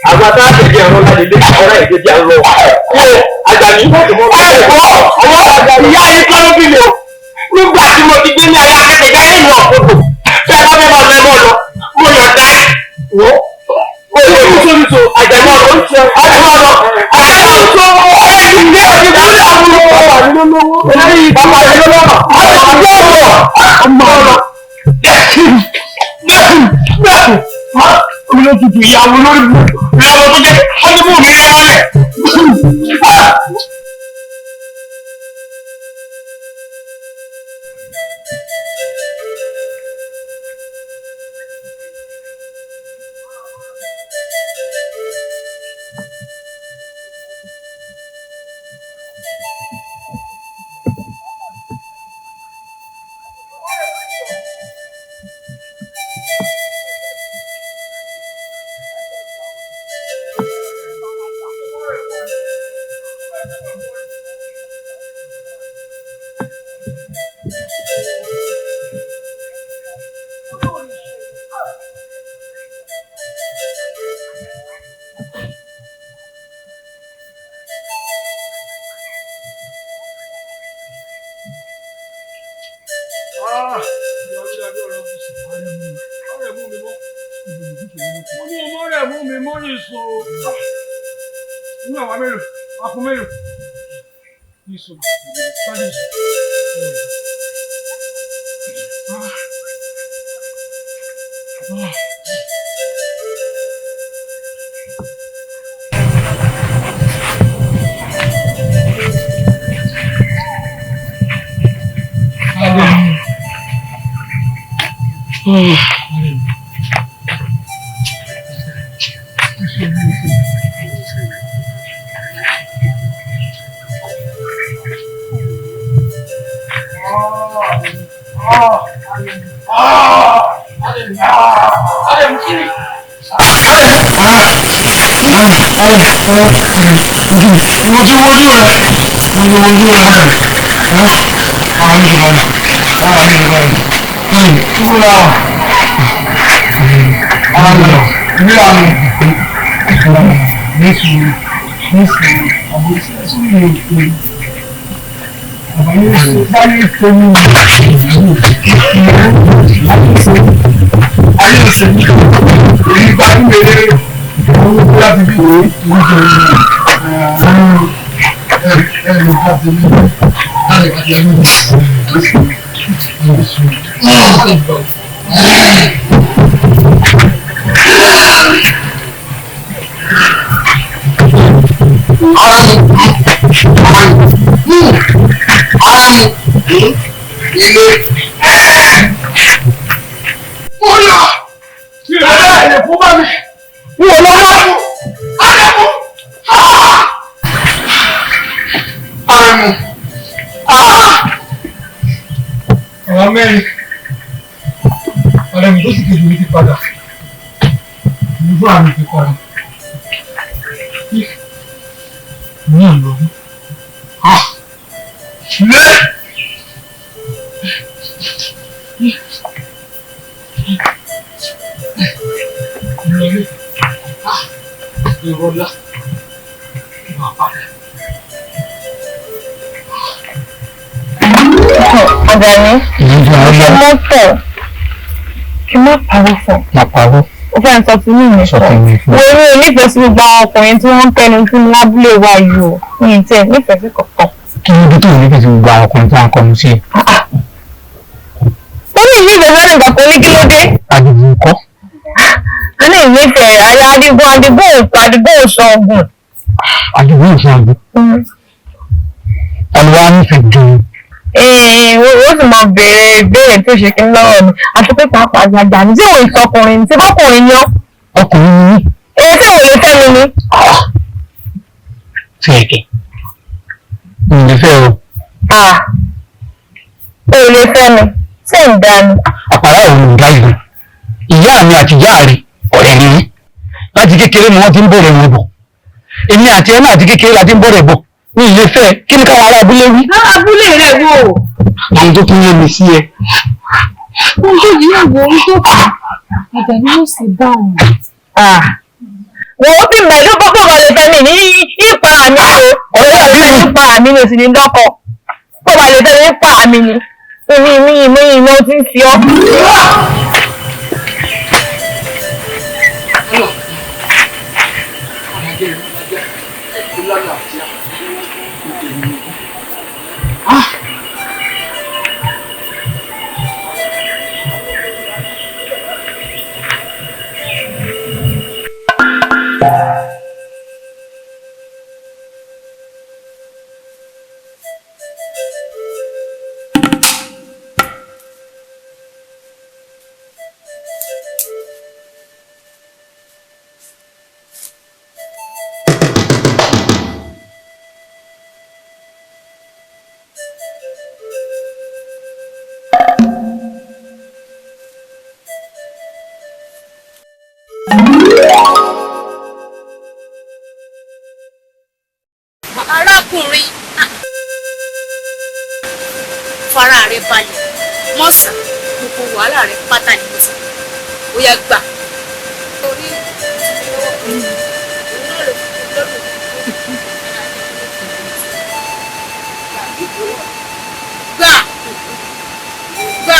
S10: àwọn atáàtẹ̀ jẹ́ ọ̀rọ̀ láti lé ọ̀rọ̀ èdè bí a ń lọ. Àjàní
S15: ẹ gbọ́ ọwọ́ ìyá yín kọ́ ló bí mi o nígbà tí mo ti gbé ní ayé akẹ́kẹ̀ẹ́ jáde ìlú ọ̀kọ́dọ̀ tẹ́ ẹ bá fẹ́ máa lọ ẹ mọ́ lọ mo yọ̀ dá ẹ wò ó nítorí àjàmọ́ ọ̀rọ̀ àjàmọ́ ọ̀rọ̀ àjàmọ́ ọ̀rọ̀ ìdílé ìdílé àbúrò bàbá mi ló lówó bàbá mi ló lọ́rọ̀ àjàmọ́ ọ̀rọ̀ ọmọ ọ̀rọ̀ omi ló tutù ìyàwó lórí ìyàwó tó jẹ́ ọdún mú mi rẹ́ mọ́lẹ̀.
S6: Mo ní ọmọ rẹ̀ mú mi mọ́ ní ìsọ o. Nínú àwọn mélòó, akọ mélòó. Ìsọ, bá ní ìsọ.
S20: Mo ti wojú rẹ mo ti wojú rẹ ara mi ti balẹ̀ ara mi ti balẹ̀ túbúlà ara mi ìlera mi.
S14: Ní sùúrù ní sùúrù àwọn sùúrù yóò pé bàbá yóò ṣe báyìí ṣe mí
S20: ayé ìṣe èyí bá ń wéré owó láti bí ìwé ẹ̀rọ láti bí láti bí
S6: Ilé. Mo yà! Ìrẹ̀lẹ̀ ẹ̀lẹ̀ fún bá mi. N ò lọ wá. Arẹ̀mú! Arẹ̀mú!
S14: Àwọn mẹ́rin ọ̀rẹ́ mi tó sì kejì mi ti padà mi fúnra mi ti padà mi ò lọ.
S20: Lé!
S14: Lọlé ìrọ̀lá máa padà.
S5: Àjàní ṣe mọ́tò kí n má parọ́ fún ọ.
S14: Má parọ́.
S5: Ó fẹ́ sọ fún mi
S14: Sọ fún mi fún.
S5: Mo rí onífẹ̀ẹ́ sí gbogbo àwọn ọkùnrin tí wọ́n ń kẹnu sí mi lábúlé wa yìí o. Mi ì tiẹ̀ nífẹ̀ẹ́ sí kankan.
S14: Kí ni ibi tó nífẹ̀ẹ́ sí gbogbo àwọn ọkùnrin tí wọ́n ń kọnu sí ẹ?
S5: Mo ní ìlú ìfẹ́ nìkan kan ní kí ló dé?
S14: Àdìgún kọ́.
S5: A ní ìnífẹ̀ẹ́ ayé Adigun Adigun òkú Adigun òṣogùn.
S14: Àdìgún òṣogùn. Olúwa nífẹ̀ẹ́ ju
S5: Ee, ó sì máa béèrè ìbéèrè tó ṣe kí n lọ́wọ́ mi àti pé pàápàá àgbàgbà mi tí òun ìsọkùnrin ni tí bọ́kùnrin ni ọ́.
S14: Ọkùnrin ni mí.
S5: Ee, tí òun lè fẹ́ mi ni.
S14: Fẹ́ẹ̀kẹ́. Mi ò lè fẹ́ o.
S5: Ah, o ò lè fẹ́ mi tí ń dá ni.
S14: Àpárá òun ò dá ìlú. Ìyá mi àti ìyá rẹ̀ ọ̀rẹ́ ni mí. Láti kékeré ni wọ́n ti ń bọ̀rẹ̀ wọn bọ̀. Èmi àti ẹ náà àti kékeré la ti ń bọ̀rẹ̀ bọ̀. Mi ò lè fẹ́ ẹ. Kí ni káwọn ará abúlé wí?
S5: Lára abúlé rẹ̀ wò ó.
S14: Ohun tó tún yé mi sí ẹ.
S5: Ohun tó yí ẹ̀wọ̀ ohun tó kù. Àjàní yóò sì bá òun.
S22: Wọ́n ó bí mẹ́lú gbogbo wà lè fẹ́ mi ní ipa mi o. Ọ̀rẹ́ mi ní ipa mi ni o sì ní dọ́kọ̀. Bó wà lè fẹ́ mi nípa mi ni. Mi mi mi mi ti ń fi ọ́.
S21: Arákùnrin, fara rẹ balẹ̀, mọ́sà gbogbo wàhálà rẹ pátá ni mọ́sà ó yá gbà. Torí òun náà ló fi lọ́dún. Gbà gbà.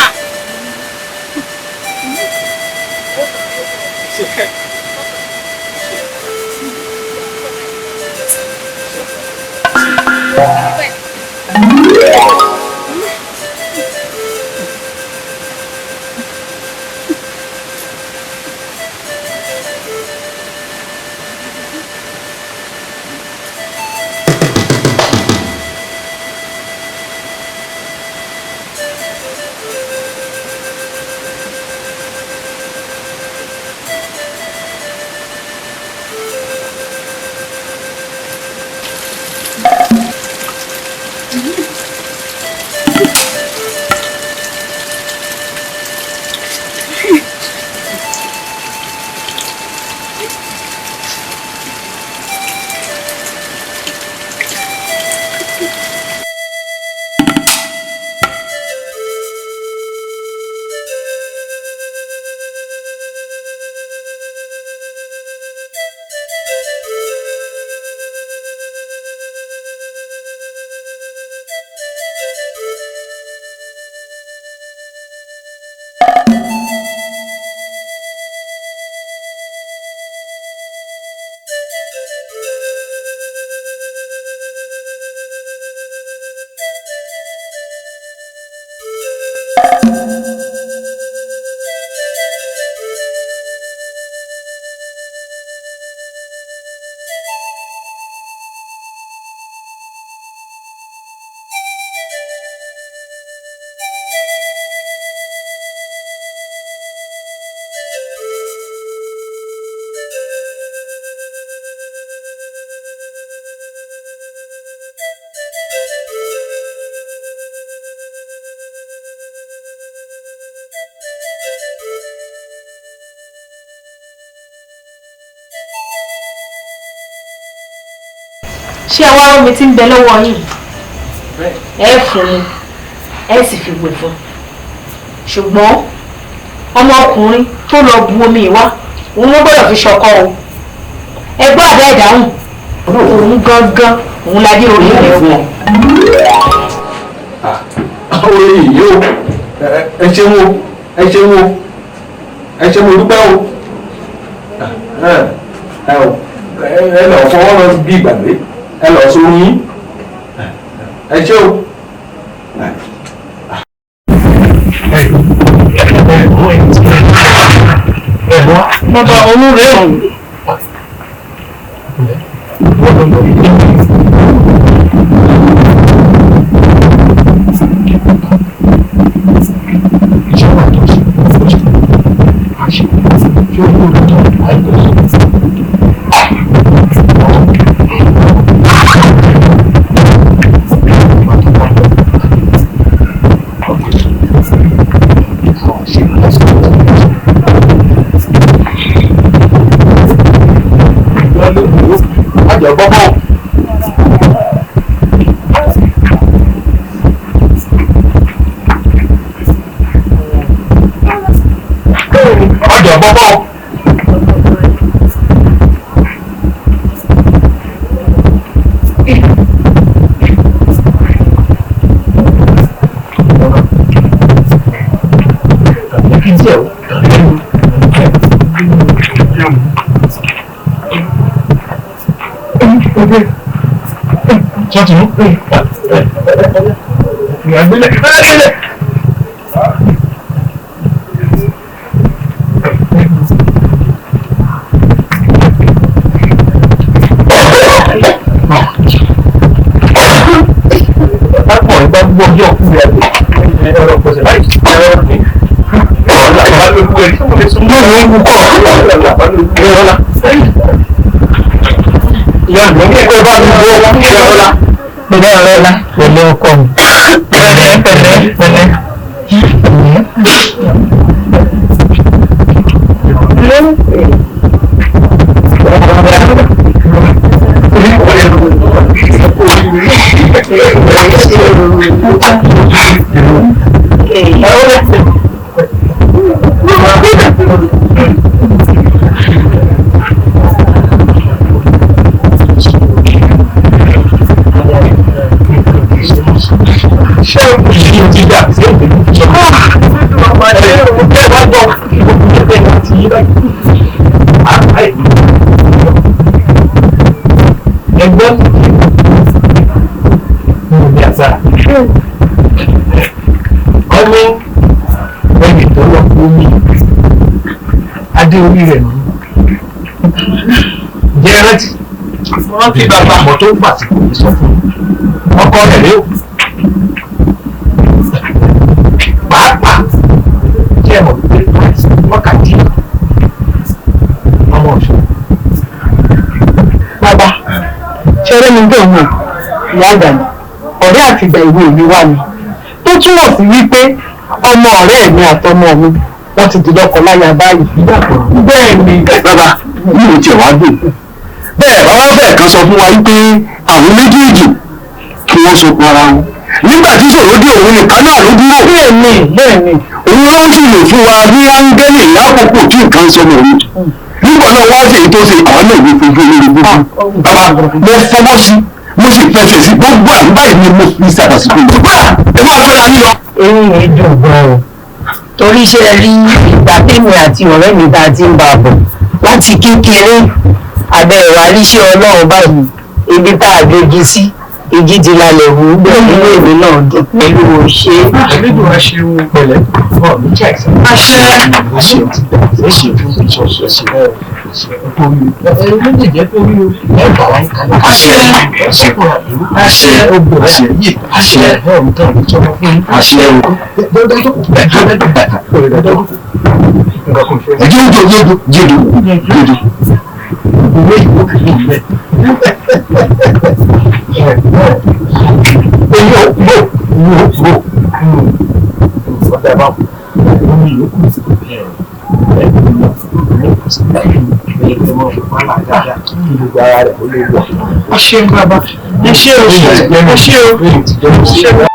S5: Ṣé ẹ wá omi tí ń bẹ lọ́wọ́ yìí? Ẹ fún un, ẹ sì fi wẹ̀ fún un. Ṣùgbọ́n ọmọkùnrin tó lọ bu omi wá, òun ló gbọ́dọ̀ fi ṣọkọ o. Ẹ gbọ́ àbẹ́ ìdáhùn, òun gangan òun ládé orí rẹ̀ o.
S2: Orí yìí o, ẹ ṣeun o, ẹ ṣeun o, ẹ ṣeun o, dúpẹ́ o. Ẹ ẹ lọ fọwọ́ lọ bí ìgbàgbé, ẹ lọ sórí yín, ẹ ṣé o.
S14: Bàbá olúre o.
S2: Àjọ bọ́bọ́.
S20: Ọ̀bọ̀ bọ́. Sọ́tún ìyàgbélẹ̀ ẹ̀ẹ́dẹ̀lẹ̀. Pápọ̀ ìgbà gbọ́ ọjọ́ òkú rẹ̀ ẹ̀rọ pọ̀sẹ̀ báyìí ẹ̀rọ ní. Ìyá mi ní ẹgbẹ́ bá mi wọ́ ẹ̀rọ la.
S22: Pẹ̀lẹ́ ọ̀rẹ́ la pẹ̀lẹ́ ọkọ mi. Pẹ̀lẹ́ pẹ̀lẹ́ pẹ̀lẹ́.
S20: Ṣé ìṣe ti dà sí ẹgbẹ́ ní àṣà ọmọ ẹni tó lọ omi adé orí rẹ̀ nù jẹ́ rántí rántí bàbá àmọ́ tó gbà tí kò ní sọ fún ọkọ rẹ̀ rí o pàápàá jẹ́ ẹ̀mọ̀ pé wákàtí ọmọ ọ̀ṣun.
S9: Bàbá, ṣeré ni bẹ́ẹ̀ wò ìyá àgbà ni ọ̀rẹ́ àtìgbà ìwé mi wá ni tó túmọ̀ sí wípé ọmọ ọ̀rẹ́ mi àtọmọ mi wọ́n ti di lọ́kọ láya báyìí.
S10: Bẹ́ẹ̀ ni bàbá mi ò tiẹ̀ wá dùn bẹ́ẹ̀ bàbá fẹ́ẹ̀ kan sọ fún wa wípé àwọn méjèèjì kí wọ́n sopọ̀ ara wọn nígbà tí ìṣòro dé òun nìkan náà ló dúró.
S9: Bẹ́ẹ̀ni bẹ́ẹ̀ni.
S10: Òun ló sì lè fún wa ní áńgẹ́lì lákòókò tí nǹkan ń sọmọ òun nígbà náà wá sí èyí tó ṣe àwọn náà ní fojú olórí gbogbo. Bàbá mo fọwọ́ sí mo sì fẹsẹ̀ sí gbogbo àmì báyìí ni mo fi ṣàtàsíkò yìí. Ẹ máa fẹ́ra yín lọ.
S8: Eyín mi dùn gan-an torí ṣe rí ìgbà tèmi àti ọ̀rẹ́ mi tá a ti ń bá a bọ̀ láti kékeré abẹ́ ìwà ríṣẹ́ Ọlọ́run báyìí ibi tá a gbégi sí igi ti lalẹ̀ wù ú bẹ́ẹ̀ nínú èmi náà dùn pẹ̀lú òṣè.
S2: Àlejò aṣeun pẹ̀lẹ́ ọ̀ ní jẹ́ àìsàn. Àṣẹ àṣẹ àṣẹ àṣẹ méjì jẹ́ pé orí ẹ bà wá ń kalẹ̀. Àṣẹ àṣẹ àṣẹ ogbò àṣẹ yìí àṣẹ ẹ̀ nǹkan ní sọ́mọ́ fún yín. Àṣẹ o.
S10: Jẹ́jọ́ jẹ́jọ́ jẹ́jọ́ jẹ́jọ́.
S2: Ìwé ìwé ìwé.
S18: Ẹ ṣeun bàbá, ẹ ṣé o, ẹ ṣé o, ẹ ṣé o.